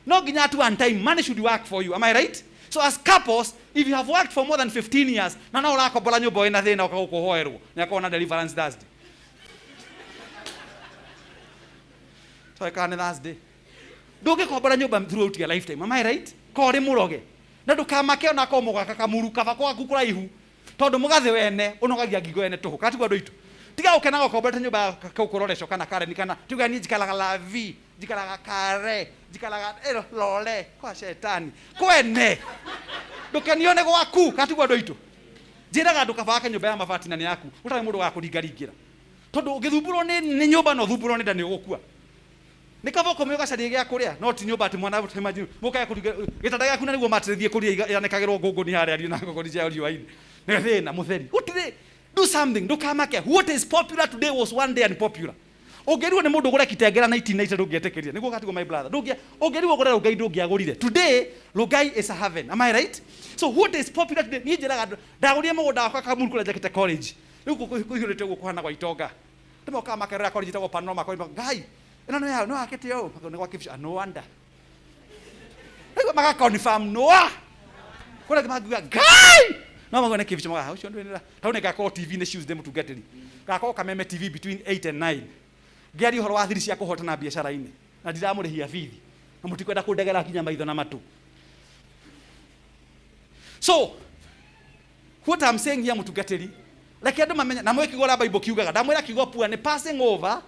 No nginya at one time, money should work for you. Am I right? So as couples, if you have worked for more than 15 years, na no ũrakombora nyũmba wĩna thĩna ũkaga kũhoerwo, nĩ akorwo na deliverance Thursday. So kana nĩ Thursday. Ndũngĩkombora nyũmba throughout your lifetime. Am I right? Ko ũrĩ mũroge. Na ndũkamake ona korwo mũgaka kamuru kaba gwaku kũraihu. Tondũ mũgathĩ wene ũnogagia ngingo ene tũhũ. Kana tiguo andũ aitũ? Tiga gũkenaga ũkomborete nyũmba ya kũu kũrorecwo kana Karen kana tuge niĩ njikaraga Lavi. Njikaraga kare, njikaraga ero lole kwa shetani. Kwene. Ndukenio nĩ gwaku, katiguo andũ aitũ. Njĩraga andũ kaba wake nyũmba ya mabati na nĩ yaku, ũtarĩ mũndũ wa kũringaringĩra. Tondũ ũngĩthumbũrwo nĩ nyũmba no ũthumbũrwo nĩ nda nĩ ũgũkua. Nĩ kaba ũkome ũgacaria gĩa kũrĩa, no ti nyũmba atĩ mwana imagine mũkae kũringa gĩtanda gĩaku na nĩguo matĩrĩthie kũrĩa yanĩkagĩrwo ngũngũni harĩa na ngũngũni cia riũa-inĩ. Nĩ thĩna mũtheri. Gũtirĩ, do something, ndũkamake. What is popular today was one day unpopular. Ũngĩrigwo nĩ mũndũ ũgũre Kitengela 1990 ndũngĩetĩkĩria. Nĩguo gatigwo my brother. Ũngĩrigwo ũgũre Rongai ndũngĩagũrire. Today Rongai is a heaven. Am I right? So what is popular today? Niĩ njĩraga andũ, ndagũrire mũgũnda wakwa Kamuru kũrĩa njakĩte college. Rĩu kũihũrĩte ũguo kũhana gwa itonga. Andũ mokaga makerora college ĩtagwo Panorama college, Ngai, ĩno nĩ yaũ, nĩ wakĩte ũũ? Makauga nĩ gwa Kĩbico. No wonder. Rĩu maka confirm no a. Kũrĩa angĩ mangiuga Ngai! No mauga nĩ Kĩbico mauga, ũcio ndũĩ nĩ tondũ nĩ ngakorwo TV-inĩ Tuesday mũtungatĩri. Ngakorwo Kameme TV between 8 and 9. Ngĩaria ũhoro wa thiri cia kũhotana biacara-inĩ. Na ndiramũrĩhia bithi. Na mũtikwenda kũndegera nginya maitho na matũ. So, what I'm saying here mũtungatĩri, reke andũ mamenye, na mwĩ kiugo ũrĩa Bible kiugaga, ndamwĩra kiugo pua nĩ passing over.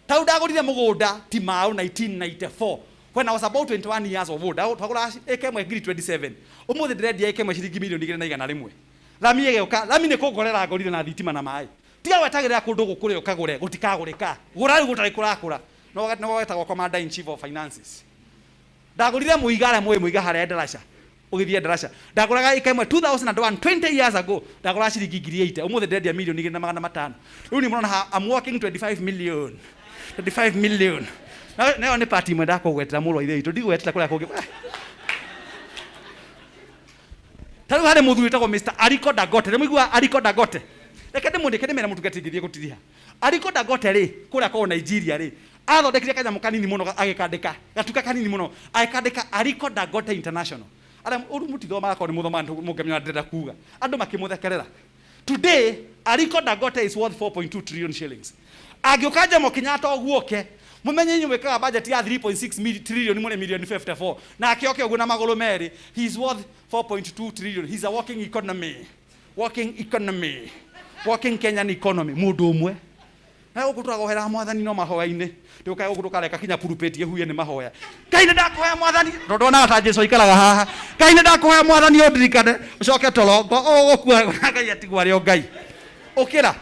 Tau ndagũrire mũgũnda Timau 1994 when I was about 21 years of old. Twagũraga ĩka ĩmwe ngiri 27. Ũmũthĩ ndĩrendia ĩka ĩmwe ciringi milioni igĩrĩ na igana rĩmwe. Lami ĩgĩũka, lami nĩ kũngorera ngorire na thitima na maĩ. Tiga gwetagĩrĩra kũndũ gũkũre ũkagũre, gũtikagũrĩka. Gũra rĩu gũtarĩ kũrakũra. No wetagwo commander in chief of finances. Ndagũrire mũiga arĩa mũĩ mũiga harĩa Ndaraca. Ũgĩthiĩ Ndaraca. Ndagũraga ĩka ĩmwe 2001, 20 years ago. Ndagũraga ciringi ngiri 80. Ũmũthĩ ndĩrendia milioni igĩrĩ na magana matano. Rĩu nĩ mũrona haha, I'm working 25 million. 25 million. Nayo nĩ part imwe ndakũgwetera mũrũ wa ithe witũ. Ndigwetera kũrĩa kũngĩ. Ta rĩu harĩ mũthuri wĩtagwo Mr. Aliko Dangote. Nĩ mũiguaga Aliko Dangote? Reke ndĩmũndĩke ndĩmere mũtungatĩri ngĩthiĩ gũtiriha. Aliko Dangote rĩ, kũrĩa kwao Nigeria rĩ, athondekire kanyamũ kanini mũno agĩkandĩka, gatuka kanini mũno, agĩkandĩka Aliko Dangote International. Arĩa ũru mũtithomaga korwo nĩ mũthomaga mũngĩmenya ndĩrenda kuga. Andũ makĩmũthekerera. Today, Aliko Dangote is worth 4.2 trillion shillings. Angĩũka Jomo Kenyatta ũguo oke, mũmenye inyuĩ mwĩkaga budget ya 3.6 trillion mũrĩ milioni 54. Nake oke ũguo na magũrũ merĩ, he is worth 4.2 trillion. He is a walking economy. Walking economy. Walking Kenyan economy. Mũndũ ũmwe. Na gũkũ tũragohera mwathani no mahoya-inĩ. Ndũkae gũkũ ndũkareka kinya pulpit ĩhuye nĩ mahoya. Ngai nĩ ndakũhoya mwathani. Tondũ ndonaga ta Jesu aikaraga haha. Ngai nĩ ndakũhoya mwathani ũndirikane. Ũcoke toro. Ũgũkua Ngai atigwo arĩ o Ngai. Ũkĩra.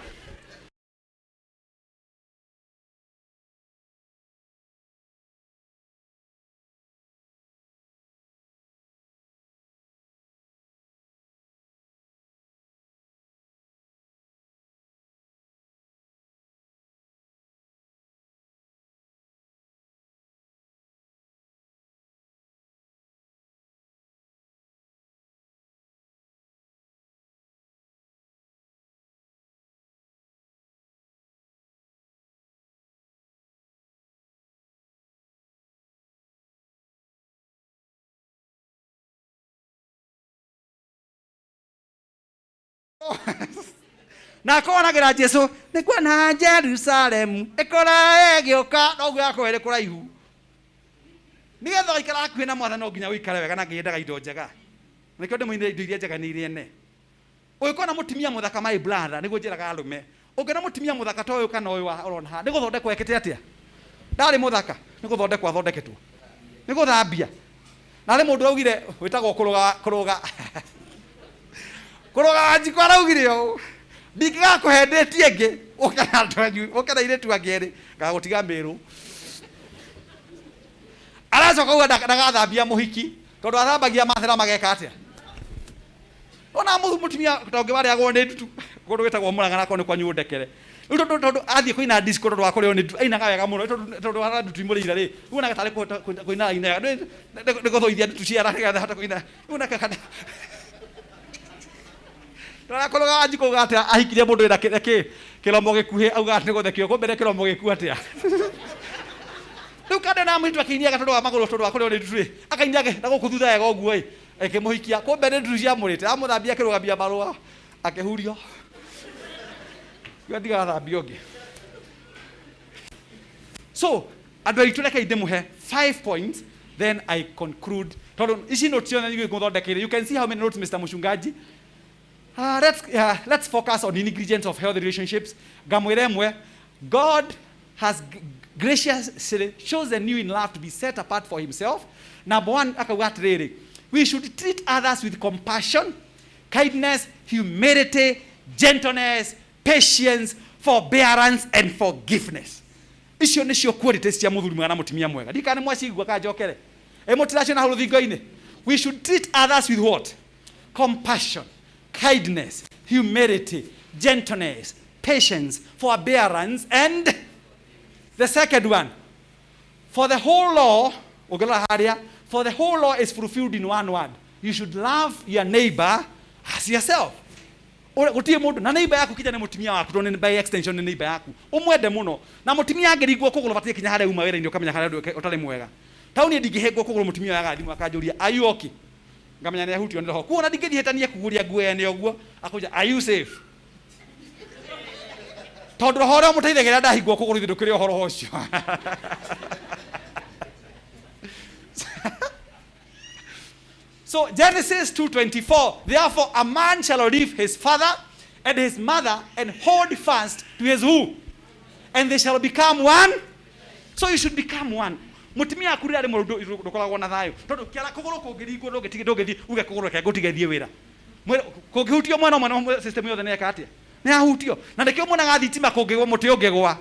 Na akonagira Jesu nĩ kuona Jerusalemu ĩkora ĩgĩũka noguo yakorwo ĩrĩ kũraihu. Nĩgetha ũikara hakuhĩ na mwathani no nginya ũikare wega na Ngai endaga indo njega. Nĩkĩo ndĩmũinĩre indo iria njega nĩ iria ene. Ũngĩkona mũtumia mũthaka my brother, nĩguo njĩraga arũme. Ũngĩona mũtumia mũthaka ta ũyũ kana ũyũ ũrona haha, nĩ gũthondekwo ekĩte atĩa? Ndarĩ mũthaka, nĩ gũthondekwo athondeketwo. Nĩ gũthambia. Na harĩ mũndũ augire wĩtagwo kũrũga kũrũga. Kũrũga Wanjikũ araugire ũũ, ndingĩgakũhe ndĩti ĩngĩ, ũke na andũ anyu, ũke na airĩtu angĩ erĩ, ngagũtiga Mĩrũ. Aracoka auga ndagathambia mũhiki, tondũ athambagia mathera mageka atĩa? Ona mũtumia ta ũngĩ warĩagwo nĩ ndutu, kũndũ gwĩtagwo Mũrang'a na korwo nĩ kwanyu ũndekere. Rĩu tondũ athiĩ kũina disco tondũ wa kũrĩo nĩ ndutu, ainaga wega mũno, tondũ wa ndutu imũrĩire rĩ, rĩu onaga tarĩ kũhota kũina ainaga, nĩ gũthũithia ndutu ciara nĩgetha ahote kũina. Rĩu onake kana Ndũrakũrũga Wanjikũ auga atĩa ahikirie mũndũ wĩna kĩ kĩromo gĩkuhĩ auga atĩ nĩ gũthekio kumbe nĩ kĩromo gĩkuhĩ atĩa. Rĩu kande na mũirĩtu akĩiniaga tondũ wa magũrũ tondũ wa kũrĩo nĩ ndutu rĩ, akainiaga na gũkũ thutha wega ũguo ĩ, ĩkĩmũhikia kumbe nĩ ndutu ciamũrĩte amũthambia akĩrũgamia marũa akĩhurio. Kiuga ndigathambia ũngĩ. So andũ aitũ rekei ndĩmũhe 5 points then I conclude. Tondũ ici notes ciothe nĩ ngũthondekeire. You can see how many notes Mr. Mushungaji. Let's focus on ingredients of healthy relationships. Ngamwĩra ĩmwe, God has Graciously chosen you in love to be set apart for himself. Number one, akauga atĩrĩrĩ, we should treat others with compassion, kindness, humility, gentleness, patience, forbearance and forgiveness. Icio nĩcio qualities cia mũthuri mwega na mũtumia mwega. Ndikana nĩ mwacigua kana njokere. Ĩ mũtiraciona hau rũthingo-inĩ. We should treat others with what? Compassion, kindness, humility, gentleness, patience, forbearance, and the second one, for the whole law, ũngĩrora harĩa, for the whole law is fulfilled in one word. You should love your neighbor as yourself. Gũtirĩ mũndũ na neighbor yaku kinya nĩ mũtumia waku tondũ nĩ by extension nĩ neighbor yaku. Ũmwende mũno. Na mũtumia angĩringwo kũgũrũ batiĩ kinya harĩa uma wĩra-inĩ ũkamenya harĩa ũndũ ũtarĩ mwega. Tau niĩ ndingĩhĩngwo kũgũrũ mũtumia oyaga thimũ akanjũria, are you okay? Ngamenya nĩ ahutio nĩ roho. Kuona ndingĩthiĩ hĩtanie kũguria nguo ene ũguo, akũnja, are you safe? Tondũ roho ũrĩa ũmũteithagia ndahingwo kũgũrũ ithe ndũkĩrĩ ũhoro ũcio. So Genesis 2:24, therefore a man shall leave his father and his mother and hold fast to his who? And they shall become one. So you should become one. Mutumia aku rĩrĩa rĩmwe ndũkoragwo na thayũ. Tondũ kĩara kũgũrũ kũngĩringwo ndũngĩtige ndũngĩthiĩ uge kũgũrũ reke ngũtige thiĩ wĩra. Kũngĩhutio mwena ũmwe na system yothe nĩ eka atĩa? Nĩ yahutio. Na nĩkĩo muonaga thitima kũngĩgwa mũtĩ ũngĩgwa.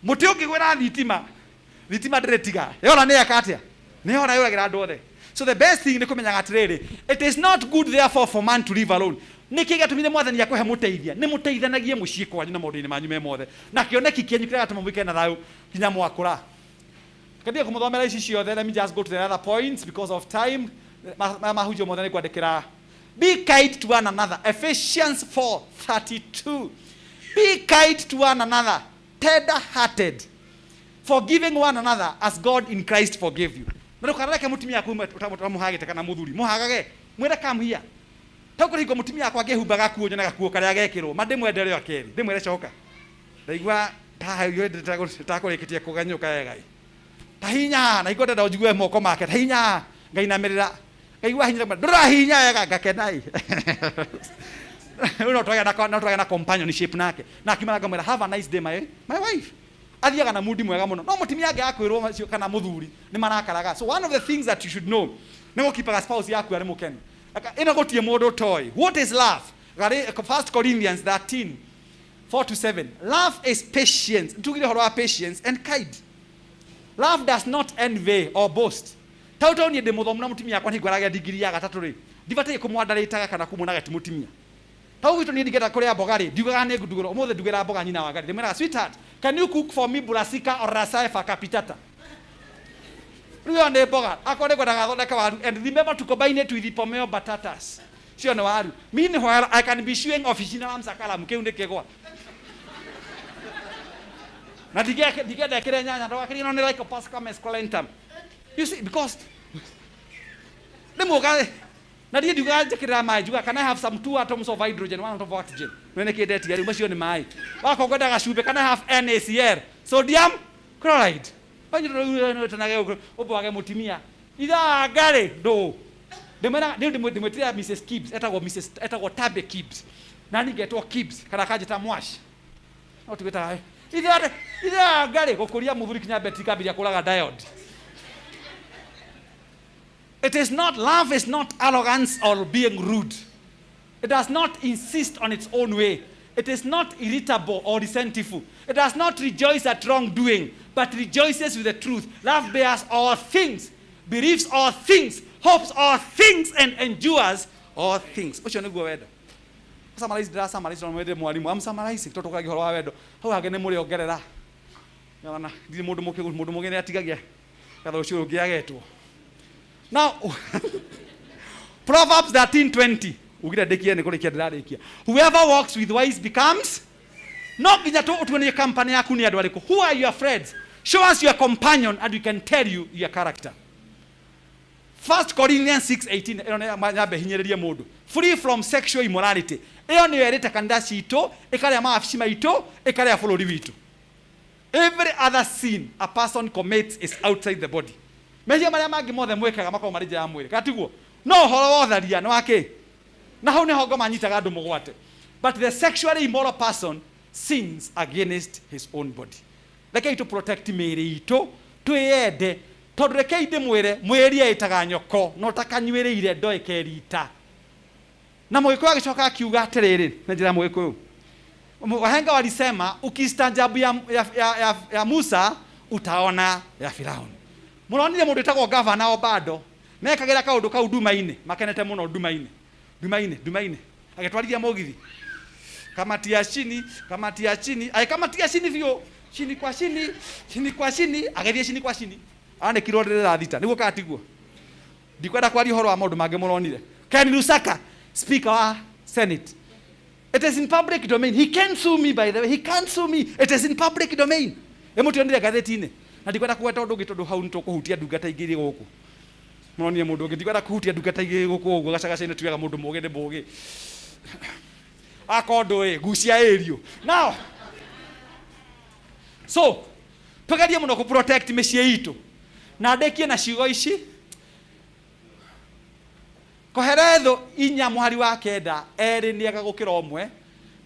Mũtĩ ũngĩgwĩra thitima, thitima ndĩrĩtiga. Yora nĩ eka atĩa? Nĩ yora yũragĩra andũ othe. So the best thing nĩ kũmenyaga atĩrĩrĩ, it is not good therefore for man to live alone. Nĩkĩ gĩatũmire mwathani akũhe mũteithia? Nĩ mũteithanagie mũciĩ kwanyu na maũndũ-inĩ manyu me mothe. Na kĩoneki kĩanyu kĩrĩa gatũma mũikare na thayũ nginya mwakũra. Kadia kũmũthomera ici ciothe, let me just go to the other points because of time. Mahunjio mothe nĩ kwandĩkĩra. Be kind to one another. Ephesians 4:32. Be kind to one another, tender-hearted, forgiving one another as God in Christ forgave you. Na ndũkareke mũtumia aku ũtamũhagĩte kana mũthuri, mũhagage, mwĩre come here. Tau kũringwo mũtumia akwa angĩhumba gakuo nyonaga gakuo karĩa gekĩrwo, ma ndĩmwende rĩo kerĩ, ndĩmwĩre coka. Ndaigua takũrĩkĩtie kũganyũka wega ĩ. Ta hinya, na hingo ndenda ũnjigue moko make, ta hinya, ngainamĩrĩra. Ngaigua hinya, ndũrahinya wega, ngakena ĩ. Rĩu no twagĩa na, no twagĩa na companionship nake. Na akiuma ngamwĩra, have a nice day my wife. Athiaga na mundi mwega mũno. No mũtumia angĩaga kwĩrwo macio kana mũthuri, nĩ marakaraga. So one of the things that you should know, nĩ gũkipaga spouse yaku arĩ mũkenu. Ĩno gũtirĩ mũndũ ũtoĩ. What is love? 1 Corinthians 13, 4 to 7. Love is patience. Tugire ũhoro wa patience and kind. Love does not envy or boast. Tau tau niĩ ndĩ mũthomu na mũtumia wakwa nĩngwaragia ndigiri ya gatatũ rĩ, ndibataire kũmwandarĩtaga kana kũmuonaga ti mũtumia. Tau gwitũ niĩ ndingĩenda kũrĩa mboga rĩ, ndiugaga nĩ ngũndugĩra, ũmũthĩ ndugĩra mboga nyina wa Ngai. Ndĩmwĩraga, sweetheart, can you cook for me brassica or rasaefa capitata? Rĩu ĩyo nĩ mboga. Akorwo nĩ ngwendaga thondeke waru, and remember to combine it with the pomelo batatas. Cio nĩ waru. Meanwhile, I can be chewing officinarum saccharum, kĩu nĩ kĩgwa. Na ndingĩenda ĩkĩre nyanya, ndũgakĩrie no nĩ Lycopersicum esculentum. You see, because rĩmwe na niĩ ndiugaga njĩkĩrĩra maĩ, njugaga, can I have some 2 atoms of hydrogen, 1 atom of oxygen? Nĩ nĩkĩ ndetia rĩu, macio nĩ maĩ. Wakorwo ngwendaga cumbĩ, can I have NaCl? Sodium chloride. Ũmbwage mũtumia. Ithaa ngarĩ, ndũ. Ndĩmwĩraga, rĩu ndĩmwĩtĩra Mrs. Kibbs, etagwo Mrs., etagwo Tabe Kibbs. Na niĩ ngetwo Kibbs, kana akanjĩta Mwash. No tũgĩtaga, ithaa ngarĩ, gũkũria mũthuri kinya betri kambĩrĩria kũraga diode. It is not, love is not arrogance or being rude. It does not insist on its own way. It is not irritable or resentful. It does not rejoice at wrongdoing, but rejoices with the truth. Love bears all things, believes all things, hopes all things, and endures all things. Ũcio nĩguo wendo. Summarize, ndĩra summarize, no mwende mwarimu. I'm summarizing, tondũ tũkagia ũhoro wa wendo. Hau hangĩ nĩ mũrĩongerera. Nĩwona, ndirĩ mũndũ mũkĩgu, mũndũ mũgĩ nĩatigagia gatha ũcio ũngĩ agetwo. Now, Proverbs 13:20. Ugire ndĩkie nĩ kũrĩkia ndĩrarĩkia. Whoever walks with wise becomes. No nginya ũtuonie company yaku nĩ andũ arĩkũ. Who are your friends? Show us your companion and we can tell you your character. 1 Corinthians 6:18. Ĩno nĩ nyambe hinyĩrĩrie mũndũ. Free from sexual immorality. Ĩyo nĩyo ĩrĩte kanitha citũ, ĩkarĩa mawabici maitũ, ĩkarĩa bũrũri witũ. Every other sin a person commits is outside the body. Mehia marĩa mangĩ mothe mwĩkaga makoragwo marĩ nja ya mwĩrĩ. Kana tiguo? No ũhoro wa ũtharia nĩ wa kĩ? Na hau nĩho ngoma nyitaga andũ mũgwate. But the sexually immoral person sins against his own body. Rekei tũ protect mĩĩrĩ itũ, twĩyende, tondũ rekei ndĩmwĩre, mwĩri ĩtaga nyoko na ũtakanyuĩrĩire ndoĩ kerita. Na Mũgĩkũyũ agĩcoka akiuga atĩrĩrĩ, na njĩra ya Mũgĩkũyũ, wahenga walisema ukistajabu ya Musa utaona ya Firauni. Mũronire mũndũ wĩtagwo gavana Obado mekagĩra kaũndũ kau nduma-inĩ, makenete mũno nduma-inĩ, nduma-inĩ, nduma-inĩ, agĩtwarithia mũgithi kamatia chini, kamatia chini, agĩkamatia chini biũ, chini kwa chini, chini kwa chini, agĩthiĩ chini kwa chini, anĩkirwo rĩrĩa thita, nĩguo kana tiguo? Ndikwenda kwaria ũhoro wa maũndũ mangĩ mũronire. Ken Lusaka, speaker wa Senate. It is in public domain. He can't sue me, by the way. He can't sue me. It is in public domain. Ĩ mũtionire ngathĩti-inĩ? Na ndikwenda kũgweta ũndũ ũngĩ tondũ hau nĩtũkũhutia ndungata ingĩ irĩ gũkũ. Mũronire mũndũ ũngĩ, ndikwenda kũhutia ndungata ingĩ gũkũ ũguo gacagaca-inĩ tugaga mũndũ mũũgĩ nĩ mũũgĩ. Akorwo ndũĩ, gucia ĩriũ. Now, so, tũgerie mũno kũ protect mĩciĩ itũ. Na ndĩkie na ciugo ici. Koheretho inya mũhari wa kenda, erĩ nĩ ega gũkĩra ũmwe,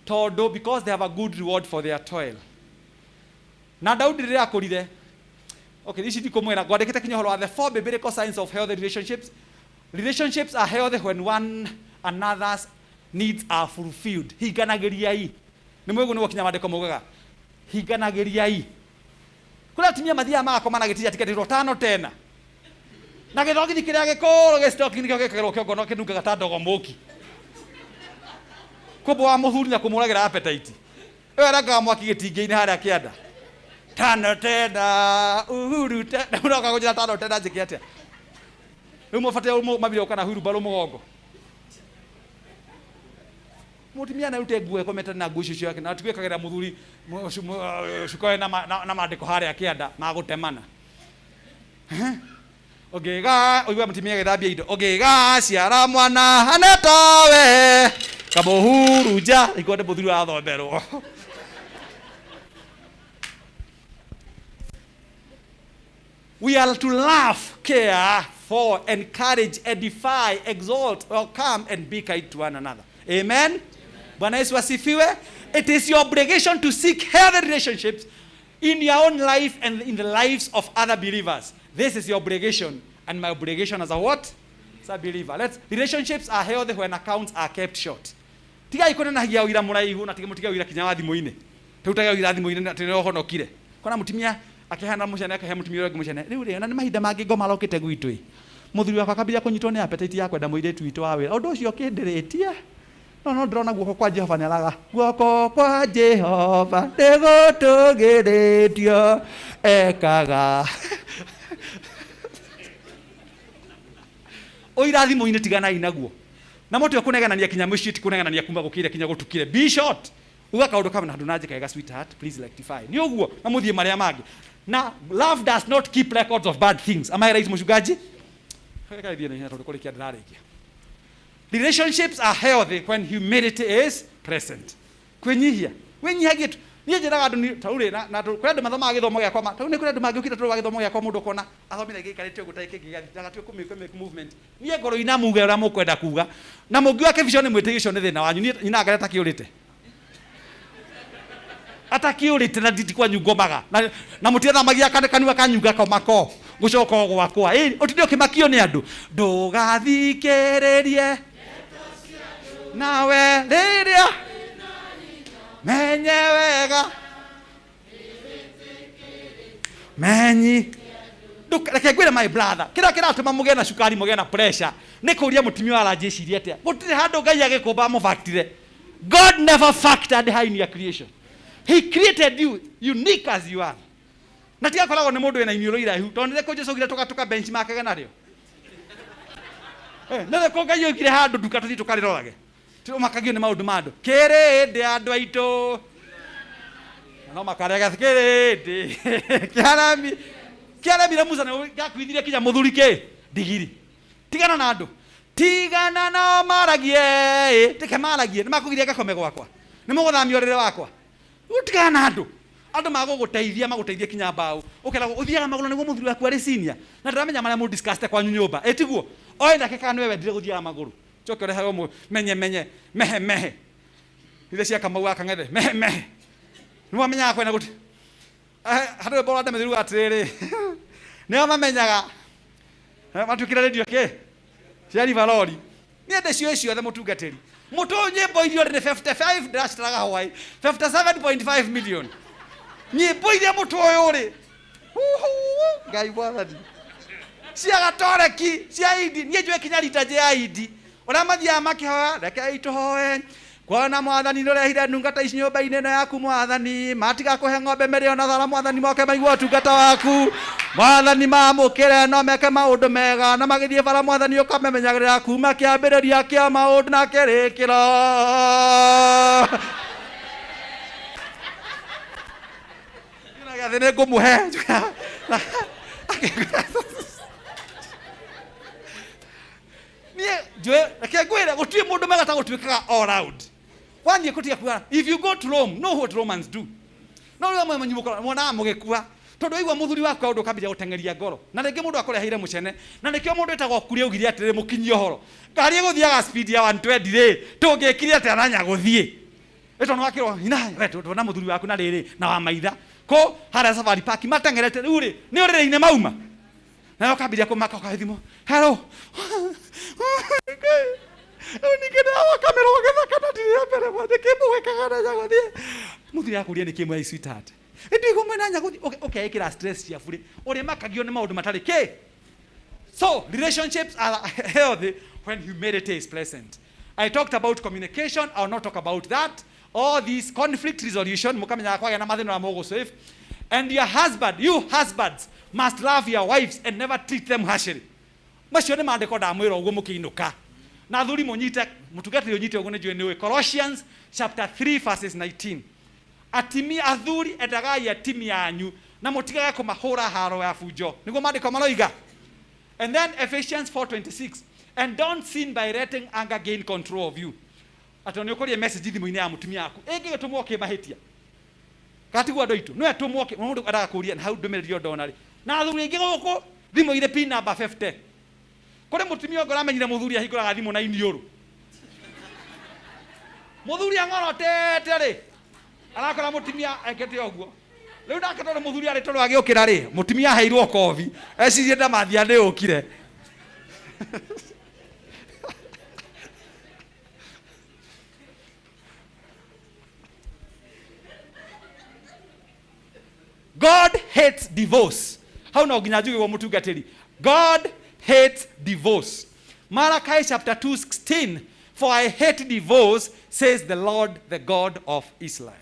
tondũ because they have a good reward for their toil. Na Daudi rĩrĩa akũrire, okay, ici ndikũmwĩra, ngwandĩkĩte kinya ũhoro wa the four biblical signs of healthy relationships. Relationships are healthy when one another's needs are fulfilled. Hinganagĩriai. Nĩ mwĩguo nĩguo kinya maandĩko maugaga. Hinganagĩriai. Kũrĩ atumia mathiaga magakoma na gĩtira tiketĩrwo tano tena. Na gĩthogithi kĩrĩa gĩkũrũ gĩstoki nĩkĩo gĩkagĩrwo kĩongo no kĩnungaga ta ndogo mũki. Kũmbũ wa mũthuri na kũmũragĩra appetite. Ĩyo ĩrangaga mwaki gĩtingĩ-inĩ harĩa kĩanda. Tano tena, Uhuru tena. Ũroka kũnjĩra tano tena njĩke atĩa? Rĩu mũbataire mabire gũka na wheelbarrow mũgongo. Mũtumia nĩarute nguo ĩkomete na nguo icio ciake na atuĩkagĩra mũthuri cuka na maandĩko harĩa kĩanda ma gũtemana. Ũngĩga ũigua mũtumia agĩthambia indo, ũngĩgaciara mwana hana tawe kamũhurunja, ikuo nĩ mũthuri wathomberwo. We are to love, care for, encourage, edify, exalt, welcome, and be kind to one another. Amen? Bwana Yesu asifiwe. It is your obligation to seek healthy relationships in your own life and in the lives of other believers. This is your obligation and my obligation as a what? As a believer. Relationships are healthy when accounts are kept short. Tigai kũnenagia ũira mũraihu na tiga mũtige ũira kinya wa thimũ-inĩ. Tũrutaga ũira thimũ-inĩ na tũrĩ ũhonokire. Kona mũtumia akĩheana mũcene, akahe mũtumia ũrĩa ũngĩ mũcene. Rĩu rĩ, ona nĩ mahinda mangĩ ngoma arokĩte gwitũ ĩ. Mũthuri wakwa akambĩrĩria kũnyitwo nĩ appetite ya kwenda mũirĩtu witũ wa wĩra. Ũndũ ũcio ũkĩndĩrĩtie. No no ndĩrona guoko kwa Jehova nĩ araga. Guoko kwa Jehova nĩgũtũgĩrĩtio ekaga. Ũira thimũ-inĩ tiganai naguo. Na mũtwe kũnegenania kinya mũciĩ ti kũnegenania kuma gũkĩire kinya gũtukire. Be short. Uga kaũndũ kamwe na handũ na njĩka ega, sweetheart, please rectify. Nĩ ũguo na mũthiĩ marĩa mangĩ. Na love does not keep records of bad things. Am I right, mũchungaji? Reke thiĩ na ihenya tondũ kũrĩkia ndĩrarĩkia. Relationships are healthy when humility is present. Kwĩnyihia. Wĩnyihagie tu. Niĩ njĩraga andũ ni, ta rĩu rĩ, na kũrĩ andũ mathomaga gĩthomo gĩakwa ma, ta rĩu nĩ kũrĩ andũ mangĩũkire tondũ wa gĩthomo gĩakwa mũndũ ũkona athomire gĩikarĩte ũguo ta gĩkĩ gĩgathiĩ, na gatiũĩ kũ make movement. Niĩ ngorwo ina muge ũrĩa mũkwenda kuga. Na mũngiuga kĩbico nĩ mwĩtĩi ũcio nĩ thĩna wanyu. Niĩ nyina ngari atakĩũrĩte. Atakĩũrĩte na nditi kwanyu ngomaga. Na mũtiathamagia kanua kanyu ngakoma ko. Gũcoka o gwakwa. Ĩ, ũtinde ũkĩmakio nĩ andũ. Ndũgathikĩrĩrie. Nawe rĩrĩa menye wega. Menyi. Reke ngwĩre my brother, kĩrĩa kĩratũma mũgĩe na cukari, mũgĩe na pressure, nĩ kũũria mũtumia wa aranjĩciria atĩa. Gũtirĩ handũ Ngai agĩkũmba amũbactire. God never factored her in your creation. He created you unique as you are. Na tiga koragwo nĩ mũndũ wĩna iniũrũ iraihu, tondũ nĩ rĩkũ Jesũ augire tũgatuka benchmarkage narĩo. Nĩ rĩkũ Ngai oigire handũ nduka tũthiĩ tũkarĩrorage. Tũmakagio nĩ maũndũ ma andũ. Kĩrĩndĩ andũ aitũ. No makarega kĩrĩndĩ. Kĩaremi. Kĩaremire Musa nĩ gĩakuithirie kinya mũthuri kĩ? Ndigiri. Tigana na andũ. Tigana nao maragie, reke maragie, nĩ makũgiria ngakome gwakwa. Nĩ mũgũthamia ũrĩrĩ wakwa. Tigana na andũ. Andũ magũgũteithia, magũteithie kinya mbaũ. Ũkeragwo ũthiaga magũrũ nĩguo mũthuri waku arĩ senior. Na ndĩramenya marĩa mũ discuss kwanyu nyũmba. Ĩ tiguo? Oĩ nake kana nĩwe wendire gũthiaga magũrũ. Coke ũrehe ũmwe menye menye mehe mehe. Ithe cia Kamau wa Kang'ethe mehe mehe. Nĩ wamenyaga kwenda gũti. Harĩ rwĩmbo rwa Ndemethĩ ruga atĩrĩrĩ, nĩo mamenyaga matuĩkire rĩndio kĩ cia Rivaroli. Niĩ ndĩciũĩ ciothe mũtungatĩri. Mũtũ nyĩmbo iria ũrĩ nĩ 55 ndĩracitaraga hwaĩ 57.5 million nyĩmbo iria mũtũ ũyũ ũrĩ. Huhu, Ngai mwathani, cia gatoreki, cia indi. Niĩ njũĩ kinya rita ya indi ũrĩa mathiaga makĩhoya, rekei tũhoe kuona mwathani nĩũrehire ndungata ici nyũmba-inĩ ĩno yaku mwathani, matigakũhe ng'ombe mĩrĩo na thara mwathani, moke maigue ũtungata waku mwathani, mamũkĩre no meke maũndũ mega na magĩthiĩ bara mwathani, ũkamenyagĩrĩra kuma kĩambĩrĩria kĩa maũndũ na kĩrĩkĩro. Gĩathĩ nĩ ngũmũhe. Niĩ njũĩ, reke ngwĩre, gũtirĩ mũndũ mega ta gũtuĩkaga all round. Wathiĩ kũtiga kuga, if you go to Rome, know what Romans do. No rĩu amwe manyu mũkoraga mũgĩkua tondũ waigua mũthuri waku kaũndũ ũkambĩrĩria gũteng'eria ngoro, na rĩngĩ mũndũ akũreheire mũcene, na nĩkĩo mũndũ wĩtagwo Kuria augire atĩrĩrĩ, mũkinyie ũhoro, ngari ĩgũthiaga speed ya 120 rĩ, tũngĩkire atĩa na nyagũthiĩ ĩto nĩ wakĩrwo hina we ndona mũthuri waku na rĩrĩ na wa maitha kũ harĩa Safari Park mateng'erete rĩu rĩ nĩ ũrĩrĩ-inĩ mauma nawe ũkambĩrĩria kũmaka ũkahe thimũ, hello, rĩu ningĩ ndĩrawakamĩrwo gĩthaka na ndirĩ ya mbere mwa nĩkĩ mũgĩkaga na nyagũthiĩ. Mũthuri akũria nĩkĩ mwĩ sweetheart, ĩndĩ igũ mwĩna nyagũthiĩ, ũkeĩkĩra stress cia burĩ ũrĩmakagio nĩ maũndũ matarĩ kĩ. So relationships are healthy when humility is present. I talked about communication. I will not talk about that. All these conflict resolution, mukamenya kwagĩa na mathĩna ũrĩa mũgũsave. And your husband, you husbands, must love your wives and never treat them harshly. Macio nĩ maandĩko ndamwĩra ũguo mũkĩinũka. Na athuri mũnyite, mũtungatĩri ũnyite ũguo nĩ njũĩ nĩ ũĩ. Colossians chapter 3 verses 19. Atimia athuri endagai atimia anyu na mũtigage kũmahũra haro ya bunjo. Nĩguo maandĩko maroiga. And then Ephesians 4:26, and don't sin by letting anger gain control of you. Atĩ nĩ ũkũria message thimũ-inĩ ya mũtumia waku ĩngĩgĩtũmwo kĩmahĩtia katiguo andũ aitũ nĩwe tũmwo mũndũ endaga kũria na hau ndũmĩrĩri ndona rĩ na athuri aingĩ gũkũ thimũ irĩ pin number 50. Kũrĩ mũtumia ũngĩ ũramenyire mũthuri ahingũraga thimũ na iniũrũ, mũthuri ang'orotete rĩ arakora mũtumia ekĩte ũguo. Rĩu nake tondũ mũthuri arĩ tondũ agĩũkĩra rĩ mũtumia aheirwo kobi ecirie ndamathia nĩ ũkire. God hates divorce. Hau no nginya njuge mũtungatĩri. God hates divorce. Malachi chapter 2:16, for I hate divorce, says the Lord, the God of Israel.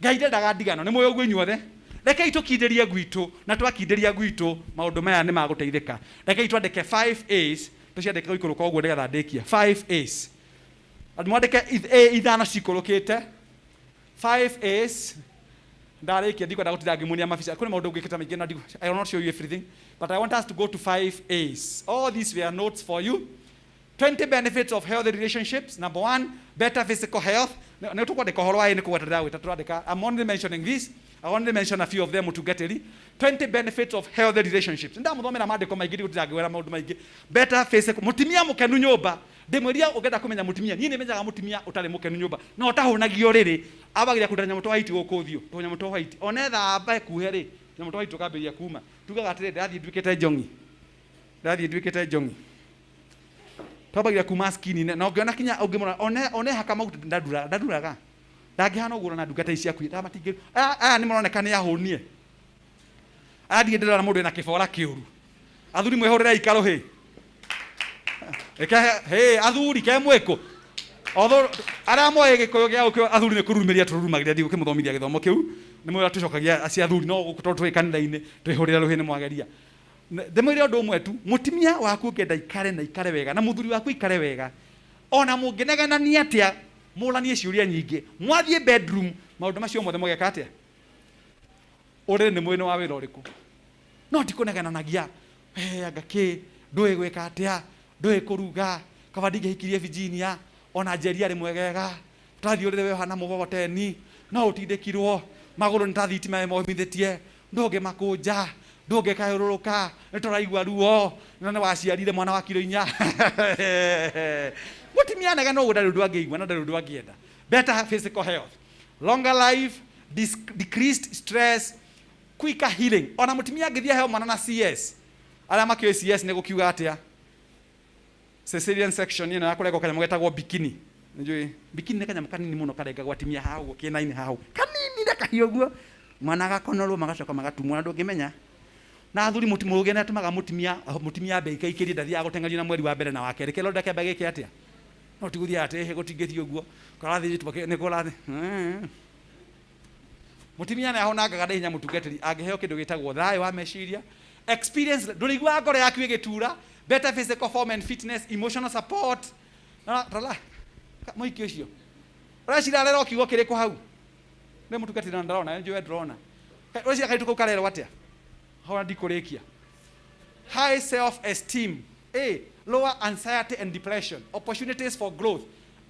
Ngai ndendaga ndigano, nĩ mũĩ ũguo inyuothe. Rekei tũkindĩrie gwitũ, na twakindĩria gwitũ maũndũ maya nĩ magũteithĩka. Rekei twandĩke 5 A's, tũciandĩke gũikũrũka ũguo nĩgetha ndĩkie. 5 A's. Andũ mwandĩke A ithano cikũrũkĩte. 5 A's. Ndarĩkia ndikwenda gũtinda ngĩmuonia mabica. Kũrĩ maũndũ ngwĩkĩte maingĩ na I will not show you everything, but I want us to go to 5 A's. All these were notes for you. 20 benefits of healthy relationships. Number 1, better physical health. Nĩ tũkwandĩka ũhoro wa ĩ nĩ kũgweta ndĩragwĩta tũrandĩka. I'm only mentioning this. I only mention a few of them mũtungatĩri. 20 benefits of healthy relationships. Ndamũthomera maandĩko maingĩ ndigũtinda ngĩwĩra maũndũ maingĩ. Better physical. Mũtumia mũkenu nyũmba. Ndĩmwĩria ũngĩenda kũmenya mũtumia, niĩ nĩmenyaga mũtumia ũtarĩ mũkenu nyũmba na ũtahũnagio rĩrĩ, ambagĩrĩria kũruta nyamũ twa white gũkũ ũthiũ, tũnyamũ twa white. Ona ethamba ekuhe rĩ, tũnyamũ twa white tũkambĩrĩria kuma. Tugaga atĩrĩ, ndĩrathiĩ nduĩkĩte njong'i. Ndĩrathiĩ nduĩkĩte njong'i. Twambagĩrĩria kuma skin-inĩ, na ũngĩona kinya ũngĩmũrora, one haka maguta ndanduraga. Ndangĩhana ũguo na ndungata ici ciaku, ndamatingĩ. Aya nĩ maroneka nĩ ahũnie. Aya ndirĩ ndĩrona mũndũ wĩna kĩbora kĩũru. Athuri mwĩhũrĩrei karũhĩ. Reke, hĩ, athuri ke mwĩkũ. Although arĩa moĩ gĩkũyũ gĩa gũkũ athuri nĩ kũrurumĩria tũrurumagĩria, ndigũkĩmũthomithia gĩthomo kĩu. Nĩ mũĩ ũrĩa tũcokagia acio athuri, no gũkũ tondũ twĩ kanitha-inĩ twĩhũrĩre rũhĩ nĩ mwageria. Ndĩmwĩre ũndũ ũmwe tu, mũtumia waku ũngĩenda ikare na ikare wega, na mũthuri waku ikare wega, ona mũngĩnegenania atĩa, mũranie ciũria nyingĩ, mwathiĩ bedroom, maũndũ macio mothe mũgeka atĩa? Ũrĩrĩ nĩ mwĩnĩ wa wĩra ũrĩkũ? No ti kũnegenanagia, we anga kĩ, ndũĩ gwĩka atĩa, ndũĩ kũruga, kaba ndingĩhikirie Virginia, ona Njeri arĩ mwegega, tũrathiĩ ũrĩrĩ we ũhana mũgogoteni, no ũtindĩkirwo, magũrũ nĩ ta thitima ĩmomithĩtie, ndũngĩmakũnja, ndũngĩkayũrũrũka, nĩ tũraigua ruo, na nĩ waciarire mwana wa kiro 4. Mũtumia anegena ũguo ndarĩ ũndũ angĩigua na ndarĩ ũndũ angĩenda. Better physical health, longer life, decreased stress, Quicker healing. Ona mutumia angĩthiĩ aheo mwana na CS, arĩa makĩũĩ CS nĩ gũkiuga atĩa, cesarean section ĩno ya kũrengwo kanyamũ getagwo bikini. Nĩnjũĩ bikini nĩ kanyamũ kanini mũno karengagwo atumia haha ũguo, kĩena-inĩ haha ũguo, kanini na kahiũ ũguo, mwana agakonorwo, magacoka magatumwo na ndũngĩmenya. Na athuri, mũgĩ nĩ atũmaga mũtumia ambe ikaikĩrie, ndathiaga gũteng'erio na mweri wa mbere na wa kerĩ, kĩronda kĩambe gĩke atĩa, no ti gũthiaga atĩ ĩhĩ gũtingĩthiĩ ũguo kũrathiĩ nĩ kũrathiĩ. Mũtumia nĩ ahonangaga na ihenya, mũtungatĩri, angĩheo kĩndũ gĩtagwo thayũ wa meciria. Experience, ndũrĩiguaga ngoro yaku ĩgĩtura, better physical form and fitness, emotional support. Na rora mũhiki ũcio, ũreciria arerwo kiugo kĩrĩkũ hau? Nĩ mũtungatĩri na ndarona, nĩ njũĩ ndĩrona. Ũreciria kairĩtu kau karerwo atĩa hau? Ndikũrĩkia. High self esteem, a lower anxiety and depression, opportunities for growth,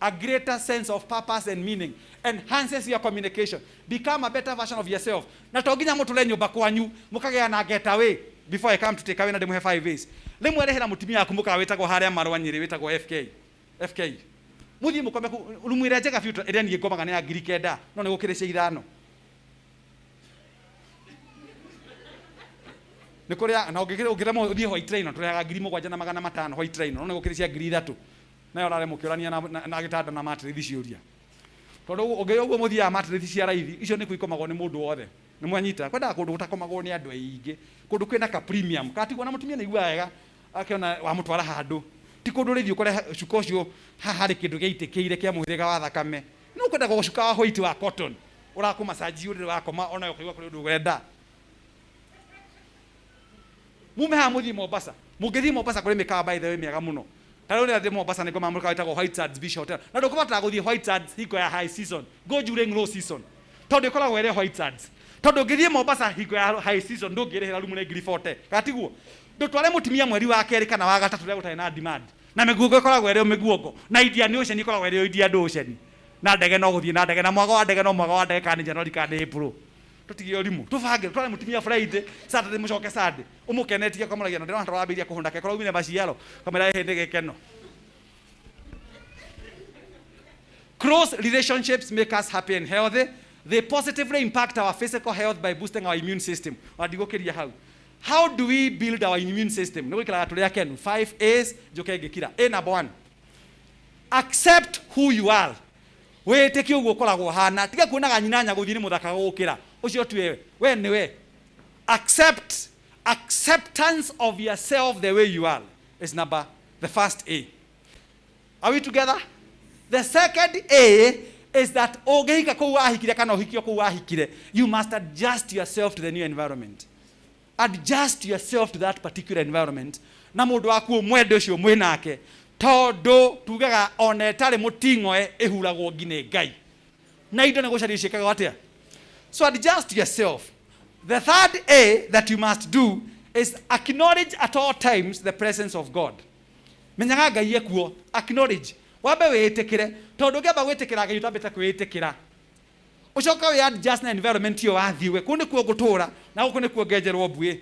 a greater sense of purpose and meaning, enhances your communication, become a better version of yourself. Na to nginya mũtũre nyũmba kwanyu mũkagĩa na getaway. Before I come to take away na ndĩmũhe 5 days, rĩmwe rĩhĩra mũtumia waku mũkawa wĩtagwo harĩa Marũa Nyĩrĩ, wĩtagwo FK FK, mũthiĩ mũkome rumu ĩrĩa njega biũ ĩrĩa niĩ ngomaga nĩ ya 9,000, no nĩ gũkĩrĩ cia 5. Nĩ kũrĩa na ũngĩremwo ũthiĩ White Rhino, tũrĩhaga 7,500 White Rhino, no nĩ gũkĩrĩ cia 3,000, nayo ũrare mũkĩũrania na gĩtanda na matĩrĩthi ciũria, tondũ ũngĩ ũguo mũthiaga matĩrĩthi cia raithi icio nĩ ikomagwo nĩ mũndũ wothe. Nĩ mwanyita? Kwendaga kũndũ gũtakomagwo nĩ andũ aingĩ, kũndũ kwĩna ka premium katigwo na mũtumia nĩ aiguaga wega akĩona wamũtwara handũ, ti kũndũ rĩthiĩ ũkore cuka ũcio haha harĩ kĩndũ gĩaitĩkĩire kĩa mũhĩrĩga wa thakame. Nĩ ũkwenda gũcuka wa white wa cotton ũrakũmacaji ũrĩrĩ wakoma, ona ũkaigua kũrĩ ũndũ ũrenda. Mume haha mũthiĩ Mombasa. Mũngĩthiĩ Mombasa kũrĩ mĩkawa, by the way, mĩega mũno. Ta rĩu rĩrĩa ndĩ Mombasa nĩ ngoma mũkawa wĩtagwo White Sands Beach Hotel, na ndũkũbatara gũthiĩ White Sands hingo ya high season. Go during low season, tondũ ĩkoragwo ĩrĩ White Sands, tondũ ũngĩthiĩ Mombasa hingo ya high season ndũngĩrĩhĩra rumu nĩ 40,000, kana tiguo? Ndũtware mũtumia mweri wa kerĩ kana wa gatatũ rĩrĩa gũtarĩ na demand, na mĩguongo ĩkoragwo ĩrĩ o mĩguongo, na Indian Ocean ĩkoragwo ĩrĩ o Indian Ocean, na ndege no gũthiĩ na ndege, na mwago wa ndege no mwago wa ndege, kana nĩ January kana nĩ April. Tũtige ũrimũ, tũbange tware mũtumia Friday, Saturday, mũcoke Sunday, ũmũkenetie, akamũragia na ndĩrona tũrambĩrĩria kũhũna kekorwo umire maciaro, kamwĩra ĩhĩ nĩ gĩkeno. Close relationships make us happy and healthy. They positively impact our physical health by boosting our immune system. Wandigũkĩria hau. How do we build our immune system? Nĩ gwĩkĩraga tũrĩ akenu. 5 A's, njũke ngĩkira. A number one. Accept who you are. Wĩtĩkie ũguo ũkoragwo hana. Tiga kuonaga nyina nyagũthiĩ nĩ mũthaka gũgũkĩra. Ũcio tuwe. We nĩwe. Acceptance of yourself the way you are is number the first A. Are we together? The second A is that ũngĩhika kũu wahikire kana ũhikio kũu wahikire, you must adjust yourself to the new environment. Adjust yourself to that particular environment. Na mũndũ waku ũmwende ũcio mwĩ nake, tondũ tugaga ona ĩtarĩ mũting'oe ĩhuragwo ngi nĩ Ngai. Na indo nĩ gũcaria ciĩkaga atĩa? So adjust yourself. The third A that you must do is acknowledge at all times the presence of God. Menyaga Ngai ekuo. Acknowledge, wambe wĩtĩkĩre, tondũ ũngĩamba gwĩtĩkĩra Ngai ũtambĩte kwĩĩtĩkĩra, ũcoka wĩ adjust na environment ĩyo wathiĩ. Kũu nĩkuo ngũtũra na gũkũ nĩkuo ngenjerwo mbuĩ.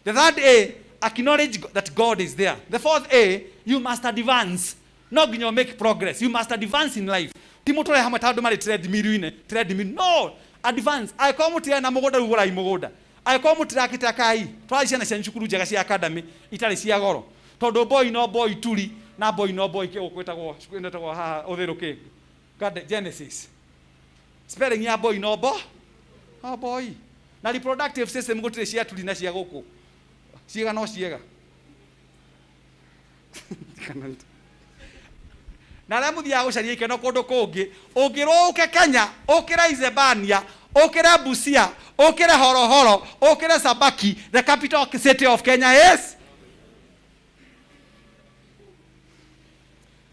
The third A, acknowledge that God is there. The fourth A, you must advance. No nginya make progress. You must advance in life. Ti mũtũre hamwe ta andũ marĩ treadmill-inĩ, treadmill. No, advance. Angĩkorwo mũtirarĩ na mũgũnda, rĩu gũrai mũgũnda. Angĩkorwo mũtirakĩte, akai. Twarai ciana cianyu cukuru njega cia academy itarĩ cia goro, tondũ boy no boy turi na boy no boy kĩ gwĩtagwo cukuru ĩno ĩtagwo haha ũthĩrũ kĩ Genesis, spelling ya boy no bo oh boy, na reproductive system gũtirĩ cia turi na cia gũkũ, ciĩga no ciĩga. Na arĩa mũthiaga gũcaria ikeno kũndũ kũngĩ, ũngĩrwo ũke Kenya, ũkĩre Isebania, ũkĩre Busia, ũkĩre Horohoro, ũkĩre Sabaki. The capital city of Kenya is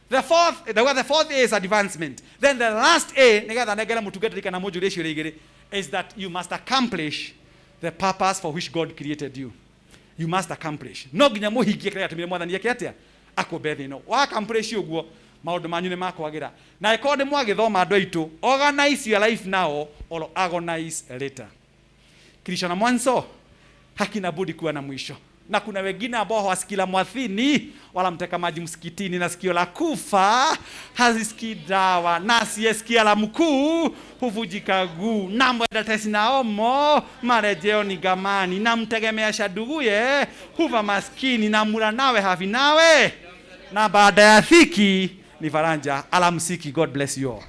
the fourth. The fourth A is advancement. Then the last A, nigetha nengere mũtungatĩri kana mũnjũrie ciũria igĩrĩ, is that you must accomplish the purpose for which God created you. You must accomplish. No nginya mũhingie kĩrĩa gĩatũmire Mwathani eke atĩa, akũmbe thĩ ĩno. Wa accomplish ũguo, maũndũ manyu nĩ makwagĩra. Na ĩkorwo nĩ mwagĩthoma, andũ aitũ, organize your life now or agonize later. Kilicho na mwanzo hakina budi kuwa na mwisho. Na kuna wengine ambao hawasikii la mwathini wala mteka maji msikitini, na sikio la kufa hazisikii dawa, na asiyesikia la mkuu huvujika guu, na mwenda tesi na omo marejeo ni gamani, na mtegemea shaduguye huva maskini, na mura nawe havi nawe, na baada ya dhiki ni faranja. Alamsiki. God bless you all.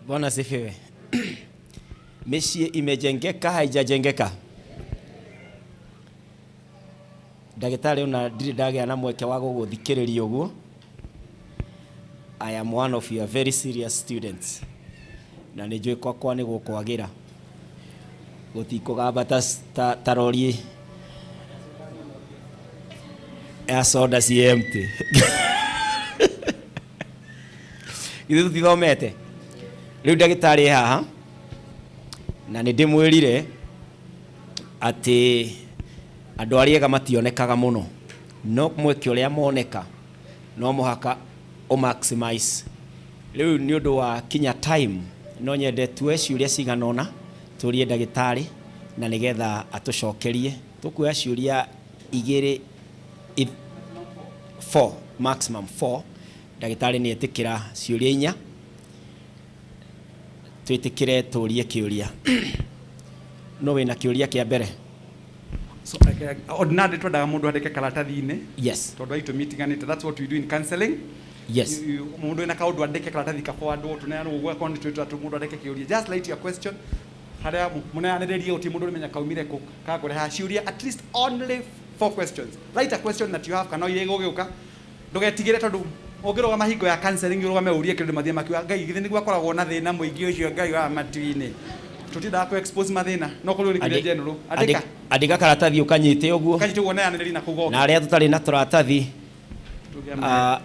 Bwana asifiwe. Mĩciĩ imejengeka haijajengeka? Ndagĩtarĩ, ona ndirĩ ndagĩa na mweke wa gũgũthikĩrĩria ũguo. I am one of your very serious students, na nĩ njũĩ kwakwa nĩ gũkwagĩra, gũtikũgamba ta rori ya soda ci empty. Ithuĩ tũtithomete. Rĩu ndagĩtarĩ e haha, na nĩ ndĩmwĩrire atĩ andũ arĩa ega mationekaga mũno, no mweke ũrĩa moneka no mũhaka ũ maximize. Rĩu nĩ ũndũ wa kinya time, no nyende tuoe ciũria cigana ũna tũrie ndagĩtarĩ, na nĩgetha atũcokerie. Tũkuoya ciũria igĩrĩ, four, maximum four. Ndagĩtarĩ nĩ etĩkĩra ciũria inya, twĩtĩkĩre tũrie kĩũria. No wĩna kĩũria kĩa mbere? So, ordinarily twendaga mũndũ andĩke karatathi-inĩ. Yes. Tondũ wa itũmi itiganĩte. That's what we do in counseling. Yes. Mũndũ wĩna kaũndũ andĩke karatathi kaboandwo tũneanwo ũguo, akorwo nĩ twĩtwa mũndũ andĩke kĩũria. Just write your question harĩa mũneanĩrĩrie, gũtirĩ mũndũ ũrĩmenya kaumire kũ kangũreha ciũria. At least only four questions. Write a question that you have, kana iria igũgĩũka. Ndũgetigĩre, tondũ ũngĩrũgama hingo ya counseling ũrũgame ũrie kĩndũ, mathiĩ makiuga, "Ngai, githĩ nĩguo akoragwo na thĩna mũingĩ ũcio Ngai wa matu-inĩ?" Tũtindaga kũ expose mathĩna, no kũrĩ nĩ kĩrĩa general. Andĩka. Andĩka karatathi ũkanyite ũguo. Kanyite ũguo, neanĩrĩri na kũu. Na arĩa tũtarĩ na tũratathi,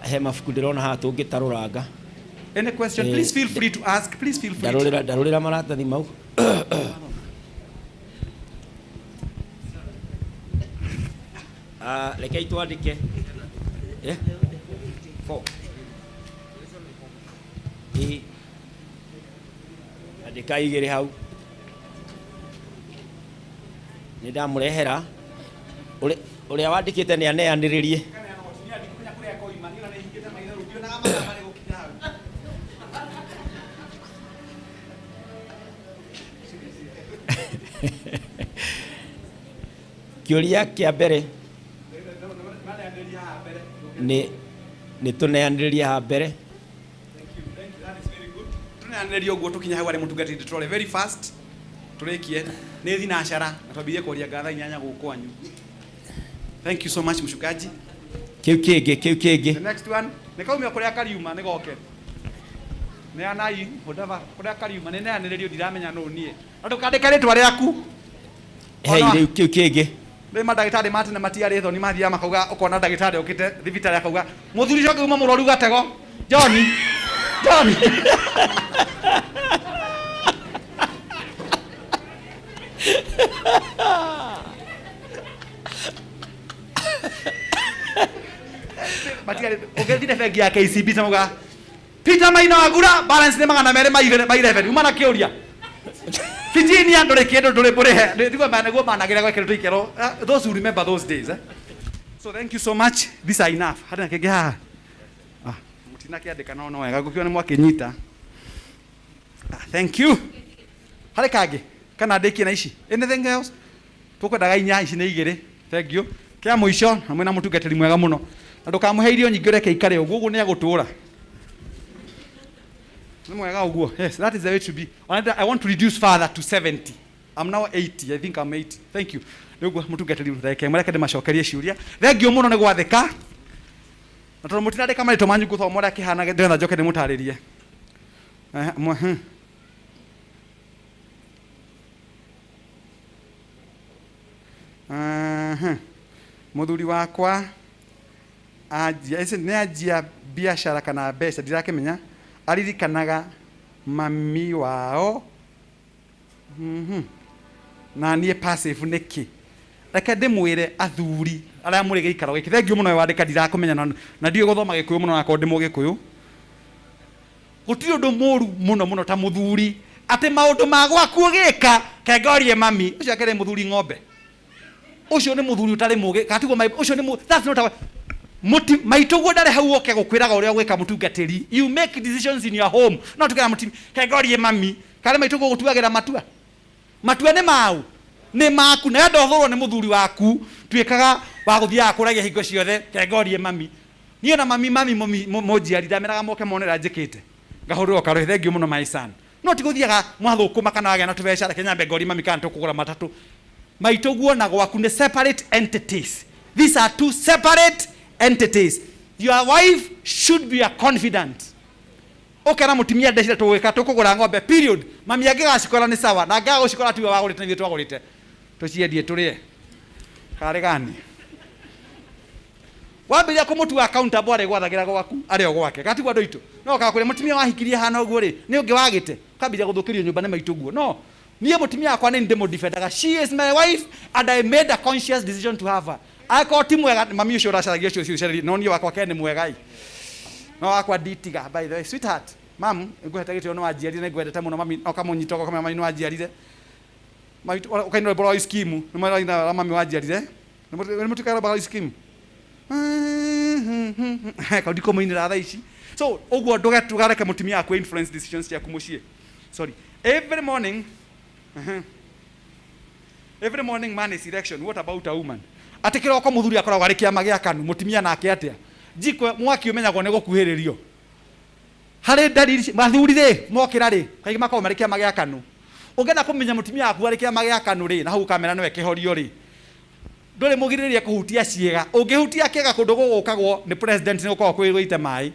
he mabuku ndĩrona haha tũngĩtarũranga. Any question, please feel free to ask. Please feel free. Ndarũrĩra, ndarũrĩra maratathi mau. Rekei twandĩke. Four. Ĩ. Andĩka igĩrĩ hau. Nĩ ndamũrehera. Ũrĩa wandĩkĩte nĩ aneanĩrĩrie. Kĩũria kĩa mbere nĩ tũneanĩrĩrie haha mbere. Tũneanĩrĩrie ũguo tũkinya hau harĩ mũtungatĩri, tũrore very fast tũrĩkie nĩ thinacara na twambirie kwaria ngatha 8 gũkũ kwanyu. Thank you so much, mchungaji. Kĩu kĩngĩ, kĩu kĩngĩ. The next one nĩ kaumia kũrĩa kariuma nĩ goke. Neanai whatever kũrĩa kariuma nĩ neanĩrĩrio, ndiramenya nũ niĩ. Na ndũkandĩke rĩtwa rĩaku. Hei, rĩu kĩu kĩngĩ. Rĩu mandagĩtarĩ ma tene matiarĩ thoni, mathiaga makauga, ũkona ndagĩtarĩ okĩte thibitarĩ akauga, mũthuri ũcio ũngĩuma mũrwaru gatego John John. Matiarĩ ũngĩthire bengi ya KCB ta Peter Maina Wagura balance nĩ 200 ma 11 uma na kĩũria Virginia ndũrĩ kĩndũ ndũrĩ mũrĩhe nĩguo nĩguo managĩra gwekĩrwo tũikero. Those who remember those days, eh? So thank you so much, these are enough. Harĩ na kĩngĩ haha? Mũtinakĩandĩka, no wega ngũkiona nĩ mwakĩnyita. Thank you. Harĩ kangĩ kana ndĩkie na ici? Anything else? Tũkwendaga inya, ici nĩ igĩrĩ. Thank you. Kĩa mũico, na mwĩna mũtungatĩri mwega mũno, na ndũkamũhe irio nyingĩ, ũreke ikare ũguo ũguo nĩ agũtũra nĩ mwega ũguo. Yes, that is the way to be. And I want to reduce further to 70. I'm now 80. I think I'm 80. Thank you. Nĩguo mũtungatĩri, ndagĩka ĩmwe, reke ndĩmacokerie ciũria. Thank you mũno nĩ gwathĩka, na tondũ mũtinandĩka marĩtwa manyu, ngũthoma ũrĩa kĩhana ndĩrenda njoke ndĩmũtarĩrie. Mũthuri wakwa anjia ici nĩ anjia biacara kana mbeca, ndirakĩmenya, aririkanaga mami wao na niĩ passive nĩkĩ? Reke ndĩmwĩre, athuri arĩa mũrĩ gĩikaro gĩkĩ, thengiũ mũno wandĩka, ndirakũmenya na ndiũĩ gũthoma Gĩkũyũ mũno, nakorwo ndĩ Mũgĩkũyũ. Gũtirĩ ũndũ mũru mũno mũno ta mũthuri atĩ maũndũ ma gwaku ũgĩka kengorie mami ũcio akĩrĩ mũthuri ng'ombe. Ũcio nĩ mũthuri ũtarĩ mũgĩ katiguo ũcio nĩ that's not a muti maitũguo ndarĩ hau oke gũkwĩraga ũrĩa ũgwĩka mũtungatĩri. You make decisions in your home. No tukera mũtimi kengorie mami karĩ maitũguo gũtuagĩra matua. Matua nĩ mau nĩ maku na wenda ũthũrwo nĩ mũthuri waku tuĩkaga wa gũthiaga kũragia hingo ciothe kengorie mami. Niĩ na mami mami mũnjiari ndameraga moke mone ũrĩa njĩkĩte. Ngahũrĩrwo karũhĩ thengiũ mũno my son. No ti gũthiaga mwathũkũma kana wagĩa na tũbeca reke nyambe ngorie mami kana tũkũgũra matatũ. Maitũguo na gwaku nĩ separate entities. These are two separate entities. Your wife should be a confidant. Ũkera mũtumia ndecira tũgwĩka tũkũgũra ng'ombe period. Mami angĩgacikora nĩ sawa na angĩaga gũcikora tiwe wagũrĩte nĩ ithuĩ twagũrĩte. Tũciendie tũrĩe. Karĩ gani? Wambĩrĩria kũmũtua accountable arĩ gwathagĩra gwaku arĩ o gwake. Gatigwo andũ aitũ. No ũkaga kũrĩa mũtumia wahikirie hana ũguo rĩ, nĩ ũngĩ wagĩte. Ũkambĩrĩria gũthũkĩrio nyũmba nĩ maitũguo. No niĩ mũtumia wakwa nĩ ndĩmũdefendaga. She is my wife and I made a conscious decision to have her. Angĩkorwo ti mwega mami ũcio ũracaragia ũcio ũcio ũcaragia no niĩ wakwa ke nĩ mwega ĩ. No wakwa nditiga by the way sweetheart. Mam, ngũhete gĩtĩo nĩ wanjiarire nĩ ngwendete mũno mami. No kamũnyita ũkamenya mami nĩ wanjiarire. Ũkaina rwĩmbo rwa ice cream nĩ maraina mami wanjiarire. Nĩ mũtuĩkaga rwĩmbo rwa ice cream. Kau ndikũmũinĩra thaa ici. So ũguo ndũgareke mũtumia waku influence decisions ciaku mũciĩ. Sorry. Every morning every morning man is election. What about a woman? Atĩ kĩroko mũthuri akoragwo arĩ kĩama gĩa KANU, mũtumia nake atĩa? Njiko mwaki ũmenyagwo nĩ gũkuhĩrĩrio. Harĩ ndariri athuri rĩ mokĩra rĩ kaingĩ makoragwo marĩ kĩama gĩa KANU. Ũngĩenda kũmenya mũtumia waku arĩ kĩama gĩa KANU rĩ na hau ũkamera nĩwe kĩhorio rĩ ndũrĩ mũgirĩrĩrie kũhutia ciĩga. Ũngĩhutia kĩga kũndũ gũgũkagwo nĩ president nĩ gũkoragwo kwĩ gũite maĩ.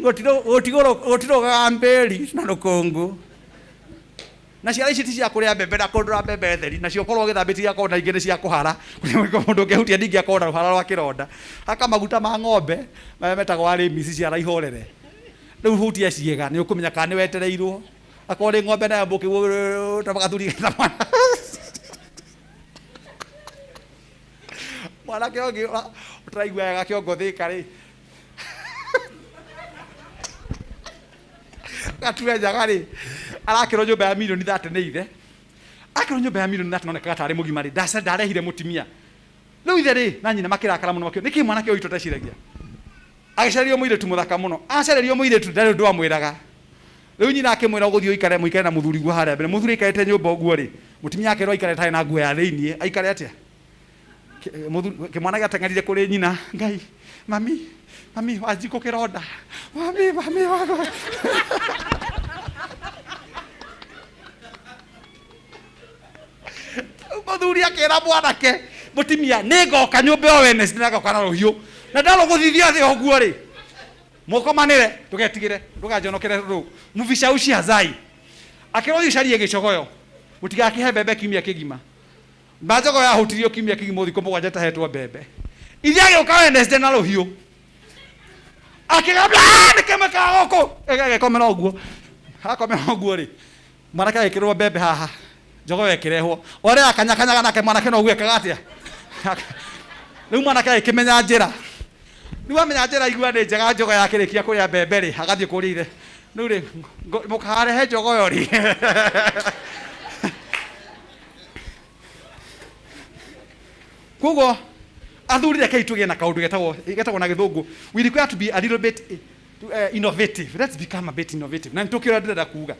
Gũtirũgaga mbĩri na rũkũngũ. Na ciara ici ti cia kũrĩa mbembe na kũndũra mbembe theri nacio ũkorwo ũgĩthambĩtie igakorwo na ingĩ nĩ cia kũhara. Mũndũ ũngĩhutia ningĩ akorwo na rũhara rwa kĩronda. Haka maguta ma ng'ombe marĩa metagwo arĩmisi ciara ihorere. Rĩu hutia ciĩga nĩ ũkũmenya kana nĩ wetereirwo. Akorwo nĩ ng'ombe nayo mbũkĩ ta gathuri ta mwana. Mwanake ũngĩ ũtaraigua wega kĩongo thĩka rĩ. Gatue njaga rĩ arakĩrwo nyũmba ya milioni 30 nĩ ithe. Akĩrwo nyũmba ya milioni 30 nonekaga tarĩ mũgima rĩ ndarehire mũtumia. Rĩu ithe rĩ na nyina makĩrakara mũno makĩũria nĩkĩ mwanake ũyũ witũ ateciragia. Agĩcarerio mũirĩtu mũthaka mũno. Acererio mũirĩtu ndarĩ ũndũ amwĩraga. Rĩu nyina akĩmwĩra ũgũthiĩ ũikare mũikare na mũthuri guo harĩa mbere. Mũthuri aikarĩte nyũmba ũguo rĩ mũtumia akerwo aikare atarĩ na nguo ya thĩiniĩ aikare atĩa? Kĩmwana gĩateng'erire kũrĩ nyina Ngai mami mami wanjikũ kĩronda mami mami mami. Mũthuri akĩra mwanake mũtumia nĩ ngoka nyũmba ĩyo Wednesday na ngoka na rũhiũ na ndarũgũthithia thĩ ũguo rĩ mũkomanĩre ndũgetigĩre ndũganjonokere rũu mũbicauci hazai akĩrwo thiĩ ũcarie gĩcogoyo mũtigakĩhe mbembe kiumia kĩgima na njogoyo yahutirio kiumia kĩgima thikũ mũgwanja ĩtahetwo mbembe ithe agĩũka Wednesday na rũhiũ akĩgamba nĩ kĩmwe ka gũkũ agĩkomera ũguo akomera ũguo rĩ mwanake agĩkĩrwo mbembe haha njogoyo ĩkĩrehwo ũrĩa akanyakanyaga nake mwanake no ũguo ekaga atĩa rĩu mwanake agĩkĩmenya njĩra rĩu amenya njĩra igua nĩ njega njogoyo yakĩrĩkia kũrĩa mbembe rĩ agathiĩ kũrĩa ithe rĩu rĩ mũkarehe njogoyo rĩ koguo athuri rekei tũgĩe na kaũndũ getagwo na gĩthũngũ we require to be a little bit innovative. Let's become a bit innovative. Na nĩtũkĩũrĩa ndĩrenda kuga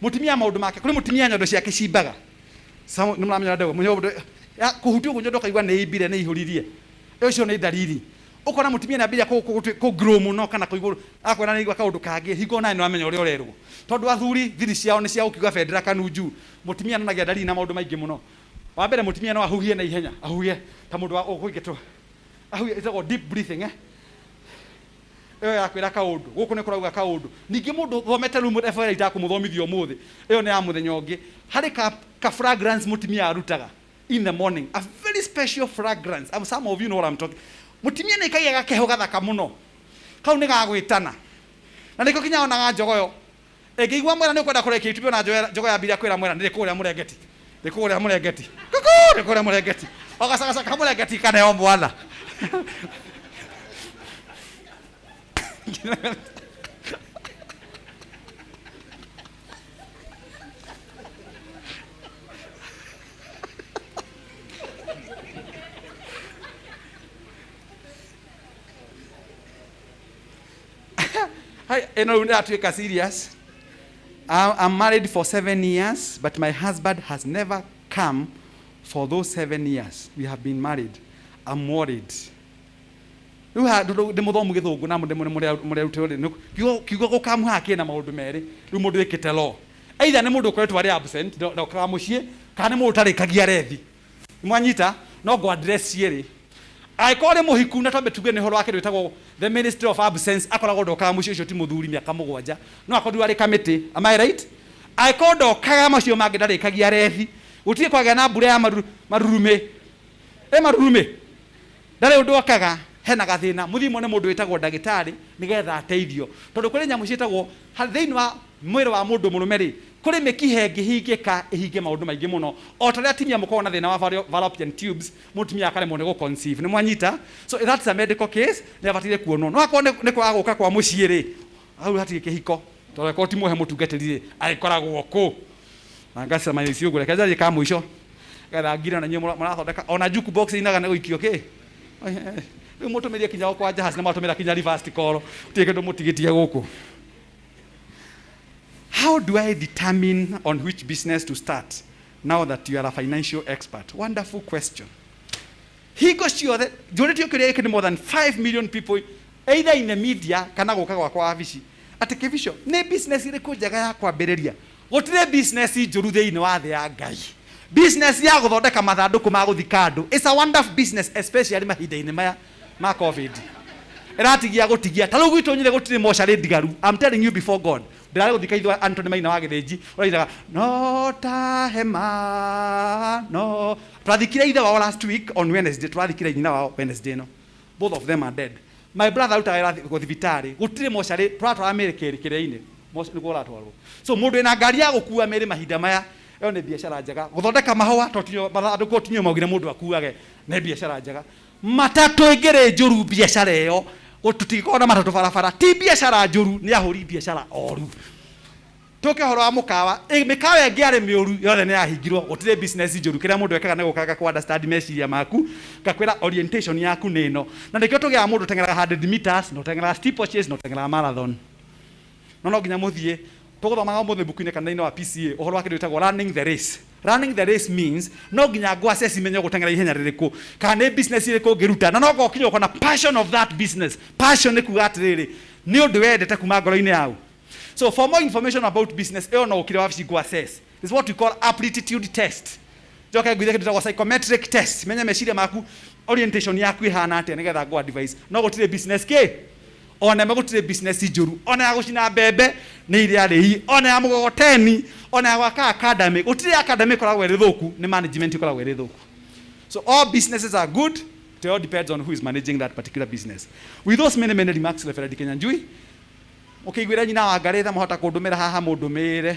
mũtumia maũndũ make kũrĩ mũtumia nyondo ciake cimbaga nĩ mũramenya ndego kũhutia ũguo nyondo ũkaigua nĩ imbire nĩ ihũririe ũcio nĩ ndariri ũkona mũtumia nĩ ambĩrĩria kũ grow mũno kana kũigua akwĩra nĩ aigua kaũndũ kangĩ hingo nawe nĩ wamenya ũrĩa ũrerwo tondũ athuri thiri ciao nĩ cia gũkiuga bendera kanunju mũtumia nĩonagia ndariri na maũndũ maingĩ mũno wa mbere mũtumia no ahuhie na ihenya ahuhie ta mũndũ wa ũkũingatwo ahuhie ĩtagwo deep breathing ĩyo ya kwĩra kaũndũ gũkũ nĩ kũrauga kaũndũ ningĩ mũndũ thomete rĩu FL itakũmũthomithia ũmũthĩ ĩyo nĩ ya mũthenya ũngĩ harĩ ka fragrance mũtumia arutaga in the morning a very special fragrance. Some of you know what I'm talking. Mũtumia nĩ kaigaga keho gathaka mũno kau nĩ gagwĩtana na nĩkĩo kinya onaga njogoyo ĩngĩigua mwera nĩ ũkwenda kũrekia itumbĩ ona njogoyo yambĩrĩria kwĩra mwera nĩ kũrĩa mũrengeti nĩ kũrĩa mũrengeti kuku nĩ kũrĩa mũrengeti o gacagaca ka mũrengeti kaneo mwana. Hai, ĩno rĩu nĩratuĩka serious. I'm married for 7 years, but my husband has never come for those 7 years we have been married. I'm worried. Rĩu haha ndĩ mũthomu gĩthũngũ na mũrerute kiugo gũkamu haha kĩna maũndũ merĩ. Rĩu mũndũ wĩkĩte law, either nĩ mũndũ ũkoretwo arĩ absent, ndokaga mũciĩ, kana nĩ mũndũ ũtarĩkagia rethi. Mwanyita no ngũ address cierĩ. Angĩkorwo nĩ mũhiku na twambe tuge nĩ ũhoro wa kĩndũ gĩtagwo the ministry of absence, akoragwo ndokaga mũciĩ ũcio ti mũthuri mĩaka 7, no akorirwo arĩ kamĩtĩ. Am I right? Angĩkorwo ndokaga macio mangĩ ndarĩkagia rethi, gũtirĩ kwagĩa na mbura ya marurumĩ, marurumĩ ndarĩ ũndũ okaga, hena gathĩna. Mũthiĩ muone mũndũ wĩtagwo ndagĩtarĩ nĩgetha ateithio, tondũ kũrĩ nyamũ ciĩtagwo thĩinĩ wa mwĩrĩ wa mũndũ mũrũme rĩ, kũrĩ mĩkiha ĩngĩhingĩka ĩhinge maũndũ maingĩ mũno. O ta ũrĩa atumia mũkoragwo na thĩna wa fallopian tubes, mũtumia akaremwo nĩ gũ-conceive. Nĩ mwanyita? So that's a medical case, nĩ abataire kuonwo. No akorwo nĩ kwaga gũka kwa mũciĩ rĩ, hau hatirĩ kĩhiko, tondũ angĩkorwo ti muohe mũtungatĩri rĩ, agĩkoragwo kũ? Na ngacemania icio ũguo. Reke njarie ka mũico getha ngire na inyuĩ mũrathondeka ona jukebox inaga nĩ gũikio kĩ. Rĩu mũtũmĩrie kinya kwa Jahas na mwatũmĩra kinya reverse call, gũtirĩ kĩndũ mũtigĩtie gũkũ. How do I determine on which business to start now that you are a financial expert? Wonderful question. Hingo ciothe njũrĩtio kĩũria gĩkĩ nĩ more than 5 million people either in the media kana gũka gwakwa wabici, atĩ Kĩbico, nĩ business ĩrĩkũ njega ya kwambĩrĩria? Gũtirĩ business njũru thĩinĩ wa thĩ ya Ngai. Business ya gũthondeka mathandũkũ ma gũthika andũ, it's a wonderful business, especially mahinda-inĩ maya ma COVID. Ĩratigia gũtigia ta rĩu gwitũ nyire gũtirĩ mocarĩ ndigaru. I'm telling you before God, ndĩrarĩ gũthika ithuĩ Anthony Maina wa Gĩthĩnji ũrainaga no ta hema no. Twathikire ithe wao last week on Wednesday, twathikire nyina wao Wednesday no. Both of them are dead. My brother arutaga wĩra thibitarĩ, gũtirĩ mocarĩ, tũratwara mĩrĩ kĩrĩa-inĩ nĩguo ũratwarwo. So mũndũ wĩna ngari ya gũkua mĩrĩ mahinda maya, ĩyo nĩ biacara njega. Gũthondeka mahũa, tondũ mathandũkũ tinyo maugire mũndũ akuage, nĩ biacara njega. Matatũ ĩngĩrĩ njũru biacara ĩyo, tũtingĩkorwo na matatũ barabara, ti biacara njũru, nĩ ahũri biacara oru. Tũke ũhoro wa mũkawa, mĩkawa ĩngĩ yarĩ mĩũru yothe nĩ yahingirwo, gũtirĩ business njũru. Kĩrĩa mũndũ ekaga nĩ gũkaga kũ understand meciria maku, ngakwĩra orientation yaku nĩ ĩno. Na nĩkĩo tũgĩaga mũndũ ũteng'eraga 100 meters, na ũteng'eraga steeplechase, na ũteng'eraga marathon. No nginya mũthiĩ tũgũthomaga ũmũthĩ mbuku-inĩ kana thĩinĩ wa PCA ũhoro wa kĩndũ gĩtagwo running the race. Running the race means no nginya ngũ assess menye gũteng'era ihenya rĩrĩkũ, kana nĩ business ĩrĩkũ ũngĩruta, na no ngokinya ũkona passion of that business. Passion nĩ kuga atĩrĩrĩ, nĩ ũndũ wendete kuma ngoro-inĩ yau. So for more information about business, ĩyo no ũkire wabici ngũ assess. This is what we call aptitude test. Njoke ngwithie kĩndũ gĩtagwo psychometric test. Menye meciria maku, orientation yaku ĩhana atĩa nĩgetha ngũ advise. No gũtirĩ business kĩ? Ona ĩmwe gũtirĩ business njũru, ona ya gũcina mbembe nĩ irĩa rĩi, ona ya mũgogoteni, ona ya gwaka academy, gũtirĩ academy ĩkoragwo ĩrĩ thũku, nĩ management ĩkoragwo ĩrĩ thũku. So all businesses are good, it all depends on who is managing that particular business. With those many many remarks, Reverend Kinyanjui, mũkĩiguĩra nyina wa Ngarĩtha mũhota kũndũmĩra haha mũndũmĩre,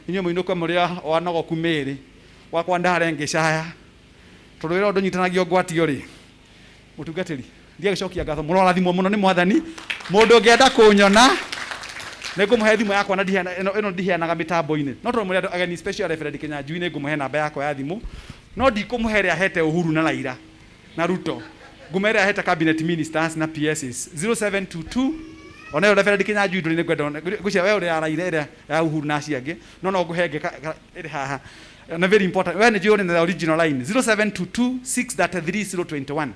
inyuĩ mũinũke mũrĩ wanogoku mĩĩrĩ, gwakwa ndare ngĩcaya, tondũ wĩra ũyũ ndũnyitanagio ngwatio rĩ, mũtungatĩri ndiagĩcokia ngatho, mũrorathimwo mũno nĩ Mwathani. Mũndũ ũngĩenda kũnyona nĩ ngũmũhe thimũ yakwa na ĩno ndiheanaga mĩtambo-inĩ, no tondũ mũrĩ andũ ageni special Reverend Kinyanjui nĩ ngũmũhe namba yakwa ya thimũ, no ndikũmũhe ĩrĩa ahete Uhuru na Raila na Ruto, ngũmũhe ĩrĩa ahete cabinet ministers na PSs 0722. Ona ĩyo Reverend Kinyanjui ndũrĩ nĩngwenda ngwĩciria we ũrĩa ya Raila ĩrĩa ya Uhuru na acio angĩ, no ngũhe ĩngĩ ĩrĩ haha na very important, we nĩ njũĩ ũrĩ na the original line 0722 633 021,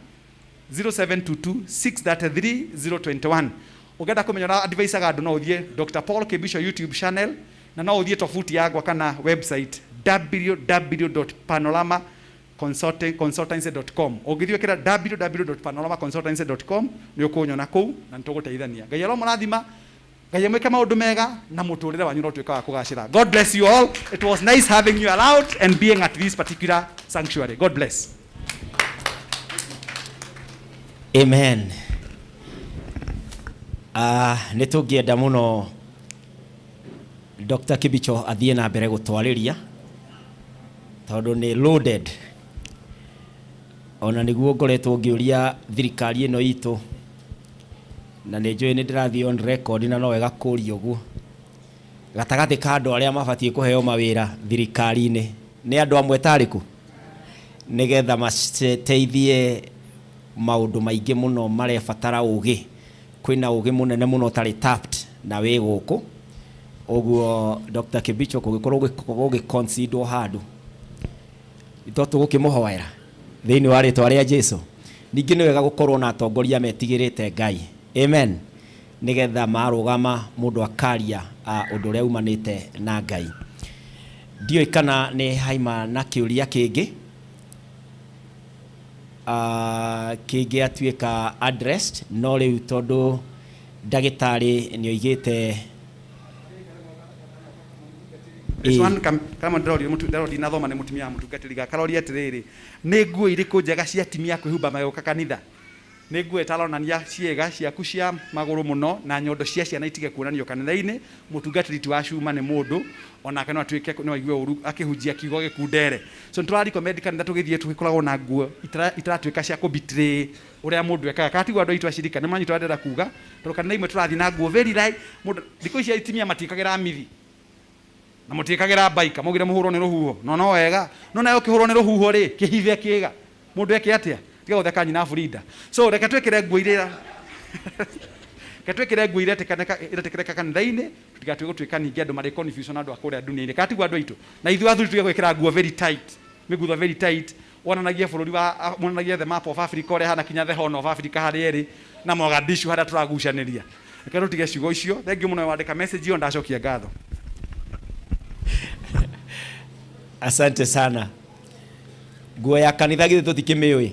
0722 633 021. Ũngĩenda kũmenya ũrĩa advice andũ no ũthiĩ Dr. Paul Kibicho YouTube channel, na no ũthiĩ tovuti yakwa kana website www.panoramaconsultancy.com. Ũngĩthiĩ ũkĩra www.panoramaconsultancy.com nĩ ũkũnyona kũu na nĩ tũgũteithania. Ngai aromũrathima, Ngai amwĩke maũndũ mega na mũtũrĩre wanyu ũrotuĩka wa kũgacĩra. God bless you all. It was nice having you around and being at this particular sanctuary. God bless. Amen. Nĩ tũngĩenda mũno Dr. Kibicho athiĩ na mbere gũtwarĩria tondũ nĩ loaded. Ona nĩguo ngoretwo ngĩũria thirikari ĩno itũ Na nĩ njũĩ nĩ ndĩrathiĩ on record na no wega kũria ũguo. Gatagatĩ ka andũ arĩa mabatiĩ kũheo mawĩra thirikari-inĩ nĩ andũ amwe tarĩkũ? Nĩgetha mateithie maũndũ maingĩ mũno marebatara ũgĩ. Kwĩna ũgĩ mũnene mũno ũtarĩ tapped na wĩ gũkũ. Ũguo Dr. Kibicho kũngĩkorwo gũgĩ-consider handũ to tũgũkĩmũhoera thĩinĩ wa rĩtwa rĩa Jesu. Ningĩ nĩ wega gũkorwo na atongoria metigĩrĩte Ngai. Amen. Nĩgetha marũgama mũndũ akaria ũndũ ũrĩa umanĩte na Ngai. Ndiũĩ kana nĩ haima na kĩũria kĩngĩ kĩngĩ atuĩka addressed, no rĩu tondũ ndagĩtarĩ nĩ oigĩte. This one kama ndĩrorio ndĩrorio ndinathoma nĩ mũtumia wa mũtungatĩri gakaroria atĩrĩrĩ, nĩ nguo irĩkũ njega cia atumia kwĩhumba magĩũka kanitha? Nĩ nguo ĩtaronania ciĩga ciaku cia magũrũ mũno na nyondo cia ciana itige kuonanio kanitha-inĩ. Mũtungatĩri ti wa cuma, nĩ mũndũ onake no atuĩke no aigue ũru akĩhunjia kiugo gĩkundere. So nĩ tũra recommend kanitha tũgĩthiĩ tũgĩkoragwo na nguo itaratuĩka cia kũ-betray ũrĩa mũndũ ekaga. Kana tiguo andũ aitũ acirika nĩ manyita ndĩrenda kuga, tondũ kanitha imwe tũrathiĩ na nguo very light. Mũndũ thikũ ici atumia matiĩkagĩra mithi na mũtiĩkagĩra baika, maugire mũhũrwo nĩ rũhuho. No no wega, no nawe ũkĩhũrwo nĩ rũhuho rĩ, kĩhithe kĩga mũndũ eke atĩa? Tiga gũtheka nyina Frida. So reke twĩkĩre nguo iria, reke twĩkĩre nguo iria iretĩkĩrĩka kanitha-inĩ, tũtigatue gũtuĩka ningĩ andũ marĩ confusion andũ a kũrĩa dunia-inĩ. Kana tiguo andũ aitũ? Na ithuĩ athuri tuge gwĩkĩra nguo very tight, mĩgutho very tight, wonanagie bũrũri wa, wonanagie the map of Africa ũrĩa hana, kinya the Horn of Africa harĩa ĩrĩ na Mogadishu harĩa tũragucanĩria. Reke tũtige ciugo icio. Thank you mũno wandĩka message ĩyo, ndacokia ngatho. Asante sana. Nguo ya kanitha githĩ tũtikĩmĩũĩ?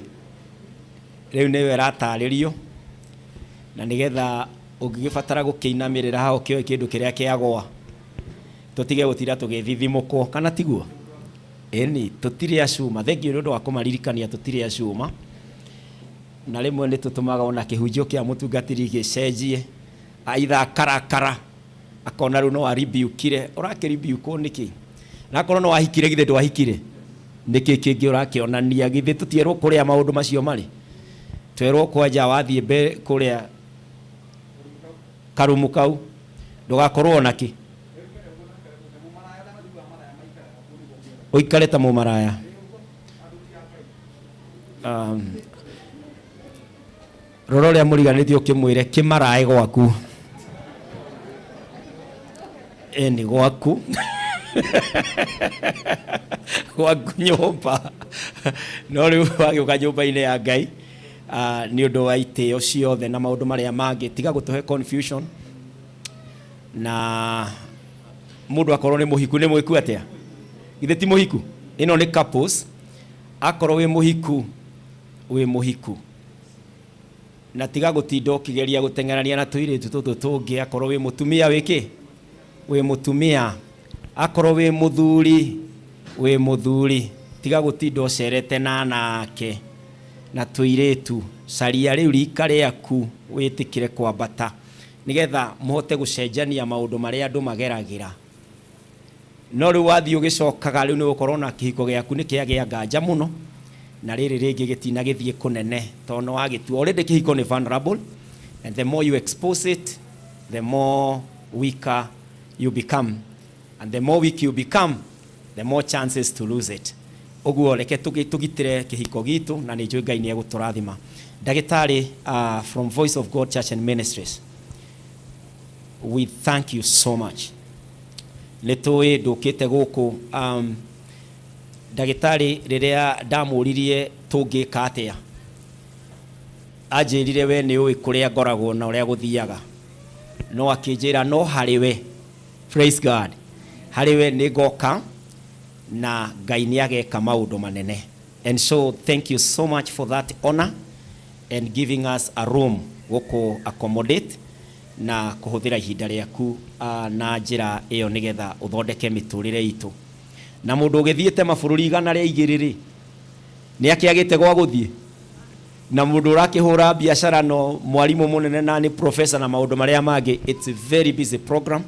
Rĩu nĩyo ĩratarĩrio na nĩgetha ũngĩgĩbatara gũkĩinamĩrĩra haha ũkĩoe kĩndũ kĩrĩa kĩagwa, tũtige gũtinda tũgĩthithimũkwo, kana tiguo? Ĩni, tũtirĩ acuma. Thengiũ nĩ ũndũ wa kũmaririkania tũtirĩ acuma, na rĩmwe nĩ tũtũmaga ona kĩhunjio kĩa mũtungatĩri gĩcenjie, aitha akarakara akona rĩu no aribiukire. Ũrakĩribiukwo nĩkĩ? Na akorwo no wahikire, githĩ ndwahikire? Nĩkĩ kĩngĩ ũrakĩonania? Githĩ tũtierwo kũrĩa maũndũ macio marĩ? Twerwo kwanja wathiĩ mbere kũrĩa karumu kau ndũgakorwo ona kĩ, ũikare ta mũmaraya. Rora ũrĩa mũriganĩtie ũkĩmwĩre kĩmarae gwaku, ĩni gwaku, gwaku nyũmba. No rĩu wagĩũka nyũmba-inĩ ya Ngai, nĩ ũndũ wa itĩo ciothe na maũndũ marĩa mangĩ, tiga gũtũhe confusion. Na mũndũ akorwo nĩ mũhiku, nĩ mwĩku atĩa? Githĩ ti mũhiku? Ĩno nĩ couples. Akorwo wĩ mũhiku, wĩ mũhiku, na tiga gũtinda ũkĩgeria gũteng'erania na tũirĩtu tũtũ tũngĩ. Akorwo wĩ mũtumia, wĩkĩ? Wĩ mũtumia. Akorwo wĩ mũthuri, wĩ mũthuri, tiga gũtinda ũcerete na anake na tũirĩtu. Caria rĩu rika rĩaku, wĩtĩkĩre kwambata nĩgetha mũhote gũcenjania maũndũ marĩa andũ mageragĩra. No rĩu wathiĩ ũgĩcokaga, rĩu nĩ ũgũkorwo na kĩhiko gĩaku nĩ kĩagĩa nganja mũno, na rĩrĩ rĩngĩ gĩtina gĩthiĩ kũnene tondũ nĩ wagĩtua already. Kĩhiko nĩ vulnerable, and the more you expose it, the more weaker you become, and the more weak you become, the more chances to lose it. Ũguo reke tũgitĩre kĩhiko gitũ, na nĩ njũĩ Ngai nĩ egũtũrathima. Ndagĩtarĩ, from Voice of God Church and Ministries, we thank you so much. Nĩ tũĩ ndũkĩte gũkũ. Ndagĩtarĩ, rĩrĩa ndamũririe tũngĩka atĩa, anjĩrire we nĩ ũĩ kũrĩa ngoragwo na ũrĩa gũthiaga, no akĩnjĩra no harĩ we, praise God, harĩ we nĩ ngoka na Ngai nĩ ageka maũndũ manene. And so thank you so much for that honor and giving us a room gũkũ accommodate na kũhũthĩra ihinda rĩaku na njĩra ĩyo nĩgetha ũthondeke mĩtũrĩre itũ. Na mũndũ ũgĩthiĩte mabũrũri 102 rĩ, nĩ akĩagĩte gwa gũthiĩ, na mũndũ ũrakĩhũra biacara, no mwarimũ mũnene na nĩ professor na maũndũ marĩa mangĩ, it's a very busy program.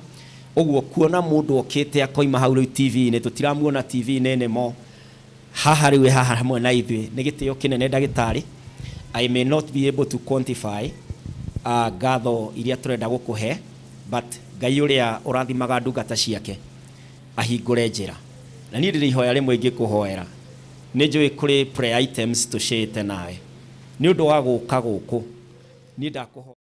Ũguo kuona mũndũ okĩte akoima hau rĩu TV-inĩ, tũtiramuona TV-inĩ anymore, haha rĩu haha hamwe na ithuĩ, nĩ gĩtĩo kĩnene, ndagĩtarĩ. I may not be able to quantify Ngatho iria tũrenda gũkũhe, but Ngai ũrĩa ũrathimaga ndungata ciake ahingũre njĩra. Na niĩ ndĩrĩ ihoya rĩmwe ingĩkũhoera, nĩ njũĩ kũrĩ prayer items tũcĩĩte nawe nĩ ũndũ wa gũka gũkũ, niĩ ndakũhoya.